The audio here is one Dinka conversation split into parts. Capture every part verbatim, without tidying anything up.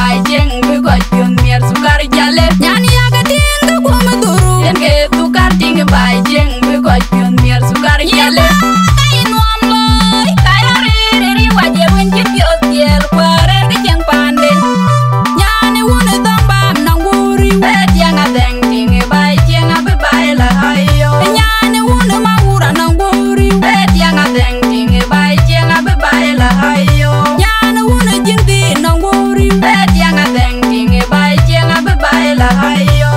Baai Cieŋ bï kɔc piɔ̈th miɛt thukar jale. Nyan yak tiŋ ke guɔm dhuru. Yen ke thukar tiŋ Baai Cieŋ bï kɔc piɔ̈th miɛt thukar jale. Yin ba ka yin nuɔm looi, ka ya rëër ë riwac ye wën cï piɔ̈th tiɛɛl, ku arëër ke cieŋ paande. Nyan ë wun ë dhɔ̈ŋ bam nɔŋ wuri. Ë tiɛŋ adhɛŋ tiŋ Baai Cieŋ abï baai la ayo. Nyan ë wun ë Mawur anɔŋ wuri. Ë tiɛŋ adhɛŋ tiŋ Baai Cieŋ abï baai la ayo. Nyan ë wun ë Jiŋ Dhïn nɔŋ wuri. Ë tiɛŋ adhɛŋ tiŋ Baai Cieŋ abï baai la ayo.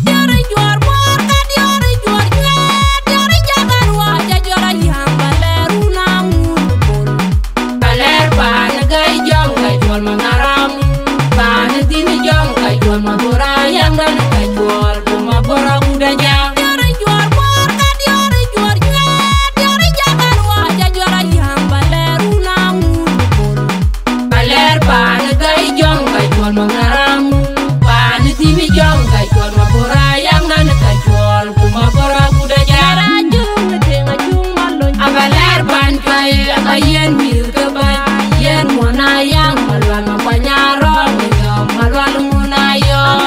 Diɔ̈ɔ̈r juɔ̈ɔ̈r buɔɔr ka diɔ̈ɔ̈r juɔ̈ɔ̈r juɛɛr, diɔ̈ɔ̈r jɔ̈ɔ̈r aruɔ̈ɔ̈c, ajɔ̈ɔ̈r ayäŋ, ba lɛɛr wun aŋun bol. Ba lɛɛr paan ë Gäi Jɔŋ, Gäi Cuɔl Maŋaram, paan ë Thïn Jɔŋ, Gäi Cuɔl Mabor Ayäŋ, dan Gäi Cuɔl, ku Mabor agut aja. Diɔ̈ɔ̈r juɔ̈ɔ̈r buɔɔr ka diɔ̈ɔ̈r juɔ̈ɔ̈r juɛɛr, diɔ̈ɔ̈r jɔ̈ɔ̈r aruɔ̈ɔ̈c, ajɔ̈ɔ̈r ayäŋ, ba lɛɛr wun aŋun bol. Ba lɛɛr paan ë Gäi Jɔŋ, Gäi Cuɔl Maŋaram, paan ë Thïn Jɔŋ, Gäi Cuɔl Mabor Ayäŋ, dan Gäi Cuɔl, ku Mabor agut aja. Aba lɛɛr pan cuai, aba yen mïth ke bäny, yen muɔn ayäŋ, Malual Makuany Arɔ̈ɔ̈ŋ, yɔm Malual ŋun ayɔ̈ɔ̈m.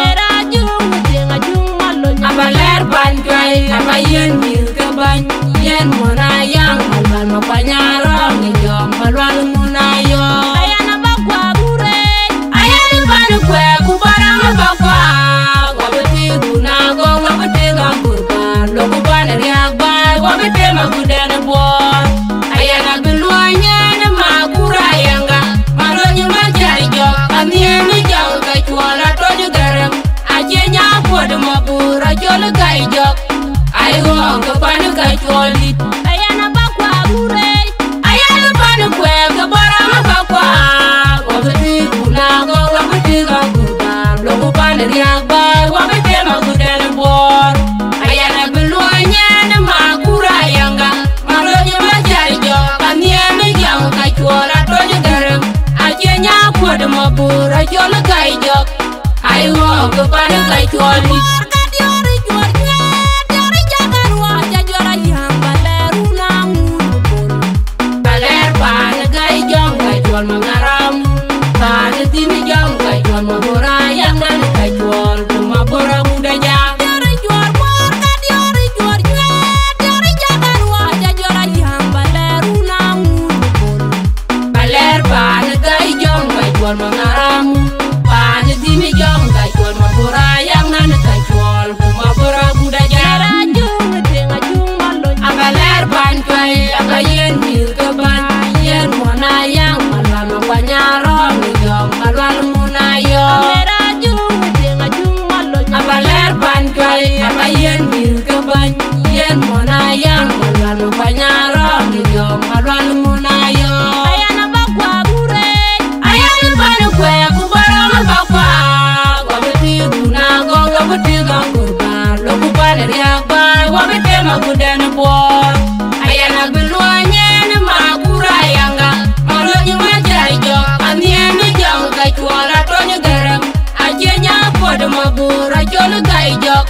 Aba lɛɛr pan cuai, aba yen mïth ke bäny, yen muɔn ayäŋ, Malual Makuany Arɔ̈ɔ̈ŋ, yɔm Malual ŋun ayɔ̈ɔ̈m. Ayan aba guaak rurec, ayan aba ni kuɛɛk, ku bäraŋ aba guaak, wa bï tik, ku na gɔ̈k, wa bï tik aŋkur bäär, lok ku bän riääk baai, wa bï tem agudɛn buɔɔr. Ayan abï luɔny ɛn ë Makur Ayäŋ, Malony Macar Jɔk, Anhiɛɛn Jɔk, Gäi Cuɔl Atony Gärëm, Acie Nyakuɔt Mabor Acol Gäi Jɔk, ai ɣɔ̈ɔ̈k ke pan Gäi Cuɔl dït. Ayan aba kuaak rurec, ayan aba ni kuɛɛk, ke bäraŋ aba kuaak, wa bï tik, ku na gɔ̈k, wa bï tik aŋkur bäär, lok ku bän riääk baai, wa bï tem agudɛn buɔɔr. Ayan abï luɔny ɛn ë Makur Ayäŋ, Malony Macar Jɔk, Anhiɛɛn Jɔk, Gäi Cuɔl Atony Gärëm, Acie Nyakuɔt Mabor Acol Gäi Jɔk, ai ɣɔ̈ɔ̈k ke pan Gäi Cuɔl dït. Buɔɔr ka diɔ̈ɔ̈r juɔ̈ɔ̈r juɛɛr, diɔ̈ɔ̈r jɔ̈ɔ̈r aruɔ̈ɔ̈c, ajɔ̈ɔ̈r ayäŋ, ba lɛɛr wun aŋun bol. Ba lɛɛr paan ë Gäi Jɔŋ, Gäi Cuɔl Maŋaram, paan ë Thïn Jɔŋ, Gäi Cuɔl Mabor Ayäŋ, dan Gäi Cuɔl, ku Mabor agut aja. Diɔ̈ɔ̈r juɔ̈ɔ̈r buɔɔr ka diɔ̈ɔ̈r juɔ̈ɔ̈r juɛɛr, diɔ̈ɔ̈r jɔ̈ɔ̈r aruɔ̈ɔ̈c, ajɔ̈ɔ̈r ayäŋ, ba lɛɛr wun aŋun bol. Ba lɛɛr paan ë Gäi Jɔŋ, Gäi Cuɔl Maŋaram, paan ë Thïn Jɔŋ, Gäi Cuɔl Mabor Ayäŋ, dan Gäi Cuɔl, ku Mabor agut aja. Aba lɛɛr pan cuai, aba yen mïth ke bäny, yen muɔn ayäŋ, Malual Makuany Arɔ̈ɔ̈ŋ, yɔm Malual ŋun ayɔ̈ɔ̈m. Aba lɛɛr pan cuai, aba yen mïth ke bäny, yen muɔn ayäŋ, Malual Makuany Arɔ̈ɔ̈ŋ, yɔm Malual ŋun ayɔ̈ɔ̈m. Ayan aba guaak rurec, ayan aba ni kuɛɛk, ku bäraŋ aba kuaak, wa bï tik, ku na gɔ̈k, wa bï tik aŋkur bäär, lok ku bän riääk baai, wa bï tem agudɛn buɔɔr. Ayan abï luɔny ɛn ë Makur Ayäŋ, Malony Macar Jɔk, Anhiɛɛn Jɔk, Gäi Cuɔl Atony Gärëm, Acie Nyakuɔt Mabor Acol Gäi Jɔk,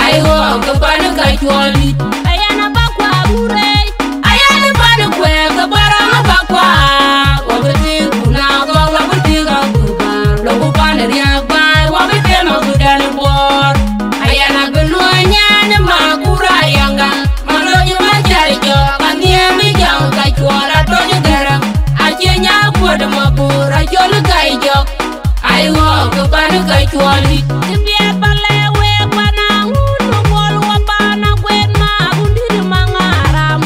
ai ɣɔ̈ɔ̈k ke pan Gäi Cuɔl dït. Ayan aba kuaak rurec, ayan aba ni kuɛɛk, ke bäraŋ aba kuaak, wa bï tik, ku na gɔ̈k, wa bï tik aŋkur bäär, lok ku bän riääk baai, wa bï tem agudɛn buɔɔr. Ayan abï luɔny ɛn ë Makur Ayäŋ, Malony Macar Jɔk, Anhiɛɛn Jɔk, Gäi Cuɔl Atony Gärëm, Acie Nyakuɔt Mabor Acol Gäi Jɔk, ai ɣɔ̈ɔ̈k ke pan Gäi Cuɔl dït. Cï biɛt ba lɛ̈k week, pan aŋun, ku muɔl wa pan Aguet Magun dït Maŋaram.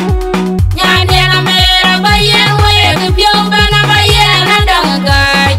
Nyandiɛn Amer aba yen week, piɔ̈u bɛ̈n aba yen adäŋ Gäi.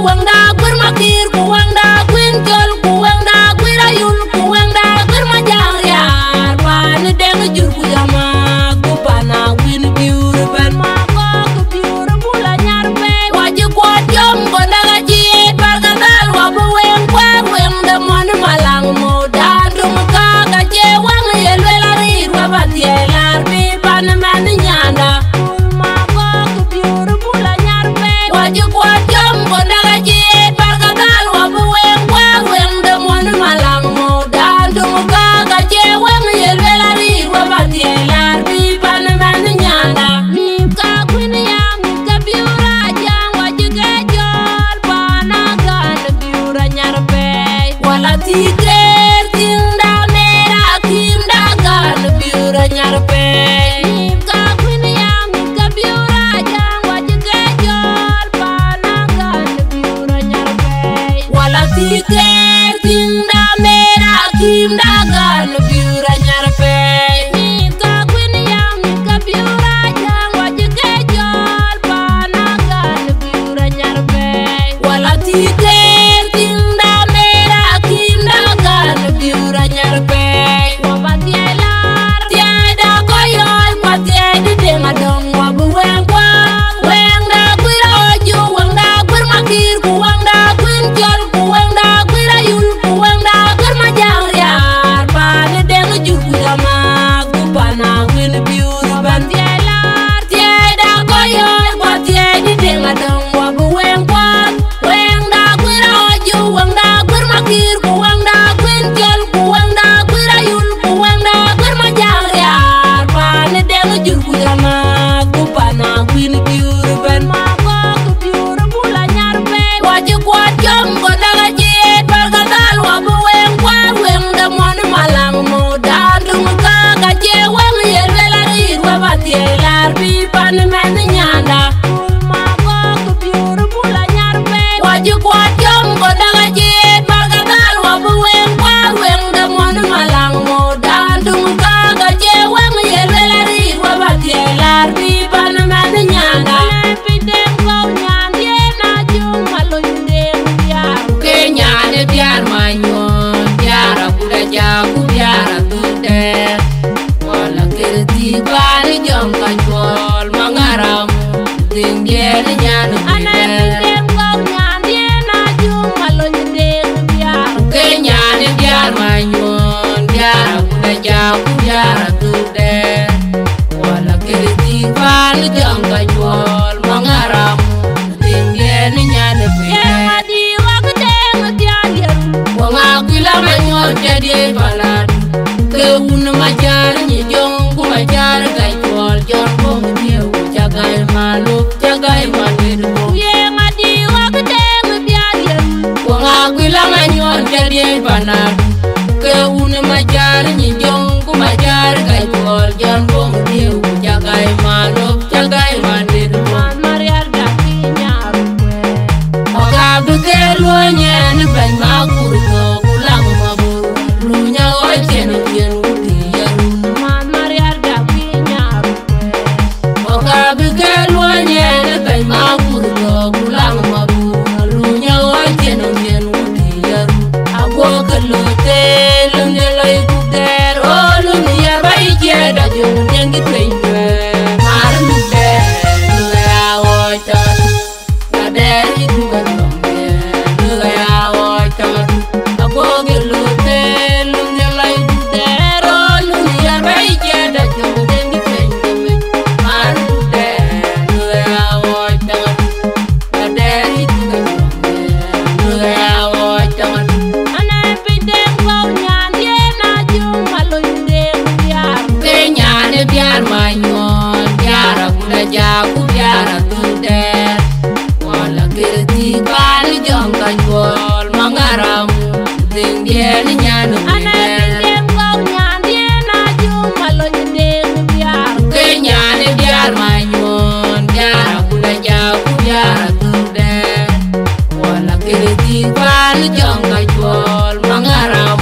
Wëŋda guër Makir, ku wëŋda guën Col, ku wëŋda guër Ayul, ku wëŋda guër Majaŋ Riaar, pan Deŋ Jur ku Yamath, ku pan Aguën Biur ëbɛ̈n. Magok Biur Bul Anyar Bɛ̈ɛ̈i, wa cï kuɔt jɔm, ku dak acï ëët Barkadhal, wa bï weŋ kuɛɛr, weŋ de mɔn Malaŋ Mou, dan tum kak acie weŋ ye luel ariir, wa ba thiɛɛi laar bï pan mɛnh nyanda. Magok Biur Bul Anyar Bɛ̈ɛ̈i, wa cï kuɔt jɔm, ku dak acï ëët Barkadhal, wa bï weŋ kuɛɛr, weŋ de mɔn Malaŋ Mou, dan tum kak acie weŋ ye luel ariir, wa ba thiɛɛi laar bï pan mɛnh nyanda. Mïth ka kuïn ya, mïth ke Biur Ajaŋ, wa cï ke jɔl pan Agan Biur Anyar Bɛ̈ɛ̈i. Wala thii keer tiŋda mera akïm da Agan Biur Anyar Bɛ̈ɛ̈i. Mïth ka kuïn ya, mïth ke Biur Ajaŋ, wa cï ke jɔl pan Agan Biur Anyar Bɛ̈ɛ̈i. Wala thii keer tiŋda mera akïm da Agan Biur Anyar Bɛ̈ɛ̈i. Mïth ka kuïn ya, mïth ke Biur Ajaŋ, wa cï ke jɔl pan Agan Biur Anyar Bɛ̈ɛ̈i. Wala thii keer tiŋda mera akïm da Agan Biur Anyar Bɛ̈ɛ̈i. Wa ba thiɛɛi laar, thiɛɛi da Koyol, wa thiɛɛi de Deŋ Adɔŋ, wa bï weŋ kuɔɔth, weŋda guër Oju, weŋda guër Makir, ku weŋda guën Col, ku weŋda guër Ayul, ku weŋda guër Majaŋ Riaar, pan Deŋ Jur ku Yamath, ku pan Aguën Biur ëbɛ̈n. Thiɛɛi laar, thiɛɛi da Koyol, wa thiɛɛi de Deŋ Adɔŋ, wa bï weŋ kuɔɔth, weŋda guër Oju, weŋda guër Makir, ku weŋda guën Col, ku weŋda guër Ayul, ku weŋda guër Majaŋ Riaar, pan Deŋ Jur ku Yamath, ku pan Aguën Biur ëbɛ̈n. Magok Biur Bul Anyar Bɛ̈ɛ̈i, wa cï kuɔt jɔm, ku dak acï ëët Barkadhal, wa bï weŋ kuɛɛr, weŋ de mɔn Malaŋ Mou, dan tum kak acie weŋ ye luel ariir, wa ba thiɛɛi laar bï pan mɛnh nyanda. Magok Biur Bul Anyar Bɛ̈ɛ̈i, wa cï kuɔt jɔm, ku dak acï ëët Barkadhal, wa bï weŋ kuɛɛr, weŋ de mɔn Malaŋ Mou, dan tum kak acie weŋ ye luel ariir, wa ba thiɛɛi laar bï pan mɛnh nyanda. Piny Deŋ Kɔu nyan yen Ajuŋ Malony Deŋ Biar. Ke nyan ë Biar Manyuɔn, Biar Agut Ajak ku Biar Athukdɛɛr. Wala kërë thii bän jɔŋ ka cuɔl Maŋaram, dhiŋdiɛn nyan ë Anɛn Biar. Deŋ Kɔu nyan yen Ajuŋ Malony Deŋ Biar. Ke nyan ë Biar Manyuɔn, Biar Agut Ajak ku Biar Athukdɛɛr. Wala kërë thii bän jɔŋ ka cuɔl Maŋaram, dhiŋdiɛn nyan ë Biar. Yen adï wak Deŋ Biar yen. Wak Akuila Manyuɔn cä diëëc panadu. Ke wun Macar nyi jɔŋ ku Macar ka cuɔl Jɔn Boŋ Dieu, cä gai maluk, cä gai madit. Yen adï wak Deŋ Biar yen. Wak Akuila Manyuɔn cä diëëc panadu. Ke wun Macar nyi jɔŋ ku Macar ka cuɔl Jɔn Boŋ Dieu, cä gai maluk, cä gai madit. Man Marial da ki nyar kuɛ. Ɔka bï ke luɔny ɛn bɛ̈ny ma kur thok ku lam ma bur. Luny a ɣɔc cien cien ku ti yarun. Man Marial da ki nyar kuɛ. Ɔka bï ke luɔny ɛn bɛ̈ny ma kur thok ku lam ma bur. Luny a ɣɔc cien cien ku ti yarun. Aguɔ ke lɔ thel luny de lɔ iku dɛɛr. O luny yar ba icie da jong diɛn ki tueny kuɛ. Mar luny dɛɛr luny a ɣɔc tɔt. Anɛn piny Deŋ Kɔu nyan yen Ajuŋ Malony Deŋ Biar. Ke nyan ë Biar Manyuɔn, Biar Agut Ajak ku Biar Athukdɛɛr. Wala kërë thii bän jɔŋ ka cuɔl Maŋaram, dhiŋdiɛn nyan ë Anɛn piny Deŋ Kɔu nyan yen Ajuŋ Malony Deŋ Biar. Ke nyan ë Biar Manyuɔn, Biar Agut Ajak ku Biar Athukdɛɛr. Wala kërë thii bän jɔŋ ka cuɔl Maŋaram,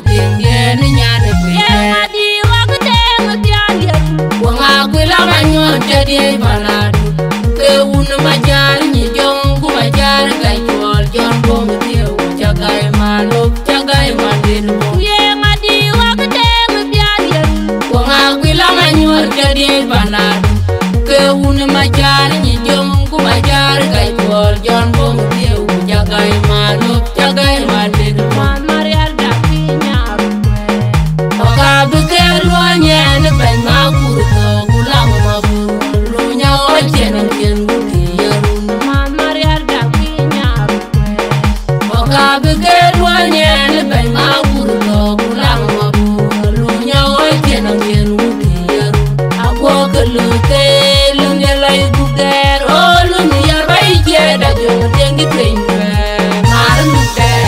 dhiŋdiɛn nyan ë piny. Yen adï wak Deŋ Biar yen. Wak Akuila Manyuɔn cä diëëc panadu. Ke wun Macar nyi jɔŋ ku Macar ka cuɔl Anadu, ke wun Macar nyin jom, ku Macar ka cuɔl Jɔn Bom Dhieu, ku ca gai malop, ca gai maded man Marial dak ki nyar. Ɔka bï ke luɔny ɛn bɛ̈ny ma kur thɔ, ku lam ma bur, luny a ɣɔc cɛn kien ku ki ye run. Man Marial dak ki nyar. Ɔka bï ke luɔny ɛn bɛ̈ny ma kur thɔ, ku lam ma bur, luny a ɣɔc cɛn kien ku ki ye run. Aguɔ ke luth ke luny de lɔc gup dɛɛr, o luny yar ba icie da jɔ deŋ di piny. Mar luth dɛɛr,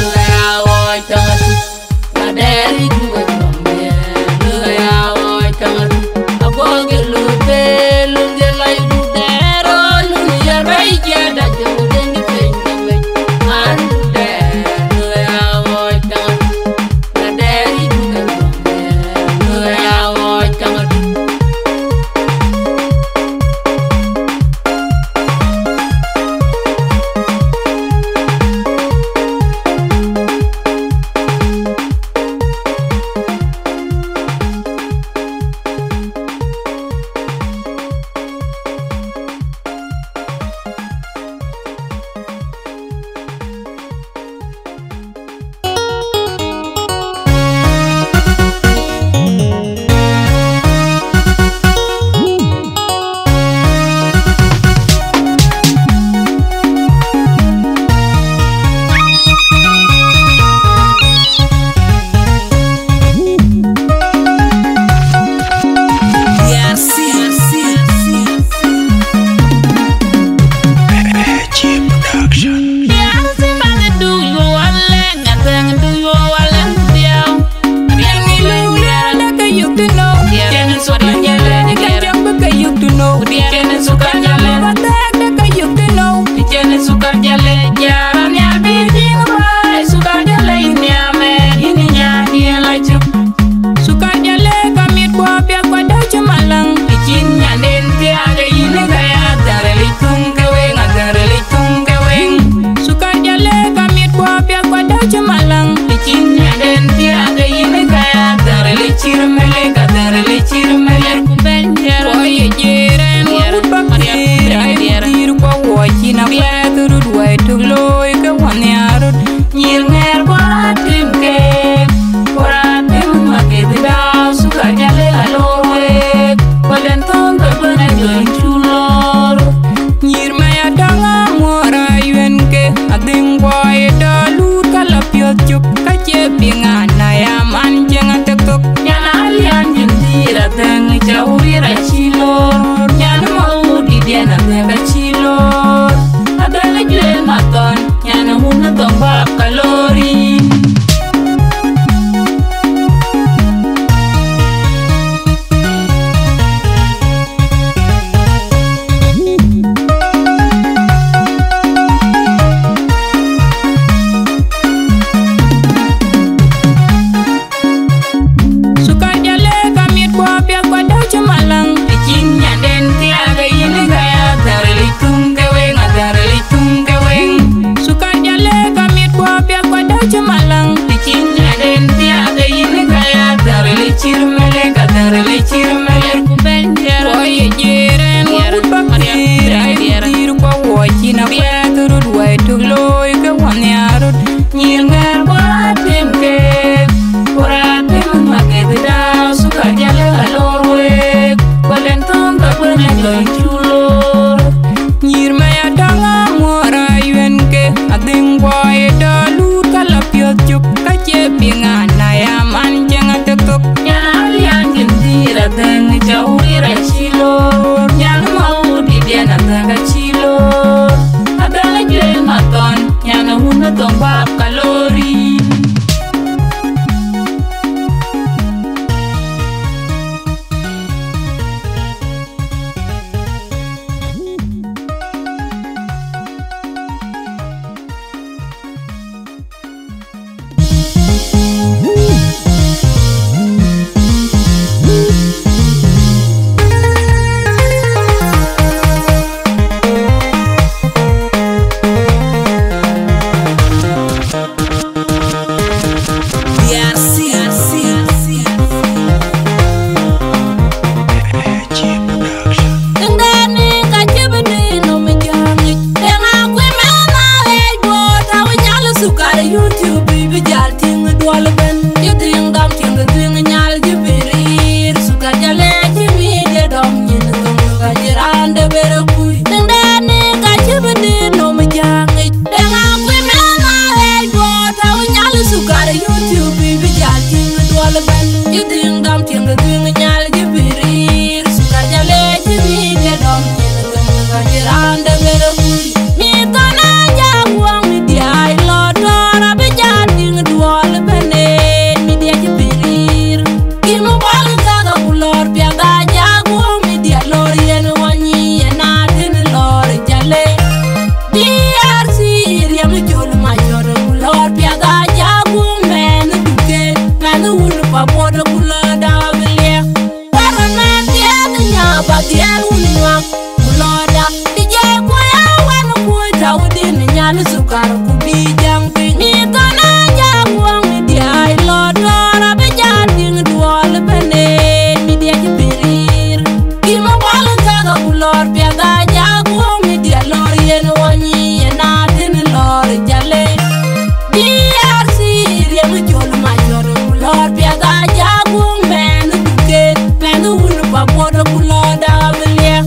luth ya ɣɔc tɔŋ atu. Sukar jale ka mit ku apiɛth ku adäu cï malaŋ. Të cïn nyanden thiaak ke yïn ë ka ya dhär ë lic thum ke weŋ, adhär ë lic thum ke weŋ. Sukar jale ka mit ku apiɛth ku adäu cï malaŋ. Të cïn nyanden thiaak ke yïn ë ka ya dhär ë lic cïr melek, adhär ë lic cïr melek. Ku bɛ̈ny diɛɛr, wɔ ye jiëër ɛn wɔ wut bäk diɛɛr, ai wut diɛɛr ku awuɔc cïn akuɛth röt wɛ̈i tök looi ke wɔ nhiaar röt. Nyïïr ŋɛɛr kuat tim keek, kuat tim maketh dau, sukar jale alor week, kuat den thɔ̈n ke bën ë dhöny cu lor. Nyïïr maya dɔŋ amuɔɔr ayuɛn ke, adhiŋ kuɔ ye dɔ luut ka la piɔ̈th cök, ka cie piŋ an aya man cieŋ atek thok. Nyan alian cïn dhïïr adhɛŋ ca wir acï lor, nyan ma wut didiɛn adhɛŋ acï lor, adhɛŋ ajuël mathɔn. Nyan wun ë dhɔŋ bäk ka lor yïn. Sukar jale ka mit ku apiɛth ku adäu cï malaŋ. Të cïn nyanden thiaak ke yïn ë ka ya dhär ë lic thum ke weŋ, adhär ë lic thum ke weŋ. Sukar jale ka mit ku apiɛth ku adäu cï malaŋ. Të cïn nyanden thiaak ke yïn ë ka ya dhär ë lic cïr melek, adhär ë lic cïr melek. Ku bɛ̈ny diɛɛr, wɔ ye jiëër ɛn wɔ wut bäk diɛɛr, ai wut diɛɛr ku awuɔc cïn akuɛth röt wɛ̈i tök looi ke wɔ nhiaar röt. Nyïïr ŋɛɛr kuat tim keek, kuat tim maketh dau, sukar jale alor week, kuat den thɔ̈n ka bën ë dhöny cu lor. Nyïïr maya dɔŋ amuɔɔr ayuɛn ke, adhiŋ kuɔ ye dɔ luut ka la piɔ̈th cök, ka cie piŋ an aya man cieŋ atek thok. Nyan alian cïn dhïïr adhɛŋ ca wir acï lor, nyan ma wut didiɛn adhɛŋ acï lor, adhɛŋ ajuël mathɔn. Nyan wun ë dhɔŋ bäk ka lor yïn. Adhiɛl wun nyuak, ku lɔɔda, bï jɛ kuɔ̈i awan kuɔ̈i tɔ̈u din nyal sukar, ku bï jäŋ piny. Ni thɔn a jak wɔŋ diai lɔ dɔɔr, abï ja tiŋ duɔl bene, mi diac bï riir. Ki ma wal käkä ku lɔɔr piɛth a jak wɔŋ diɛ lɔɔr yen wɔny yen a thin lɔɔr jale. D R C riɛm col ma jɔt ku lɔɔr piɛth a jak wɔŋ mɛn duken, mɛn wun pa buɔt ku lɔɔda bï liɛk.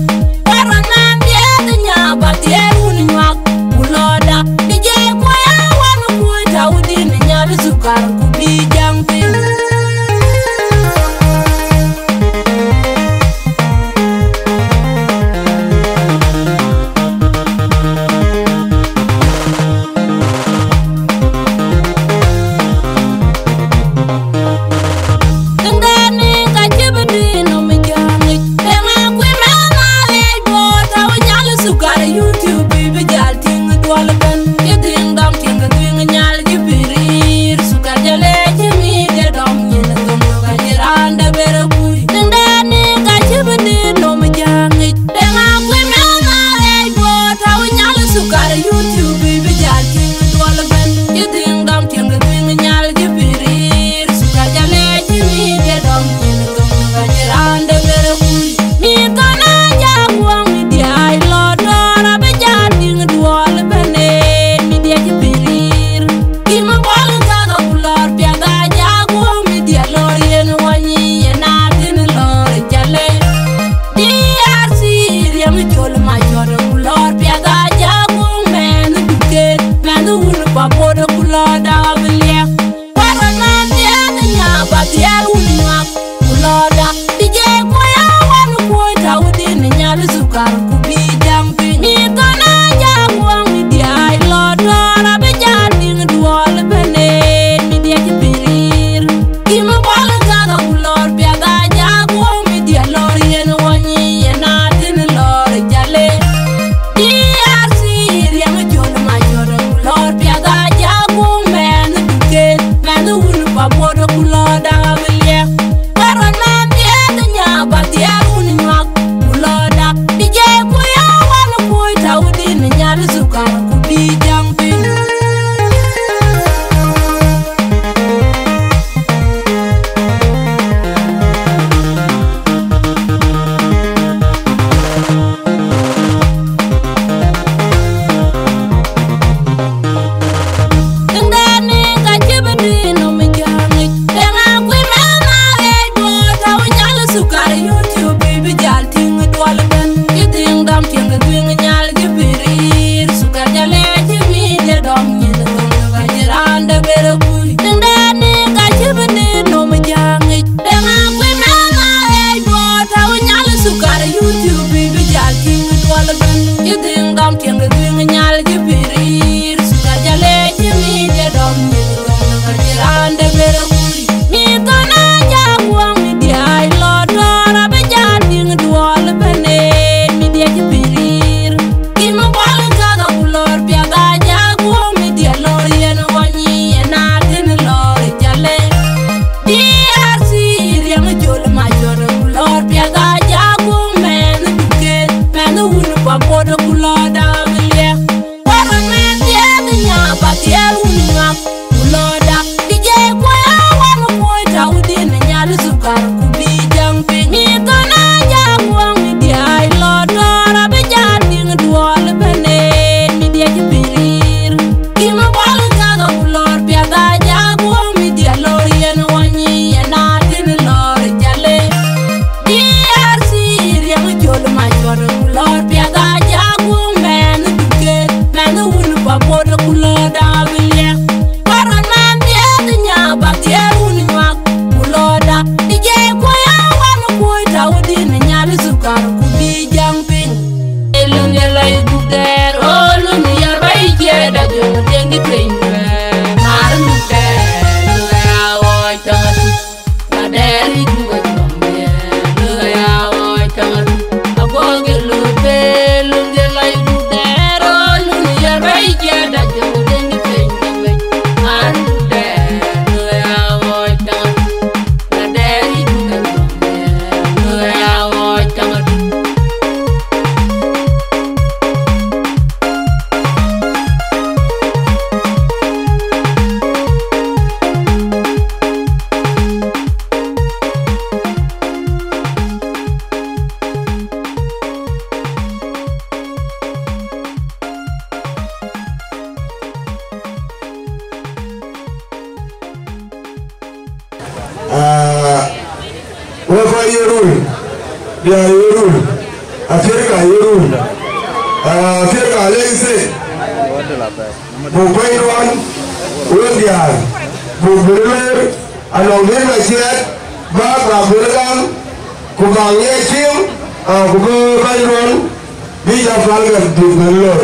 Ya ye rul, Afrika ye rul, Afrika le ise, buk pɛ̈i ruɔn, wek diäär, buk bï lëër, anɔŋ bï maciɛɛt, bäk bäk bï gam, ku bäk ŋiɛc ciëŋ, ku bï pɛ̈i ruɔn, bï jɔ pal ke bï bï lor.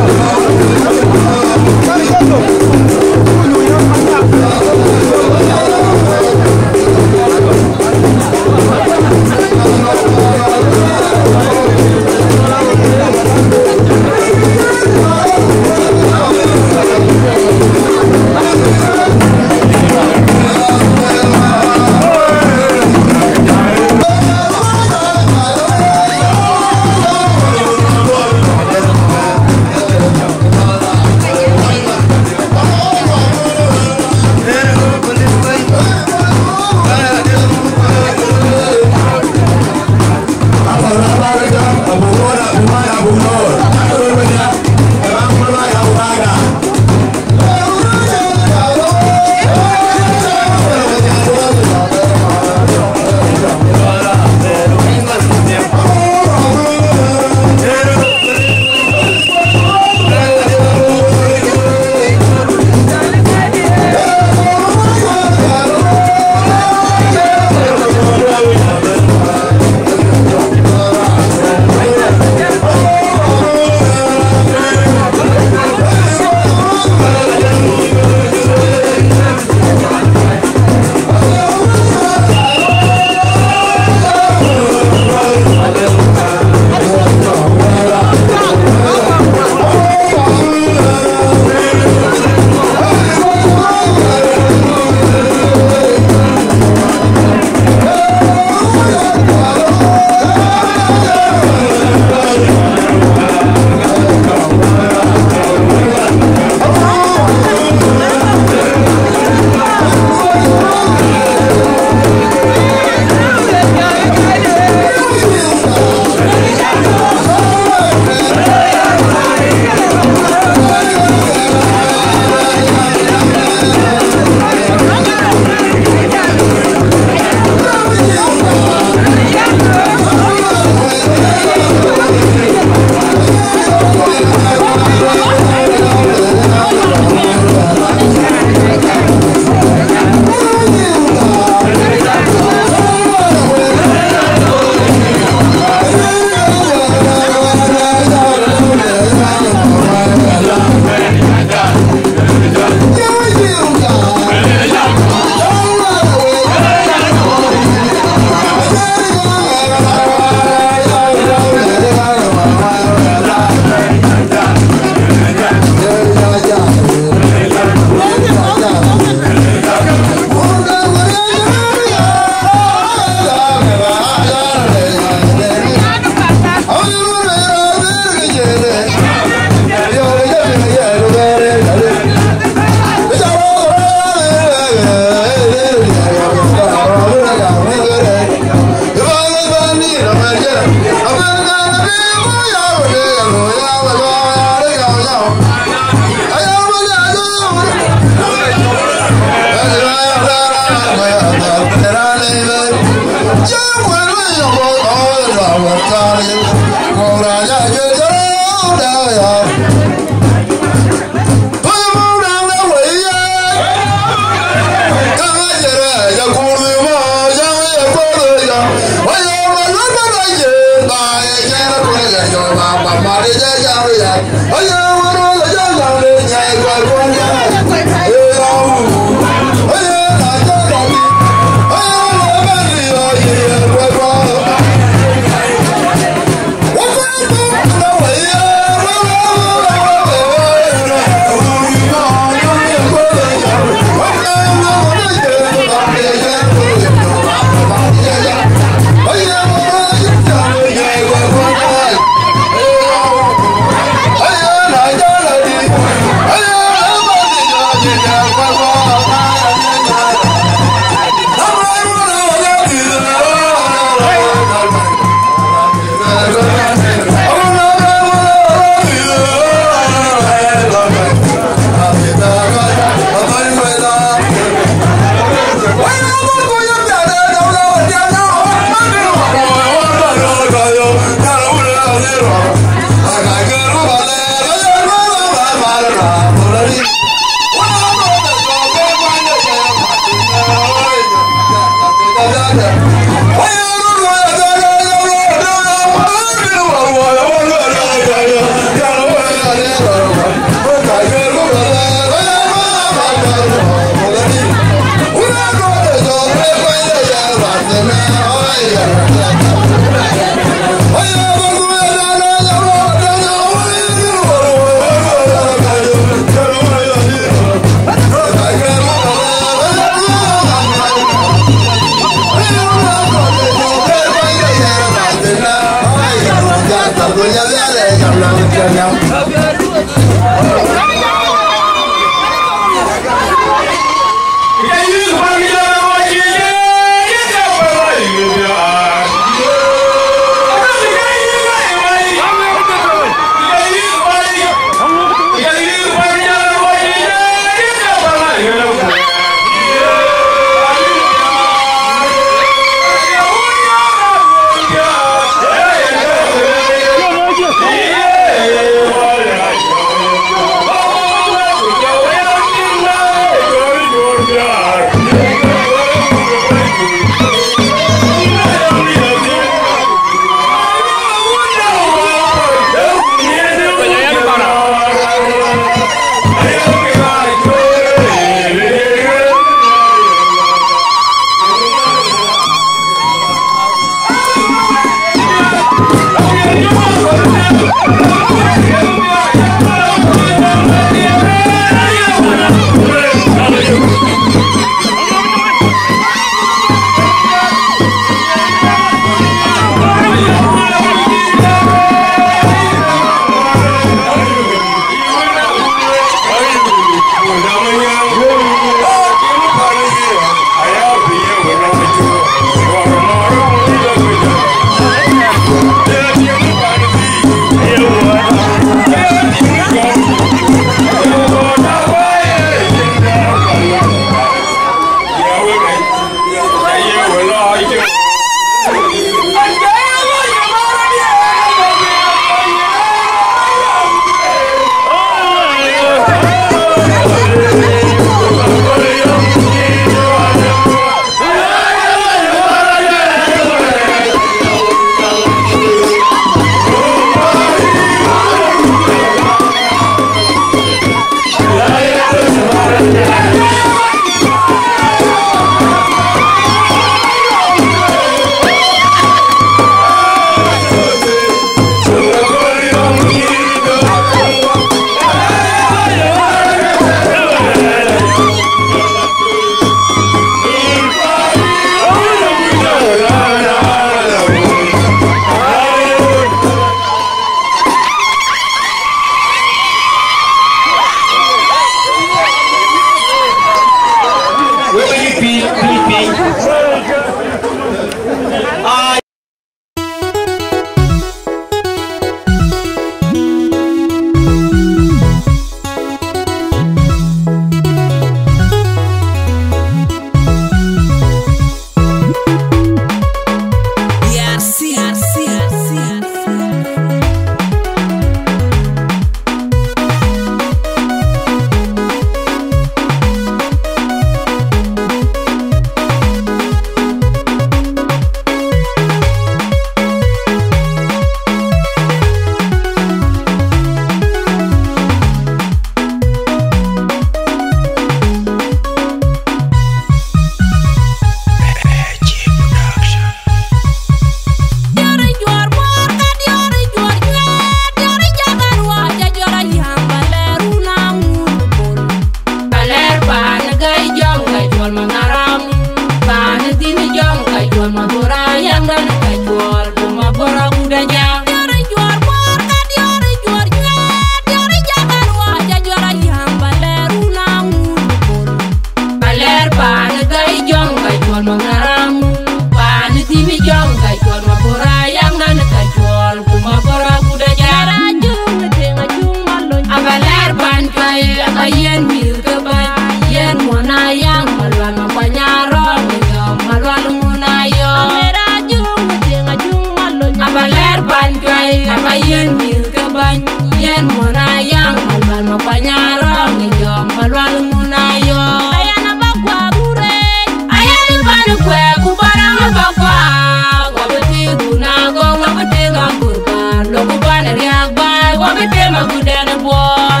Panyarɔŋ jɔŋ Malual mun ayɔ̈ɔ̈k. Ayan aba kuath wurec. Ayan pan kuɛk ku baraŋ aba kuath. Wa bï tik dun agɔk, wa bï tik agur bäär. Lok ku pan riak baai, wa bï tem agudɛn buɔɔr.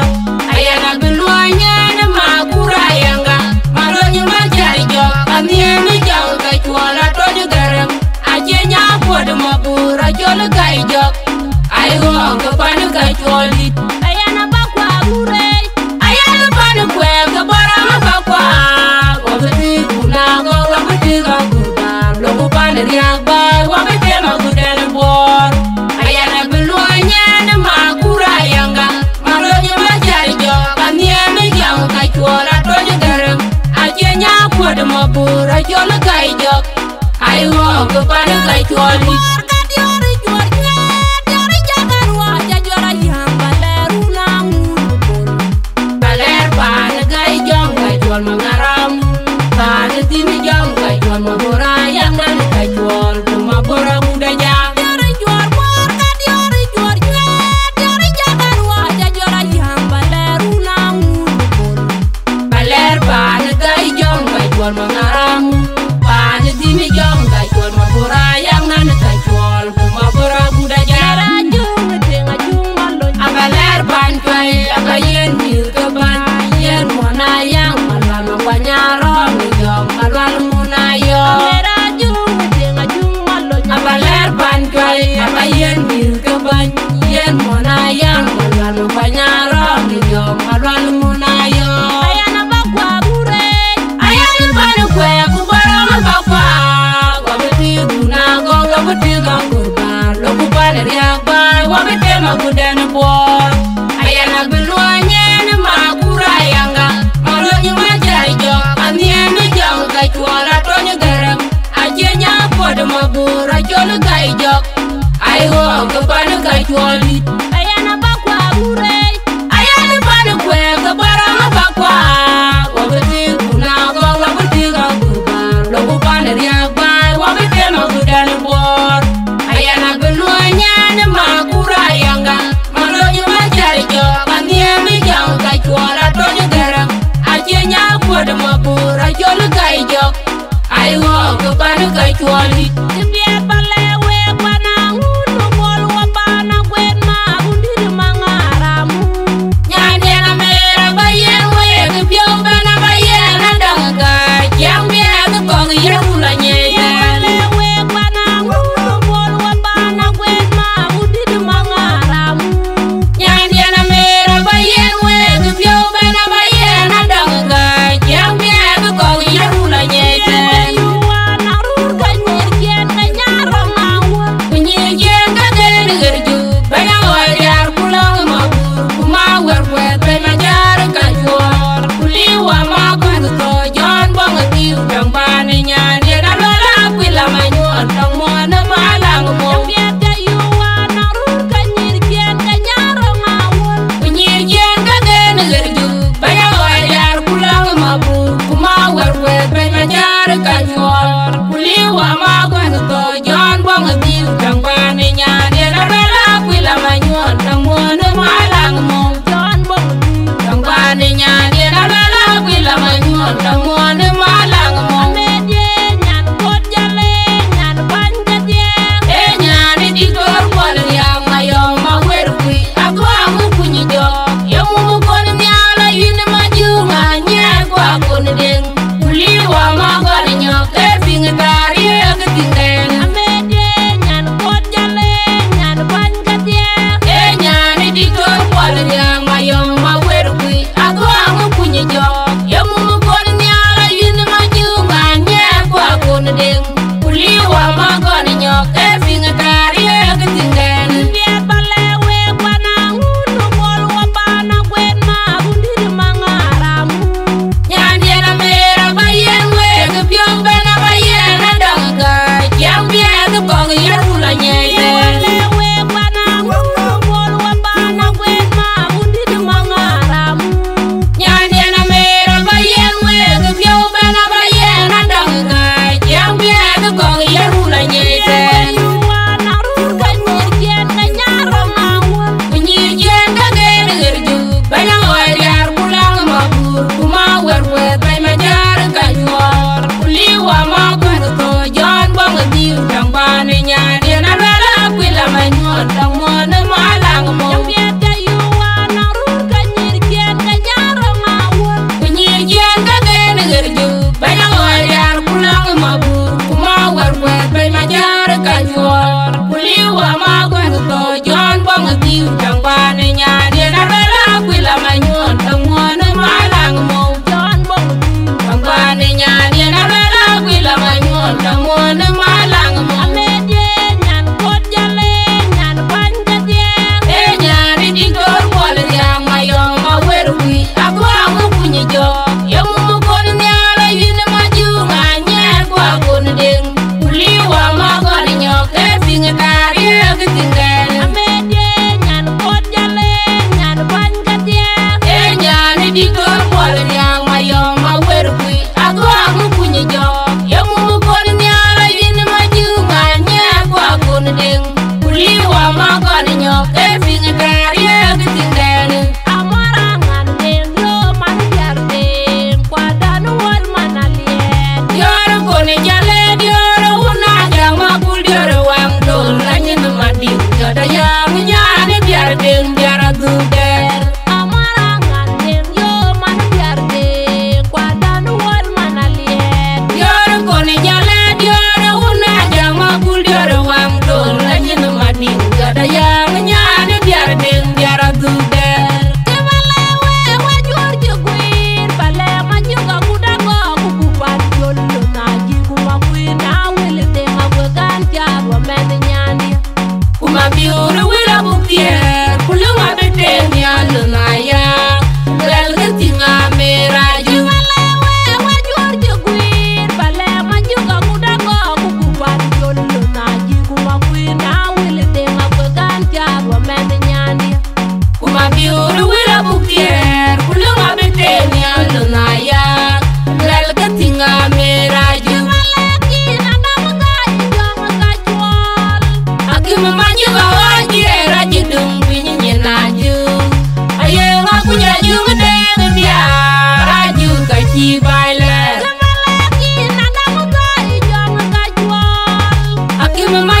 Ayan abï luɔny ɛn ma kur ayaŋa. Ma lony ma jai jɔk. Anhiɛɛn jɔŋ ka cuɔl atɔc gɛrɛm. Acie nya kuɔt ma bur acɔl gai jɔk. Ai ɣɔɔk ke pan ka cuɔl dït. Ayan aba kuath wurec. Ayan pan kuɛk ke bɔrɔ aba kuath. Wa bï tik dun agɔk, wa bï tik agur bäär. Lok ku pan riak baai, wa bï tem agudɛn buɔɔr. Ayan abï luɔny ɛn ma kur ayaŋa. Ma lony ma jai jɔk. Anhiɛɛn jɔŋ ka cuɔl atɔc gɛrɛm. Acie nya kuɔt ma bur acɔl gai jɔk. Ai ɣɔɔk ke pan ka cuɔl dït. Muɔɔr ka diɔ̈ɔ̈r ë juɔ̈ɔ̈r juɛɛr, diɔ̈ɔ̈r ë cak aruɔɔc, ajuɔ̈ɔ̈r ayäŋ ba lɛɛr run aŋun bol. Ba lɛɛr paan ë gai jɔŋ ka cuɔl ma ŋaram. Paan ë thïn jɔŋ ka cuɔl ma bor ayäŋ nan ka cuɔl, ku ma bor agut aja. Diɔ̈ɔ̈r ë juɔ̈ɔ̈r muɔɔr ka diɔ̈ɔ̈r ë juɔ̈ɔ̈r juɛɛr, diɔ̈ɔ̈r ë cak aruɔɔc, ajuɔ̈ɔ̈r ayäŋ ba lɛɛr run aŋun bol. Ba lɛɛr paan ë gai jɔŋ ka cuɔl ma ŋaram. Paan ë dhïn jɔŋ ka cuɔl ma bor ayäŋ nan ka cuɔl, ku ma bor agut aja. Lɛɛr ajuŋ ë tiŋ ajuŋ ma lony. Aba lɛɛr pan cuai, aba yen mïth ke bäny, yen muɔn ayäŋ Malual ma Panyarɔŋ jɔŋ Malual mun ayɔ̈ɔ̈k. Lɛɛr ajuŋ ë tiŋ ajuŋ ma lony. Aba lɛɛr pan cuai, aba yen mïth ke bäny, yen muɔn ayäŋ Malual ma Panyarɔŋ jɔŋ Malual mun ayɔ̈ɔ̈k. Ayan aba kuath wurec. Ayan pan kuɛk ku bɔrɔ aba kuath. Wa bï tik dun agɔk, wa bï tik agur bäär. Lok ku pan riak baai, wa bï tem agudɛn buɔɔr. Ayan abï luɔny ɛn ma kur ayaŋa. Ma lony ma jai jɔk. Anhiɛɛn jɔŋ ka cuɔl atɔc gɛrɛm. Acie nya kuɔt ma bur acɔl gai jɔk. Ai ɣɔɔk ke pan ka cuɔl dït. Ayan aba kuath wurec. Ayan pan kuɛk ke bɔrɔ aba kuath. Wa bï tik dun agɔk, wa bï tik agur bäär. Lok ku pan riak baai, wa bï tem agudɛn buɔɔr. Ayan abï luɔny ɛn ma kur ayaŋa. Ma lony ma jai jɔk. Anhiɛɛn jɔŋ ka cuɔl atɔc gɛrɛm. Acie nya kuɔt ma bur acɔl gai jɔk. Ai ɣɔɔk ke pan ka cuɔl dït. Cï biɛt ba lɛɛr week pan aŋun ma bol wa pan aguet.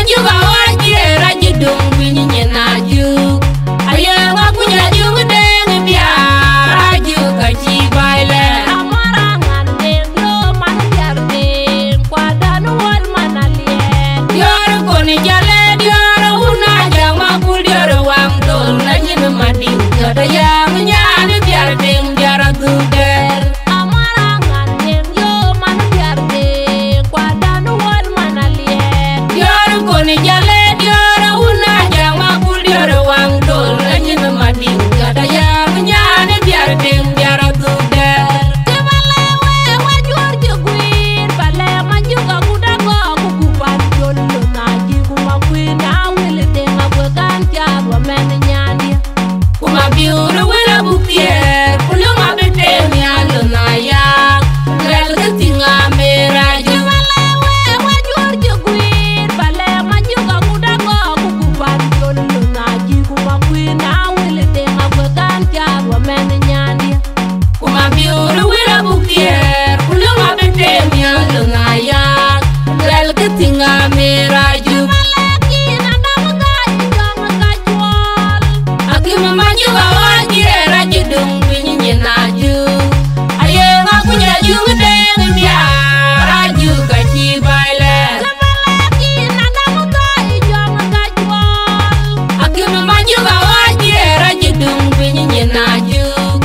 Juk awäc kiɛɛr acï döŋ piny nyin ajuk. Aye ŋa kuc ajuk deŋ biaar ajuk acï baai lɛɛr. Amɔ̈r aŋan deŋ yo man diar deŋ, kuadan wol man aliɛɛr. Diɔ̈ɔ̈r kɔn jalë diɔ̈ɔ̈r wun ajak makul diɔ̈ɔ̈r waŋ dol na nyin madiŋ jɔt ayaŋ nyan biar deŋ biar adhuk dɛɛr. Amɔ̈r aŋan deŋ yo man diar deŋ, kuadan wol man aliɛɛr. Diɔ̈ɔ̈r kɔn jalë diɔ̈ɔ̈r wun ajak makul diɔ̈ɔ̈r waŋ dol na nyin madiŋ jɔt ayaŋ nyan biar deŋ biar adhuk dɛɛr. Kë ba lɛ̈k wek, wa juɔ̈ɔ̈r cï guiir, ba lɛ̈k majuk agut agɔɔk, ku pan jol lon acï ku makuën awël deŋ aguek an cath wa mɛn nyandiɛ̈. Ku mabiur wël abuk thiëër, ku löŋ abï tem nhial lon aya. Luɛl kë thïŋ amer ajuk. Kë ba lɛ̈k wek, wa juɔ̈ɔ̈r cï guiir, ba lɛ̈k majuk agut agɔɔk, ku pan jol lon acï ku makuën awël deŋ aguek an cath wa mɛn nyandiɛ̈. Ku mabiur wël abuk thiëër, ku löŋ abï tem nhial lon aya. Luɛl kë thïŋ amer ajuk. Kë ba lɛ̈k yïn Adam Gai Jɔŋ Kacuɔl. Akïm majuk awäc kiɛɛr acï döŋ piny nyin ajuk. Aye ŋa kuc ajuk deŋ biaar ajuk acï baai lɛɛr. Kë ba lɛ̈k yïn Adam Gai Jɔŋ Kacuɔl. Akïm majuk awäc kiɛɛr acï döŋ piny nyin ajuk.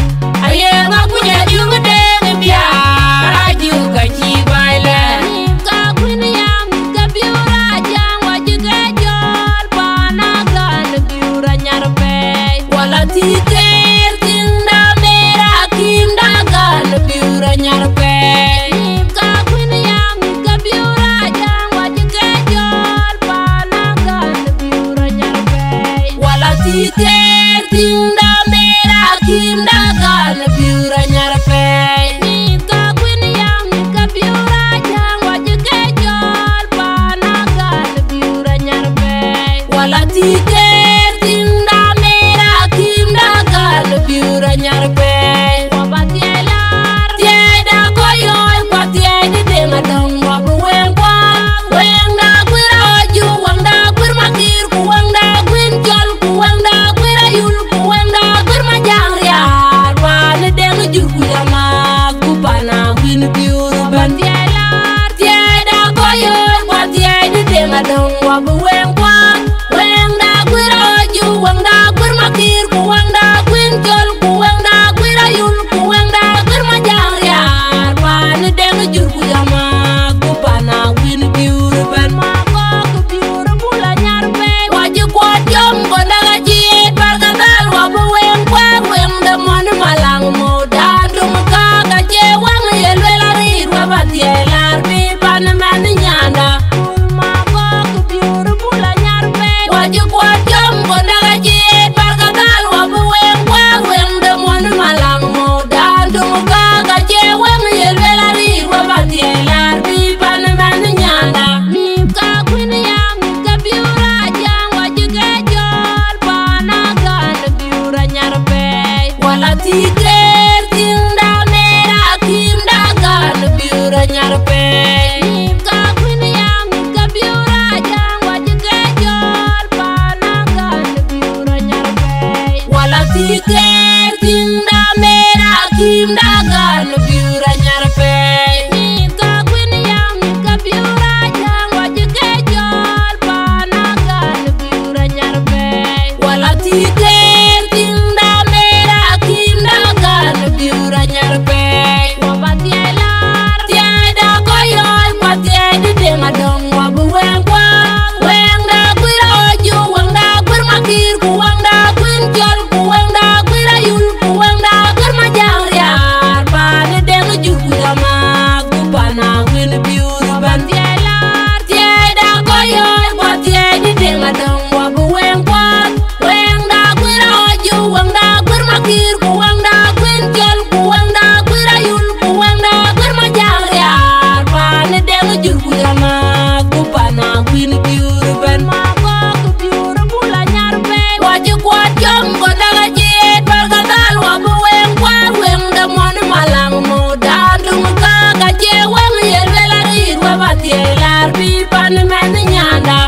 Aye ŋa kuc ajuk deŋ biaar ajuk acï baai lɛɛr. Mïth ka kuën ya mïth ke biur ajaŋ wa cï ke jɔl pan agan biur anyar pɛɛi. Wala thï keer thïn da mer akïm da gan biur anyar pɛɛi. Mïth ka kuën ya mïth ke biur ajaŋ wa cï ke jɔl pan agan biur anyar pɛɛi. Wala thï keer thïn da mer akïm da gan biur anyar pɛɛi. Mïth ka kuën ya mïth ke biur ajaŋ wa cï ke jɔl pan agan biur anyar pɛɛi. Wala thï keer thïn da mer akïm da gan biur anyar pɛɛi. Wa ba thiɛɛi laar thiɛɛi da kɔc yɔɔc, kua thiɛɛi de deŋ adɔŋ, wa bï weŋ kuaŋ. Weŋda guir ajuk, weŋda guir makir, ku weŋda guir cɔl, ku weŋda guir ayul, ku weŋda guir majaŋ riaar. Pan deŋ jur ku yamath, ku pan aguin biur ban thiɛɛi laar thiɛɛi da kɔc yɔɔc, kua thiɛɛi de deŋ adɔŋ, wa bï weŋ kuaŋ. Weŋda guir ajuk, weŋda guir makir, ku weŋda guir cɔl, ku weŋda guir ayul, ku weŋda guir majaŋ riaar. Pan deŋ jur ku yamath, ku pan aguin biur ban. Magɔk biur bul anyar pɛɛi. Wa cï kuɔt jɔm kɔn dak acït barkadhal, wa bï weŋ kuɛɛr weŋ de mɔn malaŋ mo. Dan dum kak acie weŋ ye luel arit, wa ba thiɛɛi laar bï pan mɛn nyanda. Bul Magɔk biur bul anyar pɛɛi. Wa cï kuɔt jɔm kɔn dak acït barkadhal, wa bï weŋ kuɛɛr weŋ de mɔn malaŋ mo. Dan dum kak acie weŋ ye luel arit, wa ba thiɛɛi laar bï pan mɛn nyanda. Mïth ka kuën ya mïth ke biur ajaŋ wa cï ke jɔl pan agan biur anyar pɛɛi. Wala thï keer thïn da mer akïm da gan biur anyar pɛɛi. Mïth ka kuën ya mïth ke biur ajaŋ wa cï ke jɔl pan agan biur anyar pɛɛi. Wala thï keer thïn da mer akïm da gan biur anyar pɛɛi. Mïth ka kuën ya mïth ke biur ajaŋ wa cï ke jɔl pan agan biur anyar pɛɛi. Wala thï keer thïn da mer akïm da gan biur anyar pɛɛi. Wa ba thiɛɛi laar thiɛɛi da kɔc yɔɔc, kua thiɛɛi de deŋ adɔŋ, wa bï weŋ kuaŋ. Weŋda guir ajuk, weŋda guir makir, ku weŋda guir cɔl, ku weŋda guir ayul, ku weŋda guir majaŋ riaar. Pan deŋ jur ku yamath, ku pan aguin biur ban thiɛɛi laar thiɛɛi da kɔc yɔɔc, kua thiɛɛi de deŋ adɔŋ, wa bï weŋ kuaŋ. Weŋda guir ajuk, weŋda guir makir, ku weŋda guir cɔl, ku weŋda guir ayul, ku weŋda guir majaŋ riaar. Pan deŋ jur ku yamath, ku pan aguin biur ban. Magɔk biur bul anyar pɛɛi. Wa cï kuɔt jɔm kɔn dak acït barkadhal, wa bï weŋ kuɛɛr weŋ de mɔn malaŋ mo. Dan dum kak acie weŋ ye luel arit, wa ba thiɛɛi laar bï pan mɛn nyanda.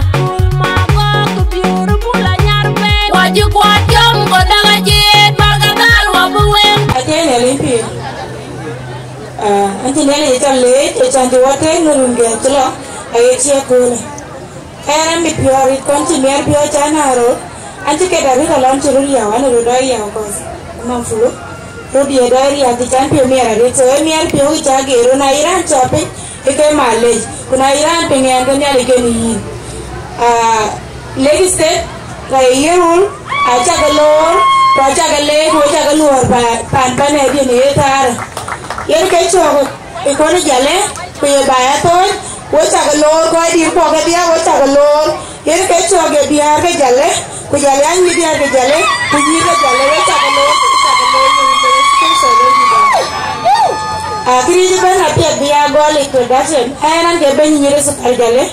Can të wɔ tëëk në run gɛ̈ɛ̈r cï lɔ, aye cï ëköölë. Ɣɛn amit piɔ̈ɔ̈r rit kɔn cï miɛt piɔ̈ɔ̈c cän aa röt, an cï ket arït alɔn cï röt yäu, an ë röt dɔc yäu kɔc. Nɔm fulu, röt ye dɔc riääk cï can piɔ̈u miɛt arït, so ë miɛt piɔ̈u kï ca geer röt, na yï raan cɔɔr piny, ë ke malec, ku na yï raan piŋ ɣɛn ke Nhialic kën yïn. Aa, Lake State, rɛy Yirol, acä ke loor, ku acä ke leec, ku acä ke luɔ̈ɔ̈r pa-, pan, pan ë diën ë thaarë. Yen ke cɔ̈k ë kɔn ë Jalë, ku ye baai athööc, we cä ke loor, kɔc dït kuɔ kedhie, we cä ke loor. Yen ke cɔ̈k ye diäär ke Jalë, ku Jalë anyï diäär ke Jalë, ku nyïïr ke Jalë, we cä ke loor, ku cä ke loor, ku cä ke loor. Aa, këriëëc ëbɛ̈n apiɛth bï ya gɔl introduction. Ɣɛn an ke bɛ̈ny nyïïr ë Sukar Jalë,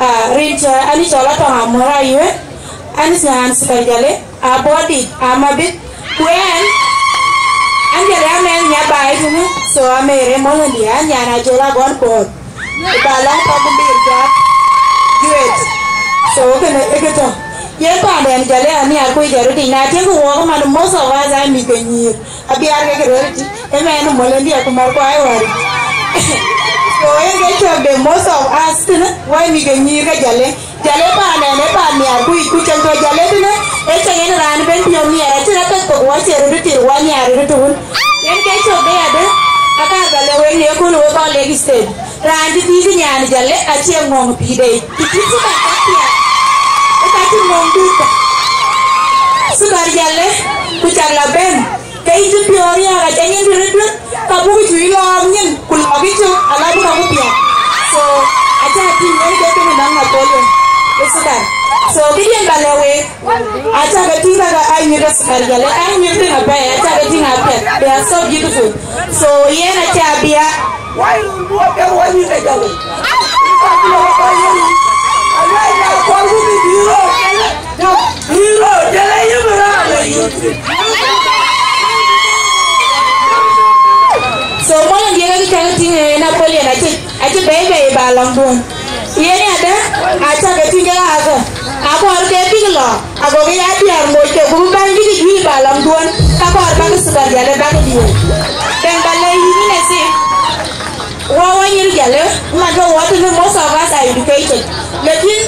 aa, rin cä, an ë cɔl Atɔŋ Amɔ̈r Ayuëën, an ë nyan Sukar Jalë. Abɔ̈ dït, ama bïth, ku ɣɛn, an jɔl ya mɛnh nya baai tënë, so amer ë mɔ̈lëndiɛ̈, an nyan acol agɔn kɔ̈ɔ̈th, ku ba lɔ̈ŋ pɔ̈k bï dhil jɔt juëc. So kënë ë kë tɔ̈. Yen paanden Jalë anhiar ku jɔt röt yic, na tiëŋkï wɔɔk man, most of us aa mïth ke nyïïr, abiaar ke kë röt yic, ë mɛn ë mɔ̈lëndiɛ̈ ku mär ku aa wär. So yen ke cɔ̈k de most of us tënë, wɔ aa mïth ke nyïïr ke Jalë. Jalë paan ɛn ë paan nhiaar ku yic, ku cieŋ tɔ̈ Jalë tënë, ee cieŋ en raan ben piɔ̈u nhiɛɛr, acïn athek thok wɔ cie röt ëtïr wɔ nhiaar röt ëtëwun. Yen ke cök de adë, akaar bä lɛ wek në ëköölë wek kɔn Lake State. Raan cï thiëëc nyan Jalë acie ŋɔ̈ŋ pïïrde yic. Të cï thukar ka piɛth, ë ka cï ŋɔ̈ŋ duk. Thukar Jalë, ku cak la ben. Ke yïn cï piɔ̈ɔ̈r riääk, aca nyin bï röt duëër, ka buk cuc lɔɔm nyin, ku lɔɔk yï cök, ala bï ka ku piɛth. So, aca tïŋ wën ke kënë nɔŋ Napoleon ë Sudan. So, këdiën bä lɛ̈k week, aca ke tïŋ ka ke aa nyuth ë Sudan Jalë, aa nyuth tïŋ apɛi, aca ke tïŋ apiɛth. They are so beautiful. So, yen aca bï ya. Why you do a girl when you take away? So, mɔlɔŋdiɛ̈ ke cä ke tïŋ, eh, Napoleon acï, acï bɛ̈ɛ̈i bɛ̈ɛ̈i ba lɔŋ duön. Yen adë, acä ke tïŋ ke ɣaathë. Akɔɔr ke bïk lɔ, agokï ya diäär moc ke, ku bï bɛ̈ny bïk juëc ba lɔŋ duön, ka kɔɔr bäk Sudan Jalë bäk diëër. Dɛ̈ŋ bä lɛ̈k yïn ë thïn. Wɔ, wɔ nyïïr Jalë, man ke wɔ tënë, most of us are educated. Lakin,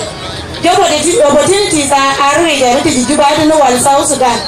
the opportuni-, opportunities are, are rich, and it is Juba tënë wal South Sudan.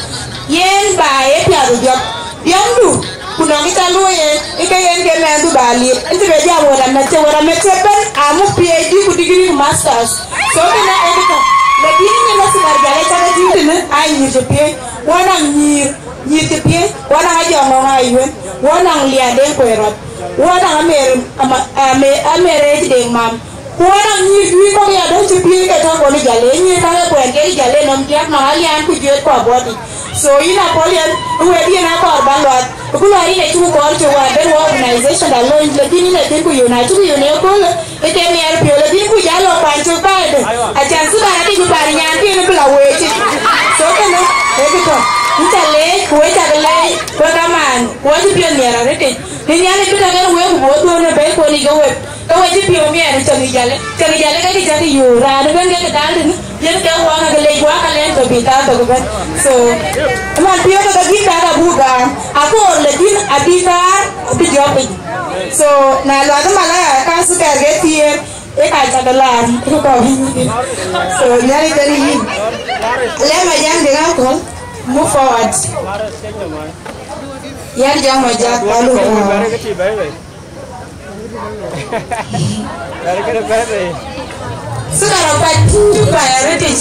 Yen ba ye piath biɔk. Biɔkdu, ku nɔŋ kë ca luɔi yen, ë ke yen ke mɛnhdu ba liep. Ëntï be jam wala mɛt cë, wala mɛt cë ben, amuk P H D ku degree ku masters. So kënë ë kë tɔ̈. Lakin yen ë Sudan Jalë ca ke tïŋ tënë, aa nyïïr cï piëëc. Wɔ naŋ nyïïr, nyïïr cï piëëc. Wɔ naŋ Ajɔŋ Ŋɔŋ Ayuën. Wɔ naŋ Liadeŋ Kuɛɛr Rɔt. Wɔ naŋ Amer, ama-, Ame-, Amer Ëëc Deŋ Mam. Ku wɔ naŋ nyïïr juëc kɔ̈k ya döŋ cï piëëc ke tɔ̈ kɔn ë Jalë, nyïïr ka ke kuɛɛn kek Jalë nɔm diäk nɔm alian ku juëc ku abɔ̈ tïc. So yïn Apɔl yen, ë wɛ̈t yen akɔɔr bä luɔt. Ku luɔt yïn acï ku kɔɔr cök wäär ben wɔ organization da lööny, lakin yïn acïn ku yön, acï ku yön ë köölë, ë ke miɛɛr piɔ̈u, lakin ku jal lɔ kuany cök baai de. Acan Sudan adï ku pan nyan piɛn bï la weec. So kënë, ee kë tɔ̈. Yïn ca leec, ku wek cak leec, wek kamaan, ku wɔ cï piɔ̈n nhiɛɛr arëtic. Në Nhialic bï tɔ̈ kenë wek ku bï wɔ dhuɔ̈n ë bɛ̈i kuɔn yic ke wek. Ke we cï piɔ̈u miɛt, cäk ë Jalë, cäk ë Jalë ke kë cäk ë yöör, raan ëbɛ̈n ke kë dal tënë, yen ke wɔ ka ke lec wɔ ka lɛ̈k tɔ̈ bï thaar thok ëbɛ̈n. So, man piɔ̈u ke ke gït ka ka buk gam, akoor lakin abï thaar, abï jɔ̈ɔ̈k piny. So, na luath malaya ka thukɛɛr ke thiëër, ë ka cak ë laar, ë kɔ̈k. So, Nhialic kenë yïn. Lɛ̈k Majak Deŋ Akol, move forward. Yɛn Jɔŋ Majak, ka luk. Thukar apac, Juba ya röt yic.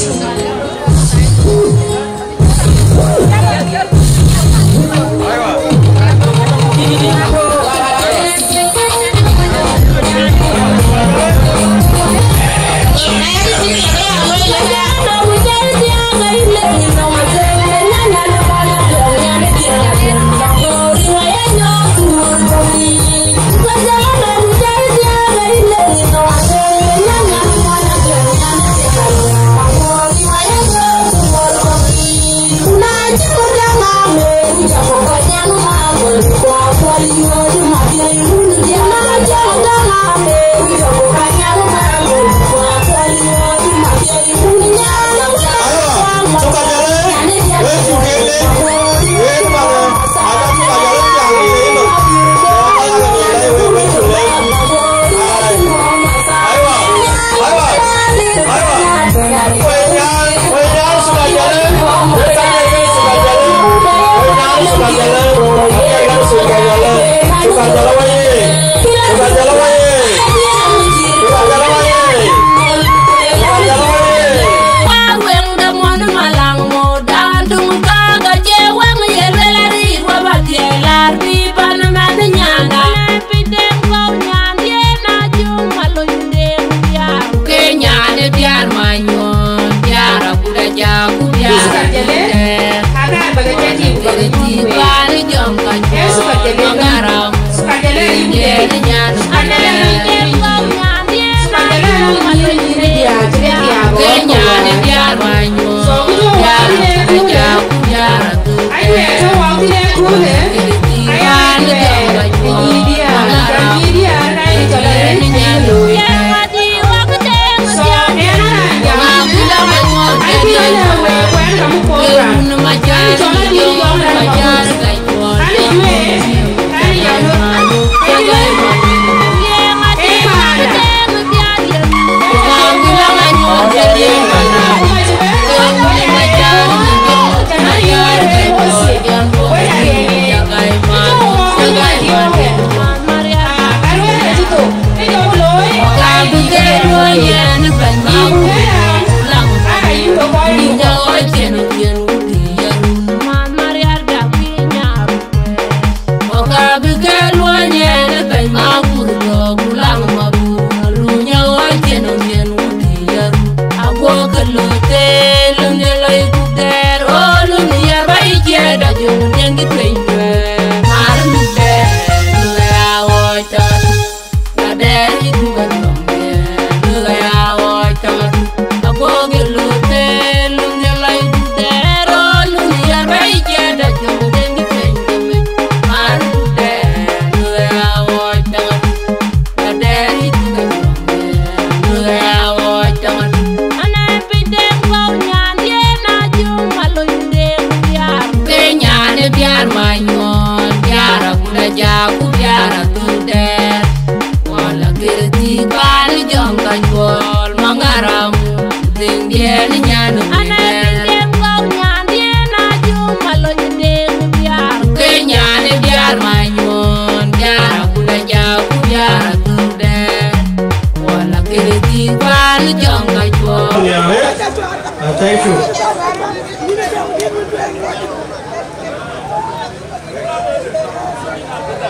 Uh, thank you.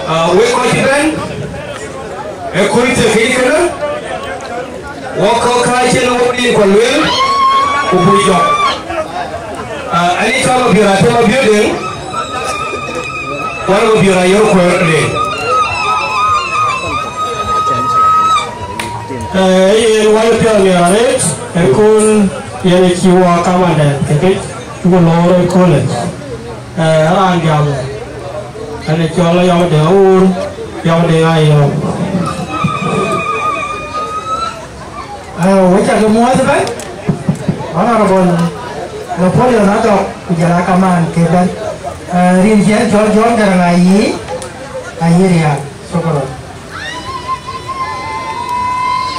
Uh, wek kɔc cï bɛ̈n, ë kɔc cï kek kënë, wɔ kɔc kääc cïn wok nin kɔn lueel, ku buk jɔk. Uh, ani cɔl Mabiör Atem Mabiör Deŋ, wala Mabiör Ayor Kuɛɛr Deŋ. Uh, yen wal piɔ̈u miɛt arëët, ë kun yen ë cï wɔ kamandɛn, ke kec, ku loor ë kun. Eh, raan jam, ënë cɔl Ayɔm de Aur, Ayɔm de Ayɔm. Eh, wek ca ke muɔ̈th ëbɛ̈n, Honorable Napoleon Adɔk, ku jɔl a kamaan ke bɛ̈n. Eh, rin cï en cɔl John Garang Ayi, Ayi Rial. Shukran.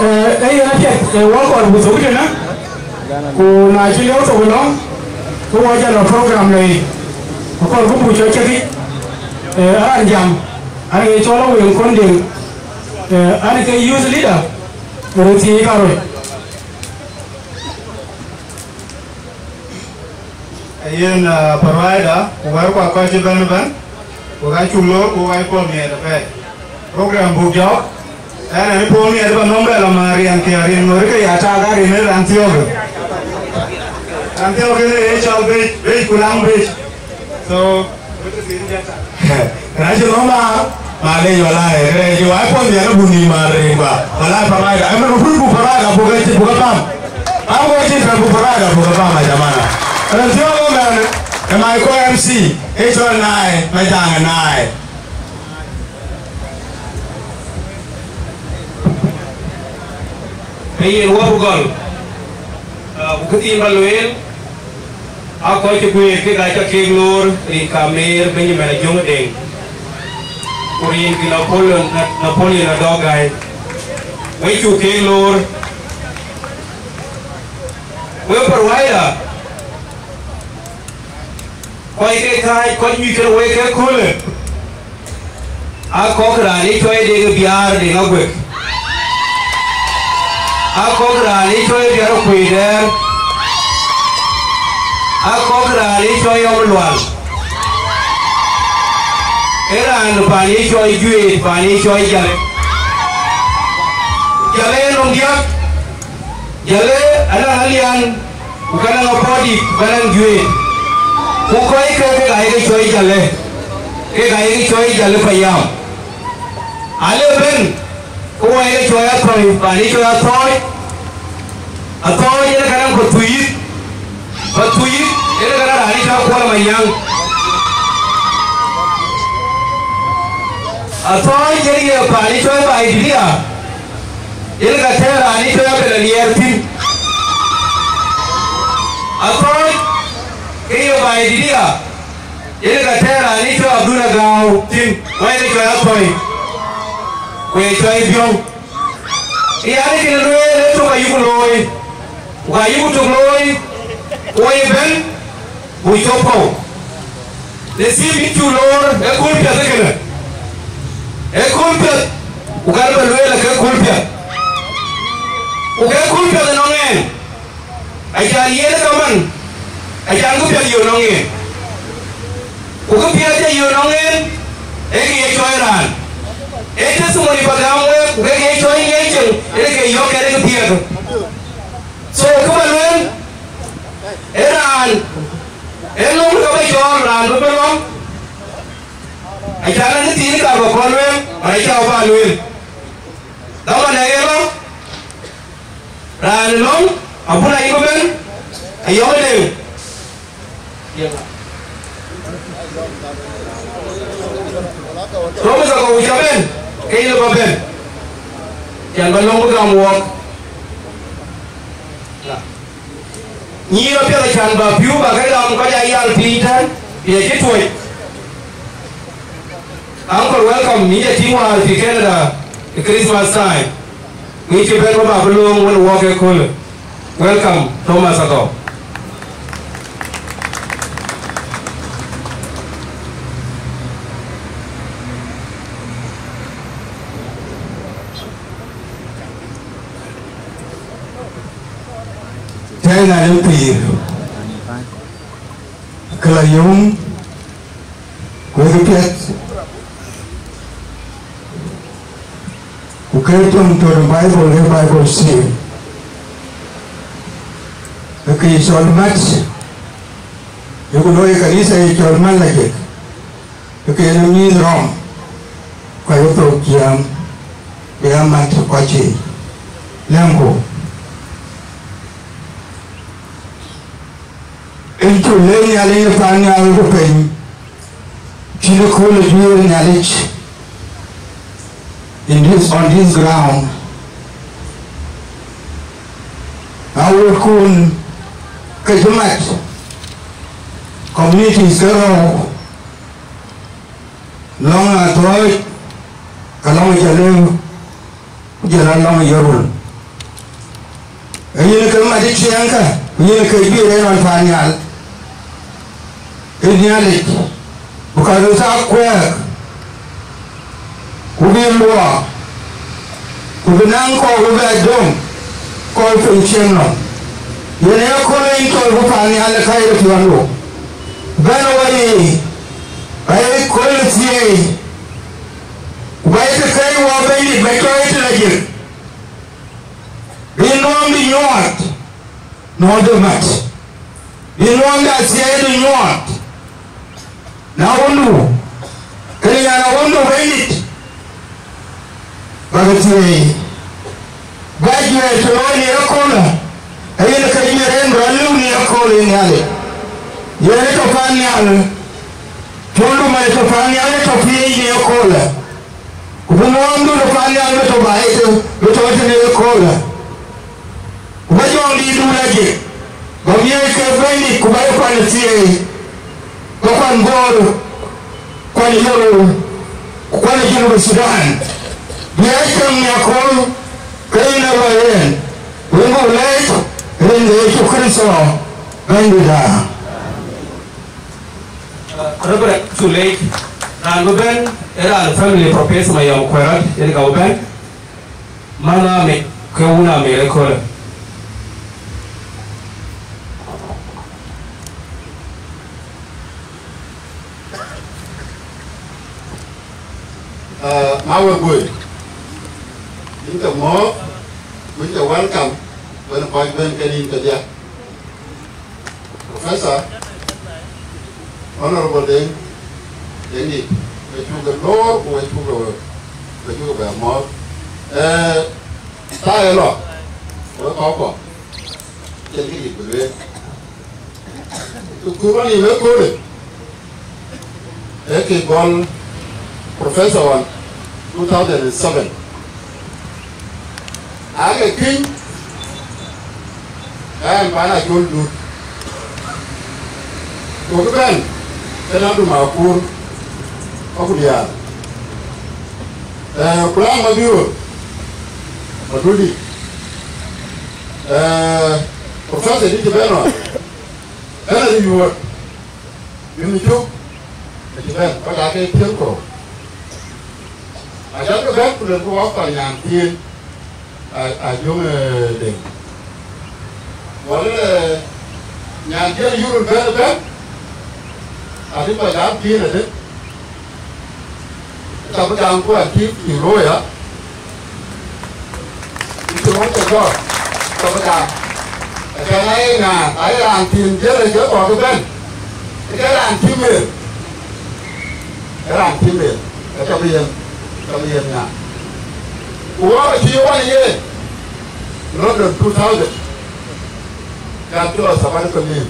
Eh, eh, yen apiɛth, eh, wɔ kɔɔr buk thok tënë, ku na cï lëu thok ënɔɔnë, ke wɔ jɔl lɔ program lɔ yic. Akɔɔr ku buk cɔl cï kï, eh, an jam, an ke cɔl Aweŋ Kɔn Deŋ, eh, an ke youth leader, röt thiëëc karou. Yen, ah, provider, ku wɛ̈ɛ̈rkua kɔc cï bɛ̈n ëbɛ̈n, ku ka cuk loor, ku ka puɔ̈u miɛt apɛi. Program buk jɔɔk, ɛn ɛn puɔ̈u miɛt bä nɔm bɛ lɔ maar riɛnkiɛ̈, riɛn ŋör ke ya tak, a riɛn ë raan thiɔ̈k. Raan thiɔ̈k ë ye cɔl bec, bec ku laŋ bec. So, Kërɛɛc nɔm maar, malec walai, kërɛɛc wai puɔth miɛt abun ni maar rin ba. Walai provider, ëmën ku buk provider buk ë buk ë pam. Pam ku cïn pɛ̈n buk provider buk ë pam, a jamana. Kërɛɛc thiɔ̈k ëmën, ë mai kɔc M C, ë cɔl Naai, Majaŋ Naai. Ee yen wɔ bï gɔl, ah, ku këthiin ba lueel, aa kɔc cï guëër kek aa ca kek loor rin Kamer Benjamin Ajöŋ Deŋ, ku rin kï Napoleon, Napoleon Adɔk Gai. Wek cuk kek loor, wek provider, kɔc ke kääc, kɔc nyuc kën wek ke köölë. Akɔ̈k raan ë cɔl Deŋ Biaar Deŋ Aguek. Akɔ̈k raan ë cɔl Biaar Kuei Dɛɛr. Akɔ̈k raan ë cɔl Yɔm Lual. Ee raan paan ë cɔl Juëët, paan ë cɔl Jalë. Jalë ee nɔm diäk. Jalë anɔŋ Alian, ku ka nɔŋ Apɔ̈ɔ̈dït, ku ka nɔŋ Juëët. Ku kɔc kë, kek aye ke cɔl Jalë, kek aye ke cɔl Jalë payam. Ale bɛ̈n, ku wɔ ye ke cɔl Athɔ̈ɔ̈c, paan ë cɔl Athɔ̈ɔ̈c. Athɔ̈ɔ̈c yen ka nɔŋ Pathuyith, Pathuyith yen ka nɔŋ raan ë cɔl Kuɔl Manyaŋ. Athɔ̈ɔ̈c yen ye paan ë cɔl Baidït ya. Yen ka tɛ̈ɛ̈r raan ë cɔl Abel Aliɛɛr thïn. Athɔ̈ɔ̈c ke ye Baidït ya, yen ka tɛ̈ɛ̈r raan ë cɔl Abdul Agau thïn, wɔ ye ke cɔl Athɔ̈ɔ̈c, ku ye cɔl Biɔ̈ŋ. Ë yan, ë kën lueel ë tök ayuk looi, ku ka yuk tök looi, ku wɔ ye bɛ̈n, ku cop kɔ̈u. Në thim yïn cuk loor, ee kööl piɛth ë kënë. Ee kööl piɛth, ku kan bä lueel ë ke kööl piɛth. Ku ke kööl piɛth ënɔŋ ɛn, acan yen ë kaman, acan kë piɛth yök nɔŋ en. Ku kë piɛth cä yök nɔŋ en, ee kë ye cɔɔc raan. Ee testimony bä gam week, ku ke ye cɔɔc ŋiɛc ceŋ, ee kë yök kɛn ë kë piɛth. So, kë bä lueel, ee raan, ee löŋ ka bä cɔɔl raan bï bï lɔ̈ŋ. Acan ë thiin ka bä kɔn lueel, man acä bä lueel. Dhaman ë ye lɔ̈ŋ, raan ë lɔ̈ŋ, abun ayï bï bɛ̈n, ayɔ̈m ë Deŋ. Thomas akɔ̈u cä bɛ̈n, ke yïn bä bɛ̈n. Can bä lɔ̈ŋ bï gam wɔɔk. Nyïïr apiɛth acan bä pïu bä ke gam kɔc aa yal piny tɛ̈n, ye cï tuɔc. Uncle, welcome, yïn ca tïŋ wäär pï Canada, ë Christmas time. Wïc cï bɛ̈n bä bä bï lööŋ wën wɔɔk ëköölë. Welcome, Thomas Akɔ̈u. Tɛ̈ɛ̈n an, ë pïïr, ke la yöŋ, ku ë kë piɛth, ku ke töŋ tɔ̈ në Bible, ee Bible thiin. Ë kë ye cɔl mat, yeku looi ë kanitha ye cɔl mat la jek. Ë ke yen mïïth Röm, kɔc ë thok ciɛɛŋ, bï amat kɔc cï lɛ̈ŋku. Yen cuk leec Nhialic ë paannhial ku piny, cïn ëkööl ë juëër Nhialic in this, on this ground. Awuɔ̈tkun ke cï mat communities ke rou, lɔŋ Athɔ̈ɔ̈c, ke lɔŋ Jalë, ku jɔl a lɔŋ Yorol. Ee yen ke mat ë ciɛɛŋkä, ku yen ke juëër ënɔn paannhial ë Nhialic, bï kɔc röt aa kuɛɛk, ku bï luɔɔk, ku bï naŋ kɔ̈u bï bɛ döŋ kɔc piny ciëŋ nɔm. Yen ee kööl yen cɔl ku paannhial ë ka ye piɔ̈ndu. Bɛ̈n wei, ba ye kööl ë thieei, ku ba ye të kɛ̈i wɔ Bɛ̈nydït ba cɔɔc tënë jik. Bï nuɔɔmdï nyuɔɔth, nuɔɔmdï mat. Bï nuɔɔmdï athiɛɛidï nyuɔɔth. Na wundu, kënë yan awundu Bɛ̈nydït, ba ke thieei. Ba juëc të looi në ëköölë, ayen ke juëc en bï rɔt lëu në ëkööl ë Nhialic. Yen ë tɔ̈ paannhial, cuɔldu man ë tɔ̈ paannhial ë tɔ̈ piëëc në ëköölë. Ku bï nuɔɔmdu në paannhial bï tɔ̈ baai të, bï tɔ̈ tënë ëköölë. Ku ba jɔŋdïïtdu la jik, ba miɔɔc ke Bɛ̈nydït, ku ba ye kuany ë thieei, ba kuany Bor, kuany Yorol, ku kuany Junub Thudan. Bï aa cäŋ në akööl, ke yïn ë luɔi en, wëŋku leec, rin ke Yecu Kërtho Bɛ̈nydït aa. Reverend, cuk leec, raan bï bɛ̈n, Ë raan family Professor Mayɔm Kuɛɛr Rɔt yen ka bï bɛ̈n, man Amit, ke wun Amit ëköölë. Uh, ma we guöi, yïn ke mɔ̈ɔ̈th, yïn ke welcome, wën kɔc bɛ̈n ke yïn kedhie. Professor, Honorable Deng, Deng Dit, we cuk ke loor, ku we cuk ke, we cuk ke bɛ mɔ̈ɔ̈th. Eh, thaa ë lɔ, we kɔ̈k kɔ̈k, cïn kë dït bï lueel. Ku rɔt yï wek köölë, ee kë gɔl Professor ɣɔn two thousand and seven. Aake kiny, ɛn pan Acol Dut. Ku kë bɛ̈n, ke na dum akuur, aku diaar. Eh, ku raan Mabiöör, Madudi. Eh, Professor dït cï bɛ̈n ɣɔn, bɛ̈n ayï yuöör. Bï mi cuk, acï bɛ̈n, kɔc aake piëŋ kɔ̈u. Acatkï bɛ̈n ku luelkï wɔ kɔc nyan thiin, a, a Ajuɔŋ, eh, Deng. Wala, eh, nyan thiin yurul bɛ̈n ëbɛ̈n, adï kɔc aa piëën adï. Ka bï gam ku acï pïïr looi ya. Cï röt cï gɔ̈ɔ̈r, ka bï gam. Acan aye ŋa, aye raan thiin jiël ë jɔ kɔɔr bï bɛ̈n. Ke raan cï meel, ke raan cï meel, ke ka bï yen, ka bï yen ŋa. Ku wɔ cï wan yen, London two thousand, ka cï lɔ sabat ke mil.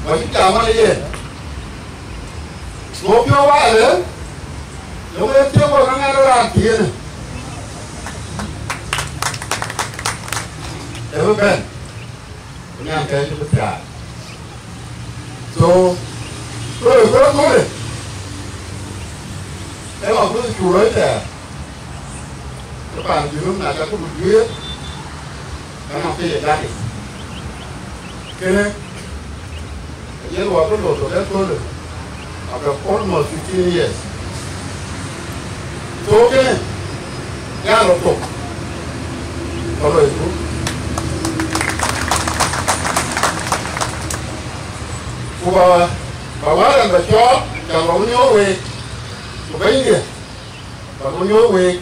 Wɔ cï jam wan yen. Go piɔ̈u waalë, yöŋ en tiëŋ wok aŋɛɛr raan thiëënë. Ee bï bɛ̈n, ku nyan kɛ̈ɛ̈c bï thiaak. So, so ë kɔc köölë, ee ɣɔn kuth cuk loi thɛɛr. Ke paan Junub na ka ku guiëër, ka nɔŋ ke ye gak yic. Kënë, yen wɔ bï loor tök ëköölë, abï almost fifteen years. So kënë, ya lɔ thok, ka loi ku. Ku ba, ba wärɛn ba cɔɔl, cak ba wun yöök week, ku bɛ̈nydiɛ̈, ba wun yöök week.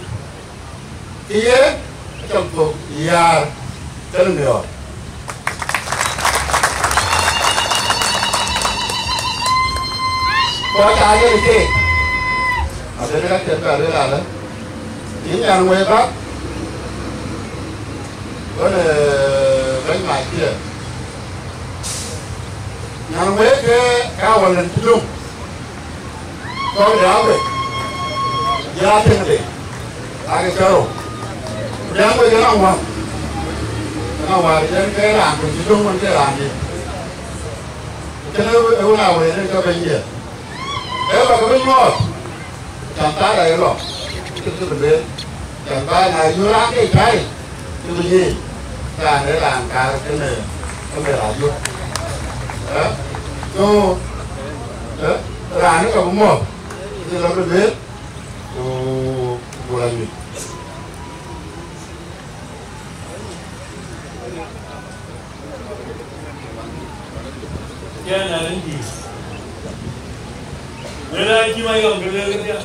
Kë ye cam thok yäär tënë miɔɔr. Kɔc aa yen keek, abënë ka cïn bɛ lueel alë, yïn nyan wëi bäk, ɣön, ee, bɛ̈ny mac piɛth. Nyan wëi ke ka wal en cï döŋ. Kɔc de Awe, ya tiŋde, ake kërou. Ku dɛ̈ŋ wek ënɔŋ wäär, ënɔŋ wäär yen ke raan ku cï döŋ wën ke raan dït. Ku kënë ë wën Awe yen ke bɛ̈ny diɛ̈. Ee bä ke bï nyuɔɔth, cam thaar ayï lɔ, cï bï lueel, cam bä na yöök raan ke cäi, cï bï nyic, raan ë raan kaar kënë, kënë raan yök. Ë? So, ë, raan ë ka bï mɔ̈th, cï lɔ bï lueel, ku, ku la nyuc. Yɛn a rin dïït. Wël a cï Mayɔm ke lueel këdhia.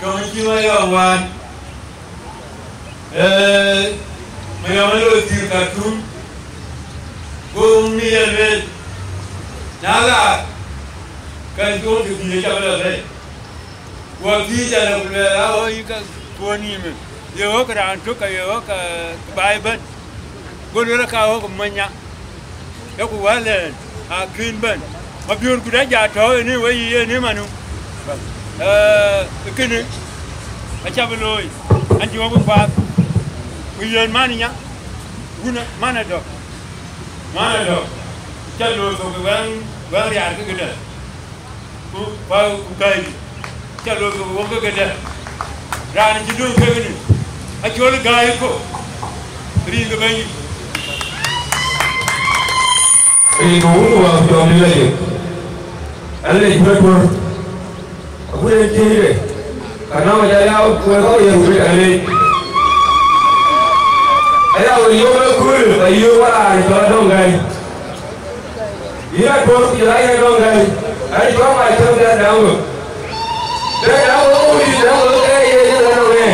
Tɔŋ cï Mayɔm wään. Ee, Mayɔm ë lɔ thïïr Khartoum. Go mi ë lueel. Na la, ka jɔŋ të dhïc acä bï lɔ bɛ̈i. Guɔ thiëëc alë ku luɛɛl, aa ɣöö yïn ka kuɔ̈n nïïm, ye ɣöök raan tök ka ye ɣöök, eh, baai ëbɛ̈n. Go lueel ka ɣöök mony nya, ee ku wälɛn aa kën bɛ̈n. Mabiöör ku dɛ ja tɔ̈u ënë wei yic ënë manu. Eh, kënë acä bï looi, an cï ɣöök bï kuaath. Ku yen man nya, wun man adɔ̈k, man adɔ̈k, cä looi thok wɛ̈ŋ, wɛ̈ŋ riaar ke këdë. Ku, ku, ku gäi, cä lɔ ke wok ke këdë. Raan cï döŋ kek ni, acɔl gäi ko, rin ke bɛ̈ny. Rin ke wun ku wäth jɔŋdït la yök. Alec bï rɔt tuɔ̈r. Ku yen tiiŋde, ka nɔm aca yau, ku ë kɔc ye rubit alec. Aya wën yök ë kööl, ba yök wala raan cɔl Adɔŋ Gäi. Yïn Atuɔ̈k, yïn Atuɔ̈k Gäi, ai cɔl ba cäm bï Adɔŋ wek. Bï Adɔŋ wek, ku yïn Adɔŋ wek ke ye yïn Adɔŋ ëë.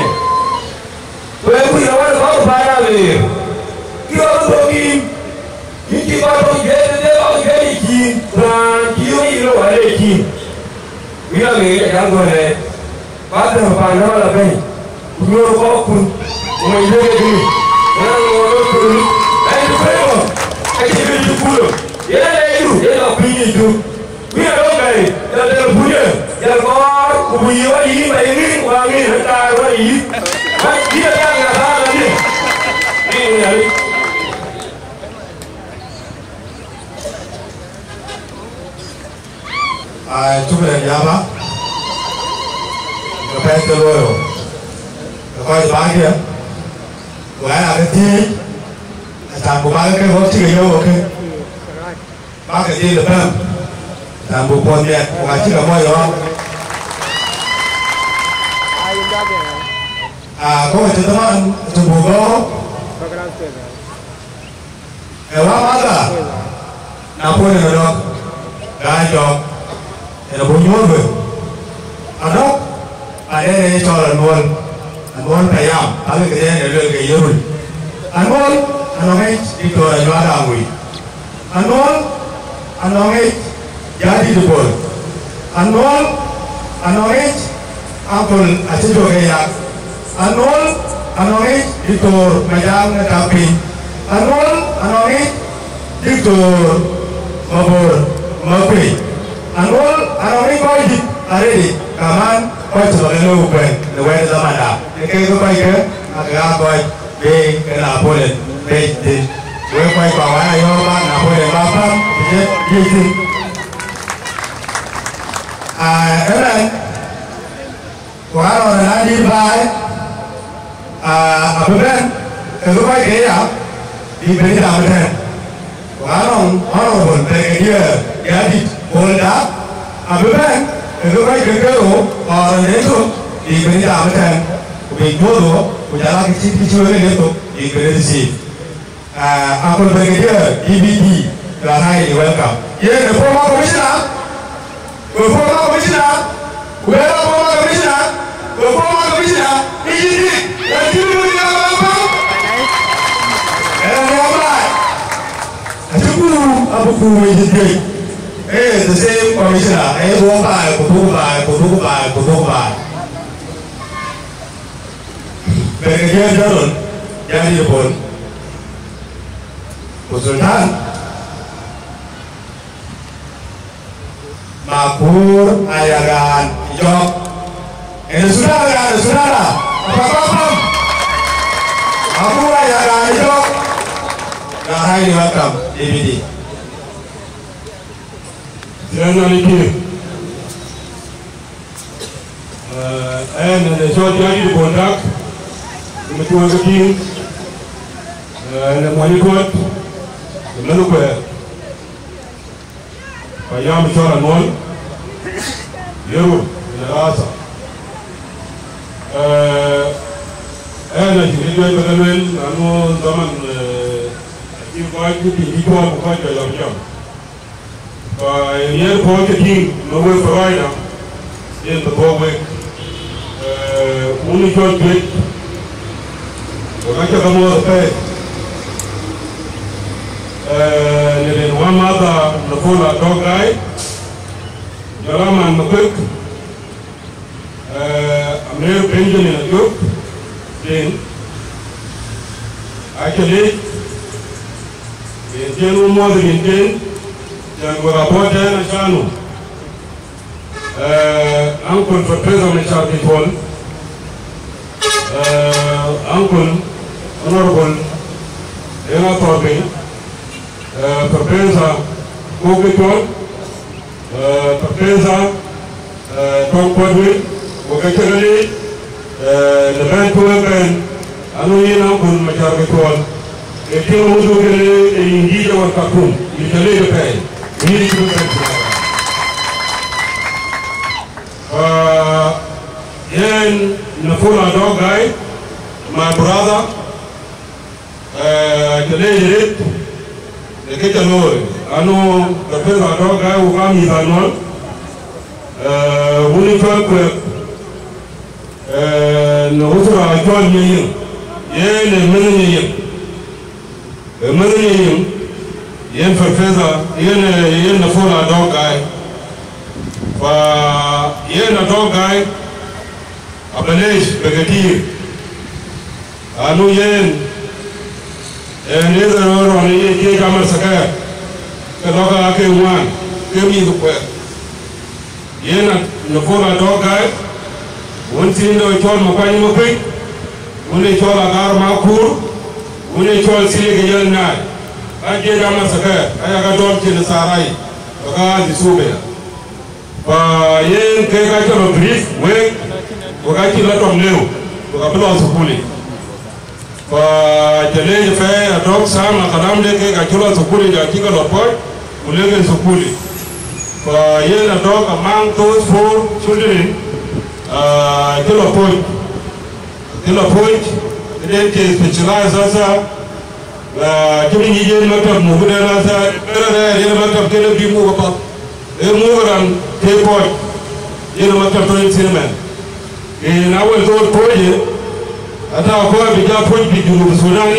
Ku ë kuc rɔt wën kɔ̈k paan abëër. Kï rɔt bï thök yïn, yïn cï kɔc tök jiëc, de kɔc jiëc yï cïn, raan cï yök yïn rɔt wën ë cïn. Ku yïn aŋic acath gɔl ë, ba dhäm paan rɔt la bɛ̈ny. Ku nyuɔ̈th kɔ̈kkun, ku mony duëër ë tënë, ŋɛ̈ɛ̈r ŋɔ̈ɔ̈r ë kööl, ɣɛn cï kuëëŋ ŋɔ̈ɔ̈r, acï bï cï kulo. Yen ë leecdu, yen ka kuïn yic duk. Kuïn adɔ̈ŋ bɛ̈ɛ̈i, jɔl del punyë, jɔl kɔɔr, ku bï yï wä yï ba yï ŋïn, ku aŋïn ë taar wä yï. Wä yï ë piath ŋa thaar adï? Rin ë Nhialic. Ai, cuk rɛɛc yaba, ke pɛ̈i ke looi rou, ke kɔc bänydiɛ̈, ku ɣɛn ake thiëëc, acan ku bäk ke ɣɔ̈k cï ke yök ke, bäk ke dhil ë pɛ̈m, acan buk puɔ̈th miɛt, ku ka cï ke muɔc ɣɔ̈k. Aa, kɔc cï dhaman cï buk gɔ̈ɔ̈r. Ee, wämäthda, Napoleon Adɔk, Gäi Dɔk, yen abuk nyuɔ̈th wek. Adɔk, aden ee cɔl Anuɔl, Anuɔl Payam, abï këden ë luel ke ye rul. Anuɔl, anɔŋic Diktor Anyuaat Aŋui. Anuɔl, anɔŋic Jadid Bol. Anuɔl, anɔŋic Uncle Acï Jok ë Yak. Anuɔl, anɔŋic Diktor Majaŋ ë Tap Piny. Anuɔl, anɔŋic Diktor Mabor Makuei. Anuɔl, anɔŋic kɔc dït arëëtic, kaman kɔc cï bä ke lëu kuɛ̈n në wɛ̈t ë dhamanda. Ee kek kɔc ke, ake aa kɔc bï ke Napoleon bɛ̈c thïn. Wek kɔc kɔ̈k wä ya yɔ̈ɔ̈k bä Napoleon bä päm, ku jël yic thïn. Aa, ëmɛn, ku ɣa rɔt ë na dït baai, aa, abï bɛ̈n, ke bï kɔc ke ya, bï bɛ̈n jam ëtɛ̈ɛ̈n. Ku ɣa nɔŋ Honorable Brigadier Yadit Paul Dak, abï bɛ̈n, ke bï kɔc ke ke rou, ɣɔn ë tök, bï bɛ̈n jam ëtɛ̈ɛ̈n, ku bï nyuɔ̈th ɣo, ku jɔl aa kë cït kë cï wek ë lëk thok, bï bɛ̈n ë receive. Uh, Uncle Brigadier, D V D, you are highly welcome. Yen ë former commissioner, ë former commissioner, ku ë former commissioner, ë former commissioner, ë yïn dït, ë yïn dït, ë yïn dït, ë yïn dït. Acï kuum, abï kuum ë yïn dït. Eh, the same commissioner, eh, buk baai, ku buk baai, ku buk baai, ku buk baai. Brigadier General, Yadit Bol. Ku Sultan, Makur Ayagan Jok. Ënë Sultan, Ayagan Sultan, apa, apa, apa? Makur Ayagan Jok. You are highly welcome, D V D. Siran na ni kir. Eh, ɣɛn ë cɔl Jadid Bol Dak, ë mïth tuɔɔc ke tïŋ, eh, ë mony ë Tuɔt, ë mɛnh ë Kuɛɛr. Payam cɔl Anuɔl, Yerul, ë Rasa. Eh, ɣɛn acï kë juëc bä ke lueel, anu dhaman, eh, acï kɔc cï piny cï cuɔɔk ku kɔc juëc lɔ jam. Fa yen yen puɔ̈u cï tïŋ në wek provider, yen bï thuɔɔk wek, eh, wun ë cɔl juëc, wek acä ke muɔɔth apɛi, eh, në rin wämätha në Paul Adɔk Gäi, jɔl a man Makuek, Eh, Amer Benjamin Ajok, den, acä leec, yen cïn wä muɔ̈th rin den, cän wek abɔ̈ tɛ̈n acä nu. Eh, Uncle Professor Machar Kichol, eh, Uncle Honorable Deng Athor Bey, eh, Professor Kok Kichol, eh, Professor, eh, Tɔŋ Kuɔt Wën, ku ke cï ke leec, eh, në bɛ̈n cï wek bɛ̈n, anu yïn Uncle Machar Kichol, ee cï röt wek leec ë yïn dïït ë wan Khartoum, yïn cä leec apɛi, yïn cï bï bɛ̈n cï wek. Fa Adɔk Gai, my brother, eh, të leec rëët në kë ca looi, anu Professor Adɔk Gai wok aa mïth anuɔl, eh, wun ë cɔl Kuɛk, eh, në usra cɔl Nyeyiëŋ, yen ë mɛnh Nyeyiëŋ. Ë mɛnh Nyeyiëŋ, yen Professor, yen, eh, yen Nafol Adɔk Gai. Fa yen Adɔk Gai, abä leec bë ke tiir. Anu yen, eh, në dhorou rɔn ë ye thiëëc amat thakɛɛr, ke lɔ̈k aa ke ŋuan, ke mïth Kuɛk. Yen a, në Nafol Adɔk Gai, wun thiin de cɔl Makuany Makuëny, wun ë cɔl Agar Makur, wun ë cɔl Thilik Yɛl Nyaai. Ka thiëëc amat thakɛɛr, aya ka dɔm cïn ë thaar rai, bä ka ɣäth ë thubia. Fa yen kek ka cï lɔ brief wek, ku ka cï lɔ tɔŋ lëu, ku ka bï lɔ thukulic. Fa ca leec ëpɛ̈i Adɔk Sam a kalam de kek acï lɔ thukul yic, acï ke lɔ pɔ̈c, ku lek en thukul yic. Fa yen Adɔk among those four children, ah, cï lɔ pɔ̈c, cï lɔ pɔ̈c, këden ke specialize sasa, ah, cï bï nyic yen maktab muk këden sasa, rɛ̈ɛ̈r yen maktab kënë bï muk apath. Ee muk raan ke pɔ̈c, yen ë maktab tɔ̈ yen thïn ëmɛn. Yen awën thon pɔ̈c ë, ata kɔc bï ja pɔ̈c bï Junub Sudan,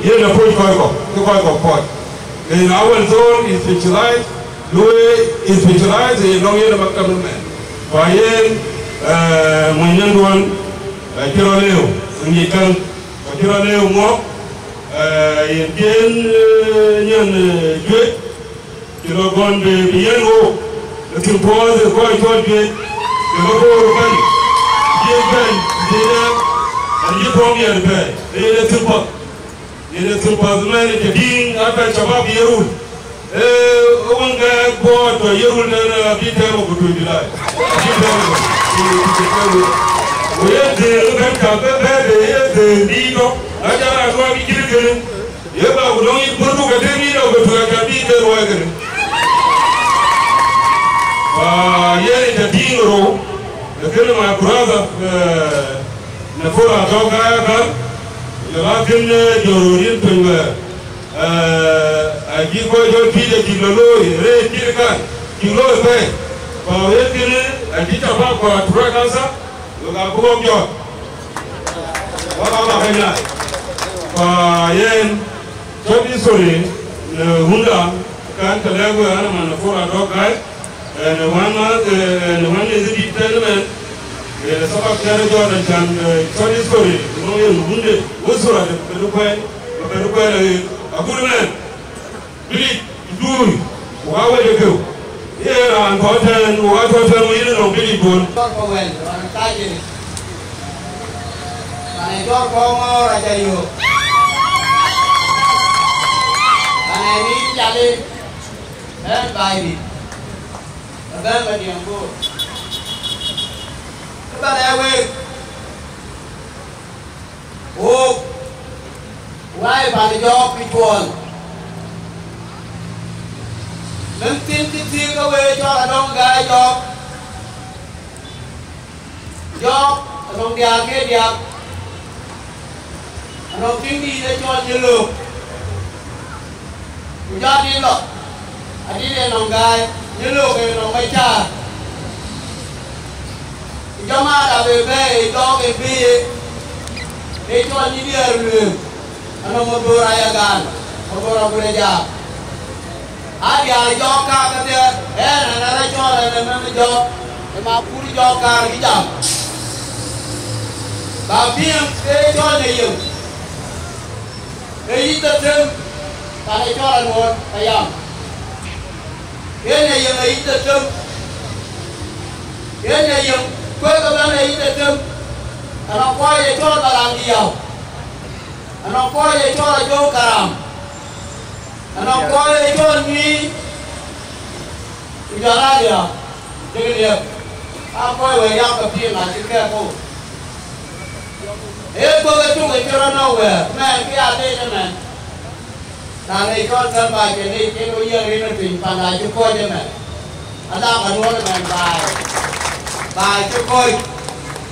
yen ë pɔ̈c kɔc kɔ̈k, ke kɔc kɔ̈k pɔ̈c. Yen awën thon ë specialize, luɔi ë specialize, yen lɔŋ yen ë maktab ëmɛn. Fa yen, eh, mony nyanduɔn, eh, cï rɔt lëu, ku nyic käŋ, ku cï rɔt lëu ŋuɔk, eh, yen cïn, eh, nyan, eh, juëc, cï lɔ gɔn bï, bï yen wook, ë thïn puɔth ë kɔc cɔl juëc, ke ke boor ëbɛ̈n, jiëc bɛ̈n, jiëc ë, an, yï pɔ̈m yɛn bɛ̈ɛ̈i, ë yen ë thïn path, yen ë thïn path mɛn ë cï dïŋ abɛ shabab ye rul. Ee, ë wën ke buɔɔt tɔ ye rul tɛ̈n, abï tɛ̈m ku tuc Julai. Abï tɛ̈m ku, ku, ku, ku, ku ye dhëëŋ ëbɛ̈n ka bɛ bɛ̈ɛ̈i, ye dhëëŋ dïït tɔ, na jɔl a tuɔɔk cït kënë. Ye ba ku dɔŋ yï bur du ke tëŋ yï dɔk ke tuɛɛk ca bï ke ruɔɔi kënë. Fa yen ë ca tïŋ rou, ë kënë my brother, eh, në pur atɔ̈ kaya kan, jɔl a kën, eh, jɔl röör yen tueny wɛɛr. Eh, acï kɔc jɔl tïc acïk lɔ looi, rëër cït kan, cïk looi pɛ̈i. Fa yen kënë, acï ca bak kɔc atuɛɛk kansa, wek abï wok jɔt. Wek aba ke nyaai. Fa yen, Short history, në wunda, kan ke lɛ̈k wek an, man Nafol Adɔk Gai, eh, në wän ma, eh, në wän ë dhil dït tɛ̈n ëmɛn, eh, sabab cän ë jɔt acan, eh, short history, në yen wunde, usura de, ke du kuɛn, ke du kuɛn, eh, agut ëmɛn, Billy, Dui, ku ka wec ë keu. Ye raan tɔ̈ tɛ̈n, ku ka tɔ̈ tɛ̈n, ku yïn ë nɔm Billy duön. Cɔl kɔ̈k wɛl, raan ë kac ënë. Raan ë cɔl kɔ̈k ŋɔ̈ɔ̈r aca yök. Raan ë ric jal ë, bɛ̈n baai dït. Ë bɛ̈n ba diɛŋ goor. Ë bɛ̈n ë week. Wok, wai pan Jɔɔk kï cuɔl. Mën thïn cï thiëëk ke wek cɔl Adɔŋ Gai Jɔɔk. Jɔɔk, anɔŋ diaal ke diaal. Anɔŋ tiŋ dïït ë cɔl Nyilöök. Ku jɔ adït lɔ, adït ë nɔŋ Gai, Nyilöök ë nɔŋ Macaar. Ku jɔ mat abï bɛ̈ɛ̈i ë Jɔɔk ë bï ye, ë cɔl Nyidiɛɛr Luëëŋ, anɔŋ Mabor Ayagan, Mabor Agut Ajaak. Aa diaal Jɔɔk kak kedhie, ɣɛn, ɣɛn ë rɔt cɔl ɣɛn ë mɛnh Jɔɔk, ë Makur Jɔɔk kaar kï jam. Ba piŋ ë cɔl Nyeyiëŋ. Ee yic dhetem, pan ë cɔl Anuɔɔr Payam. Yen ee yem ee yic dhetem. Yen ee yem kueek ëbɛ̈n ee yic dhetem. Anɔŋ kɔc ee cɔl Balaŋ Diau. Anɔŋ kɔc ee cɔl Ajou Karam. Anɔŋ kɔc ee cɔl Nyuiic. Ku jɔl aa liääp, cïk liep, aa kɔc wëë yam ke piŋ acït kek kɔ̈u. Ee kɔ̈k ë tuk ë cï rɔt nɔ̈k wɛ̈ɛ̈r, mɛn kë ya leec ëmɛn. Raan ë cɔl Salva Kiir ë cïn ë yiëk rin ë piny panda cï kɔc ëmɛn. Ala ka nuɔɔr ëmɛn baai, baai cï kɔc.